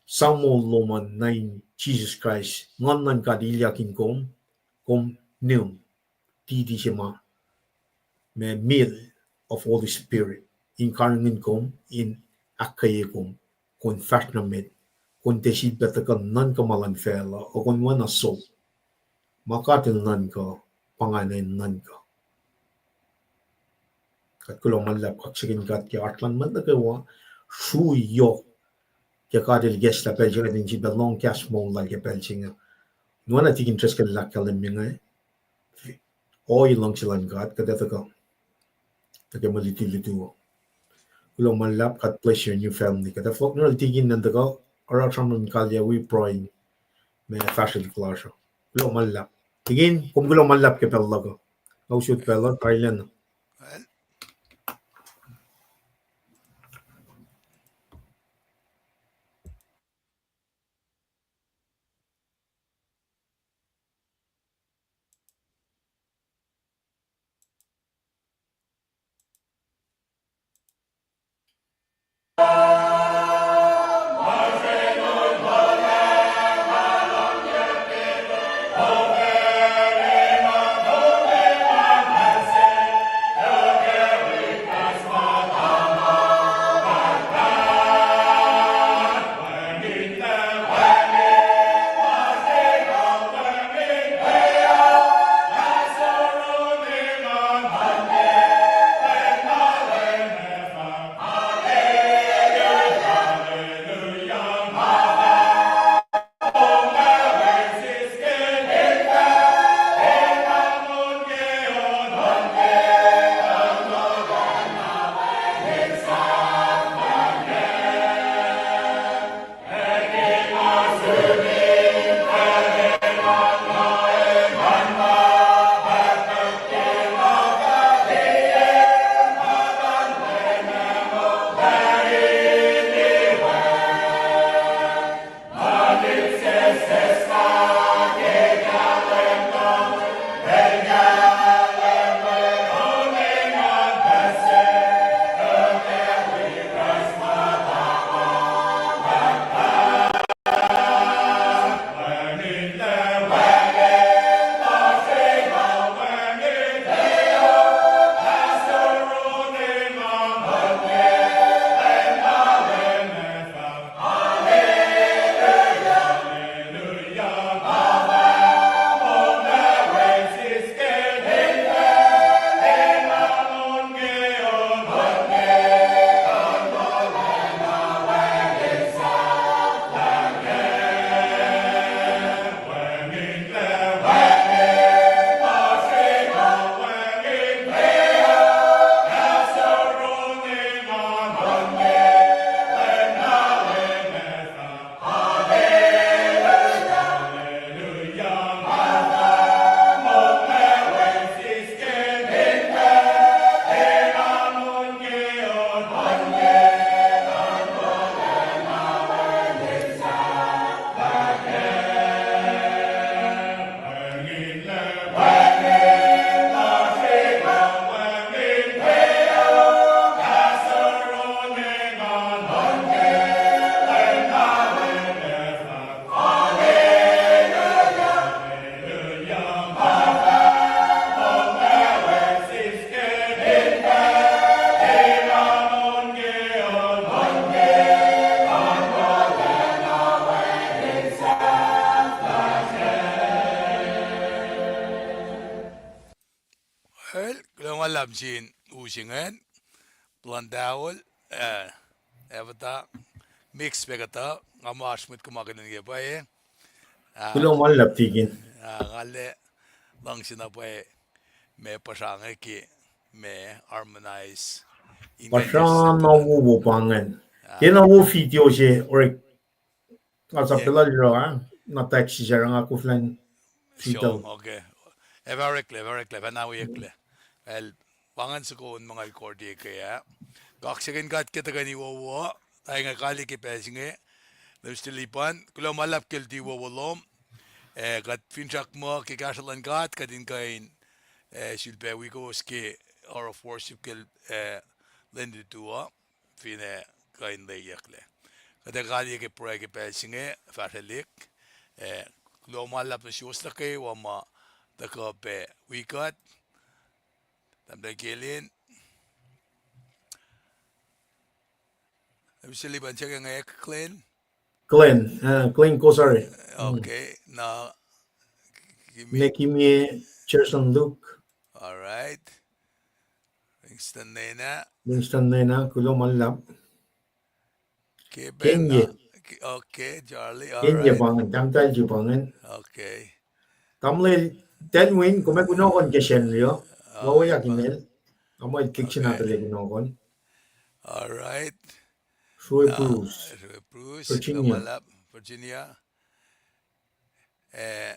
sang moul lom an nuh in Jesus Christ, Nguhn luhn God ilyak in kom, kom nihm titi se ma, ma meal of Holy Spirit, in karihngihn kom, in ahkkweye kom, kom fahsr nuh met, kom tiac sifilpac tuhkuh nuhnkuh ma luhn facluh, uh, kom oacna sou. Ma God El nuhnkuh, pa ingacn nuhnkuh. Kuht kuloh ma luhlahp kaksakihn God ke oasr luhn mwet nuh kwewa, srui yohk ke God El ikacslah pacl se kuht in sifilpac lohng kahs moul Lal ke pacl se inge. Oacna Tikin Driscoll el ahkkahlwemye inge, ohiyac luhngse luhn God, kuht ac tuhkuh nuh ke mwe luti lutu. Kuloh ma luhlahp, God bless you and your family. Kuht ac fohlohk nuh Tikin in tuhkuh oruh sramsram in kalyac wi pruhe ma fahsrwelihk lasr uh. Kuloh ma luhlahp. Tikin, kom kuloh ma luhlahp ke pacl luhk uh. Nga usot pacl uh, kailacna. sin us ingacn, Blundell, eh, Evita, Mix pac kuhtuh, nga muh oasr mwet kuh ma kunen ke pwacye. Ah, kuloh ma luhlahp tikin. Ah, nga arlac luhngse na pwacye ma puhsra inge ke ma harmonize in puhsra na wowo pa ingacn. Tiacna wo video se orek nga sap pacl lal oruh, ah, na taxi se oruh nga koflah video. Okay. Ac fah oreklac, fah oreklac, fah na wiyucklac. El, pa ingacn soko on ma nga record-i ke ah. Kaksakihn God ke tuhkweni wowo, na nga kalye ke pacl se inge, Mister Lipan, kuloh ma luhlahp ke luti wowo lom. Eh, kuht finsrak muh ke kahsruh luhn God, kuht in kuh in, eh, sulpac wi kowos ke hour of worship ke, eh, lwen lutu uh, finne kuh in lweyucklac. Kuht ac kalye ke pruhe ke pacl se inge, fahsrwelihk, eh, kuloh ma luhlahp nuh suwos nuh kwewa ma tuhkuh pac wi kuht, tahmtahel Kelin, Mister Lipan, siyuck inge Glenn? Glenn, uh, Glenn Kosari. Okay, na, Nekimie, Gerson Luke. All right. Winston Nena. Winston Nena, kuloh ma luhlahp. Kenye. Okay, Charlie, all right. Kenye pa ingacn, tahmtahel se pa ingacn. Okay. Tamuhlwel Telwin, kom ac kunohkohn ke Sacnri uh. Waweyak inel. Tamuhlwel Kik Sinatele kunohkohn. All right. Sue Bruce. Sue Bruce, Virginia. Virginia. Eh,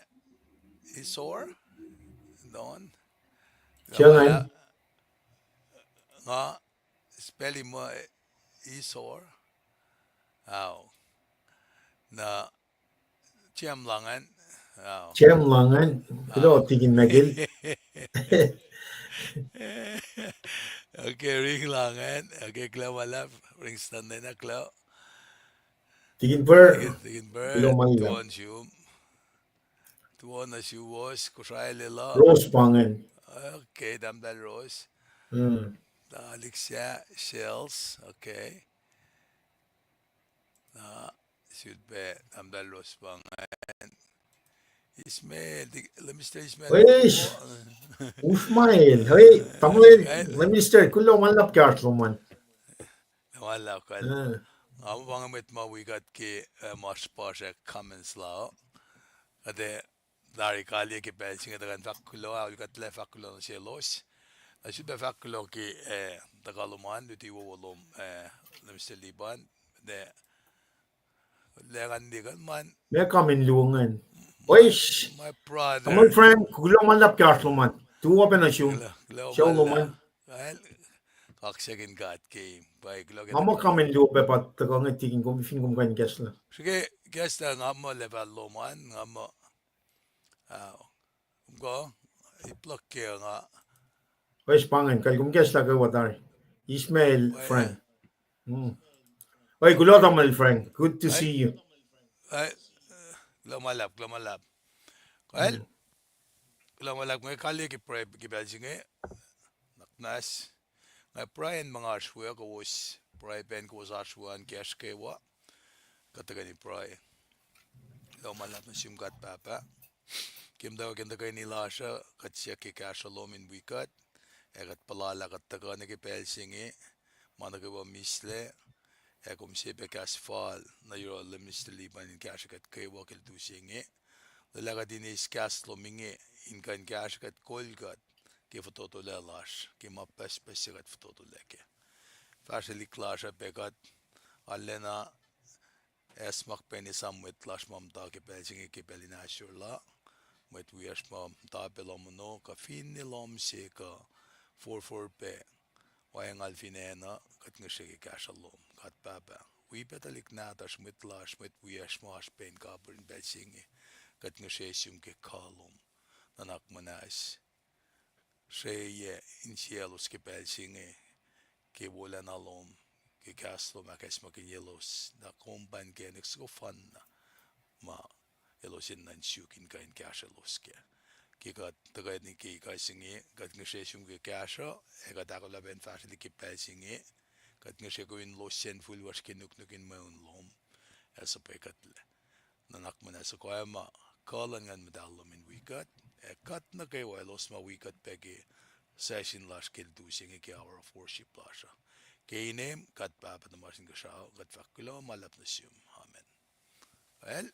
Isor? Don? Nga spelli muh Isor. Au. Na Jem Langan. Jem Langan. Kuloh tikin Michael. Okay, Ring Langan. Okay, kuloh ma luhlahp. Ring Stanley na kuloh. Tikin Pearl. Tikin Pearl. Kuloh ma luhlahp. Tuan Sium. Tuan nuh suwos, Kosrae Lelu. Rose pa ingacn. Okay, tahmtahel Rose. Alexia Shells. Okay. Na, sut pac tahmtahel Rose pa ingacn. Ismail, Mister Ismail. Ismail, hey, tamuhlwel, Mister, kuloh ma luhlahp ke oasr lom an. Kuloh ma luhlahp kal. Nga pa inge mwet ma wi kuht ke, eh, ma oasr puhsra comments la. Kuht ac tari kalye ke pacl se inge tuhkuh in fahk kuloh, aol kuhtlac fahk kuloh nuh selos. Na sut pac fahk kuloh ke, eh, tuhkuh lom an, luti wowo lom, eh, Mister Liban, ne, lengani kalman. Ma comment luo ingacn. Oish. My brother. Tamuhlwel Frank, kuloh ma luhlahp ke oasr lom an. Tuo pac nuh sum. Kuloh ma luhlahp. Kaksakihn God ke, pa kuloh ke. Nga muh comment luo pac pa tuhkuh inge tikin kom fin kom kuh in kahslah. Srihke kahslah nga muh level lom an, nga muh, ah, kom kuh, ip luhk ke nga. Oish pa ingacn, kal kom kahslah kwewa tari. Ismail Frank. Oi, kuloh tamuhlwel Frank. Good to see you. Kuloh ma luhlahp, kuloh ma luhlahp. Kal, kuloh ma luhlahp, nga kalye ke pruhe ke pacl se inge. Nuhnak muhnahs. Nga pruhe in ma nga oasr we, kowos pruhe pac in kowos oasr we an kacsr kwewa. Kuht tuhkweni pruhe. Kuloh ma luhlahp nuh sum God Pahpah. Ke muhtwacwacack in tuhkweni lasr uh, kuht siyuck ke kahsruh lom in wi kuht, ac kuht puhla lah kuht tuhkuh nuh ke pacl se inge, ma nuh kwewa mislac, ac kom se pac kahs fal nuh yohrohl Mister Liban in kahsrwe kuht kwewa ke lutu se inge. Lwelah kuht in eis kahs lom inge in kuh in kahsrwe kuht, kol kuht ke fototolac lasr, ke ma pucspucs se kuht fototolac kac. Fahsrwelihk lasr uh pac kuht, arulacna acsmak pac in esam mwet lasr ma muhta ke pacl se inge ke pacl in ahsor la, mwet wiyacsr ma muhta pac lohm ono, kuh finne lohm se kuh forfor pac, wacngal fin acn uh, kuht ngihsre ke kahsruh lom, God Pahpah. Wi pac tuhlihk nahtuhsr, mwet lasr, mwet wiyacsr ma oasr pac in kapihr in pacl se inge, kuht ngihsre sum ke kuh lom, nuhnak muhnahs. Srweyuc insiyaclos ke pacl se inge, ke wolacna lom, ke kahs lom ahkacsmakihnyelos, na kom pa inkacnek soko fanna ma elos enenuh in suk in kuh in kahsrwelos kac. Ke kuht tuhkweni ke ekuh se inge, kuht ngihsre sum ke kahsruh, ac kuht ahkolah pac in fahsrwelihk ke pacl se inge, kuht ngihsre kom in losyacn fihl lasr ke nuknuk in mweun lom, ac suhpwekuhtlac. Nuhnak muhnahs, oacyacpac ma kuh luhn Nguhn Muhtahl lom in wi kuht, ac kuht nuh kwewa elos ma wi kuht pac ke session lasr ke lutu se inge ke hour of worship lasr uh. Ke inem God Pahpah tuhmasr Inkuhsrao, kuht fahk kuloh ma luhlahp nuh sum. Amen. Well,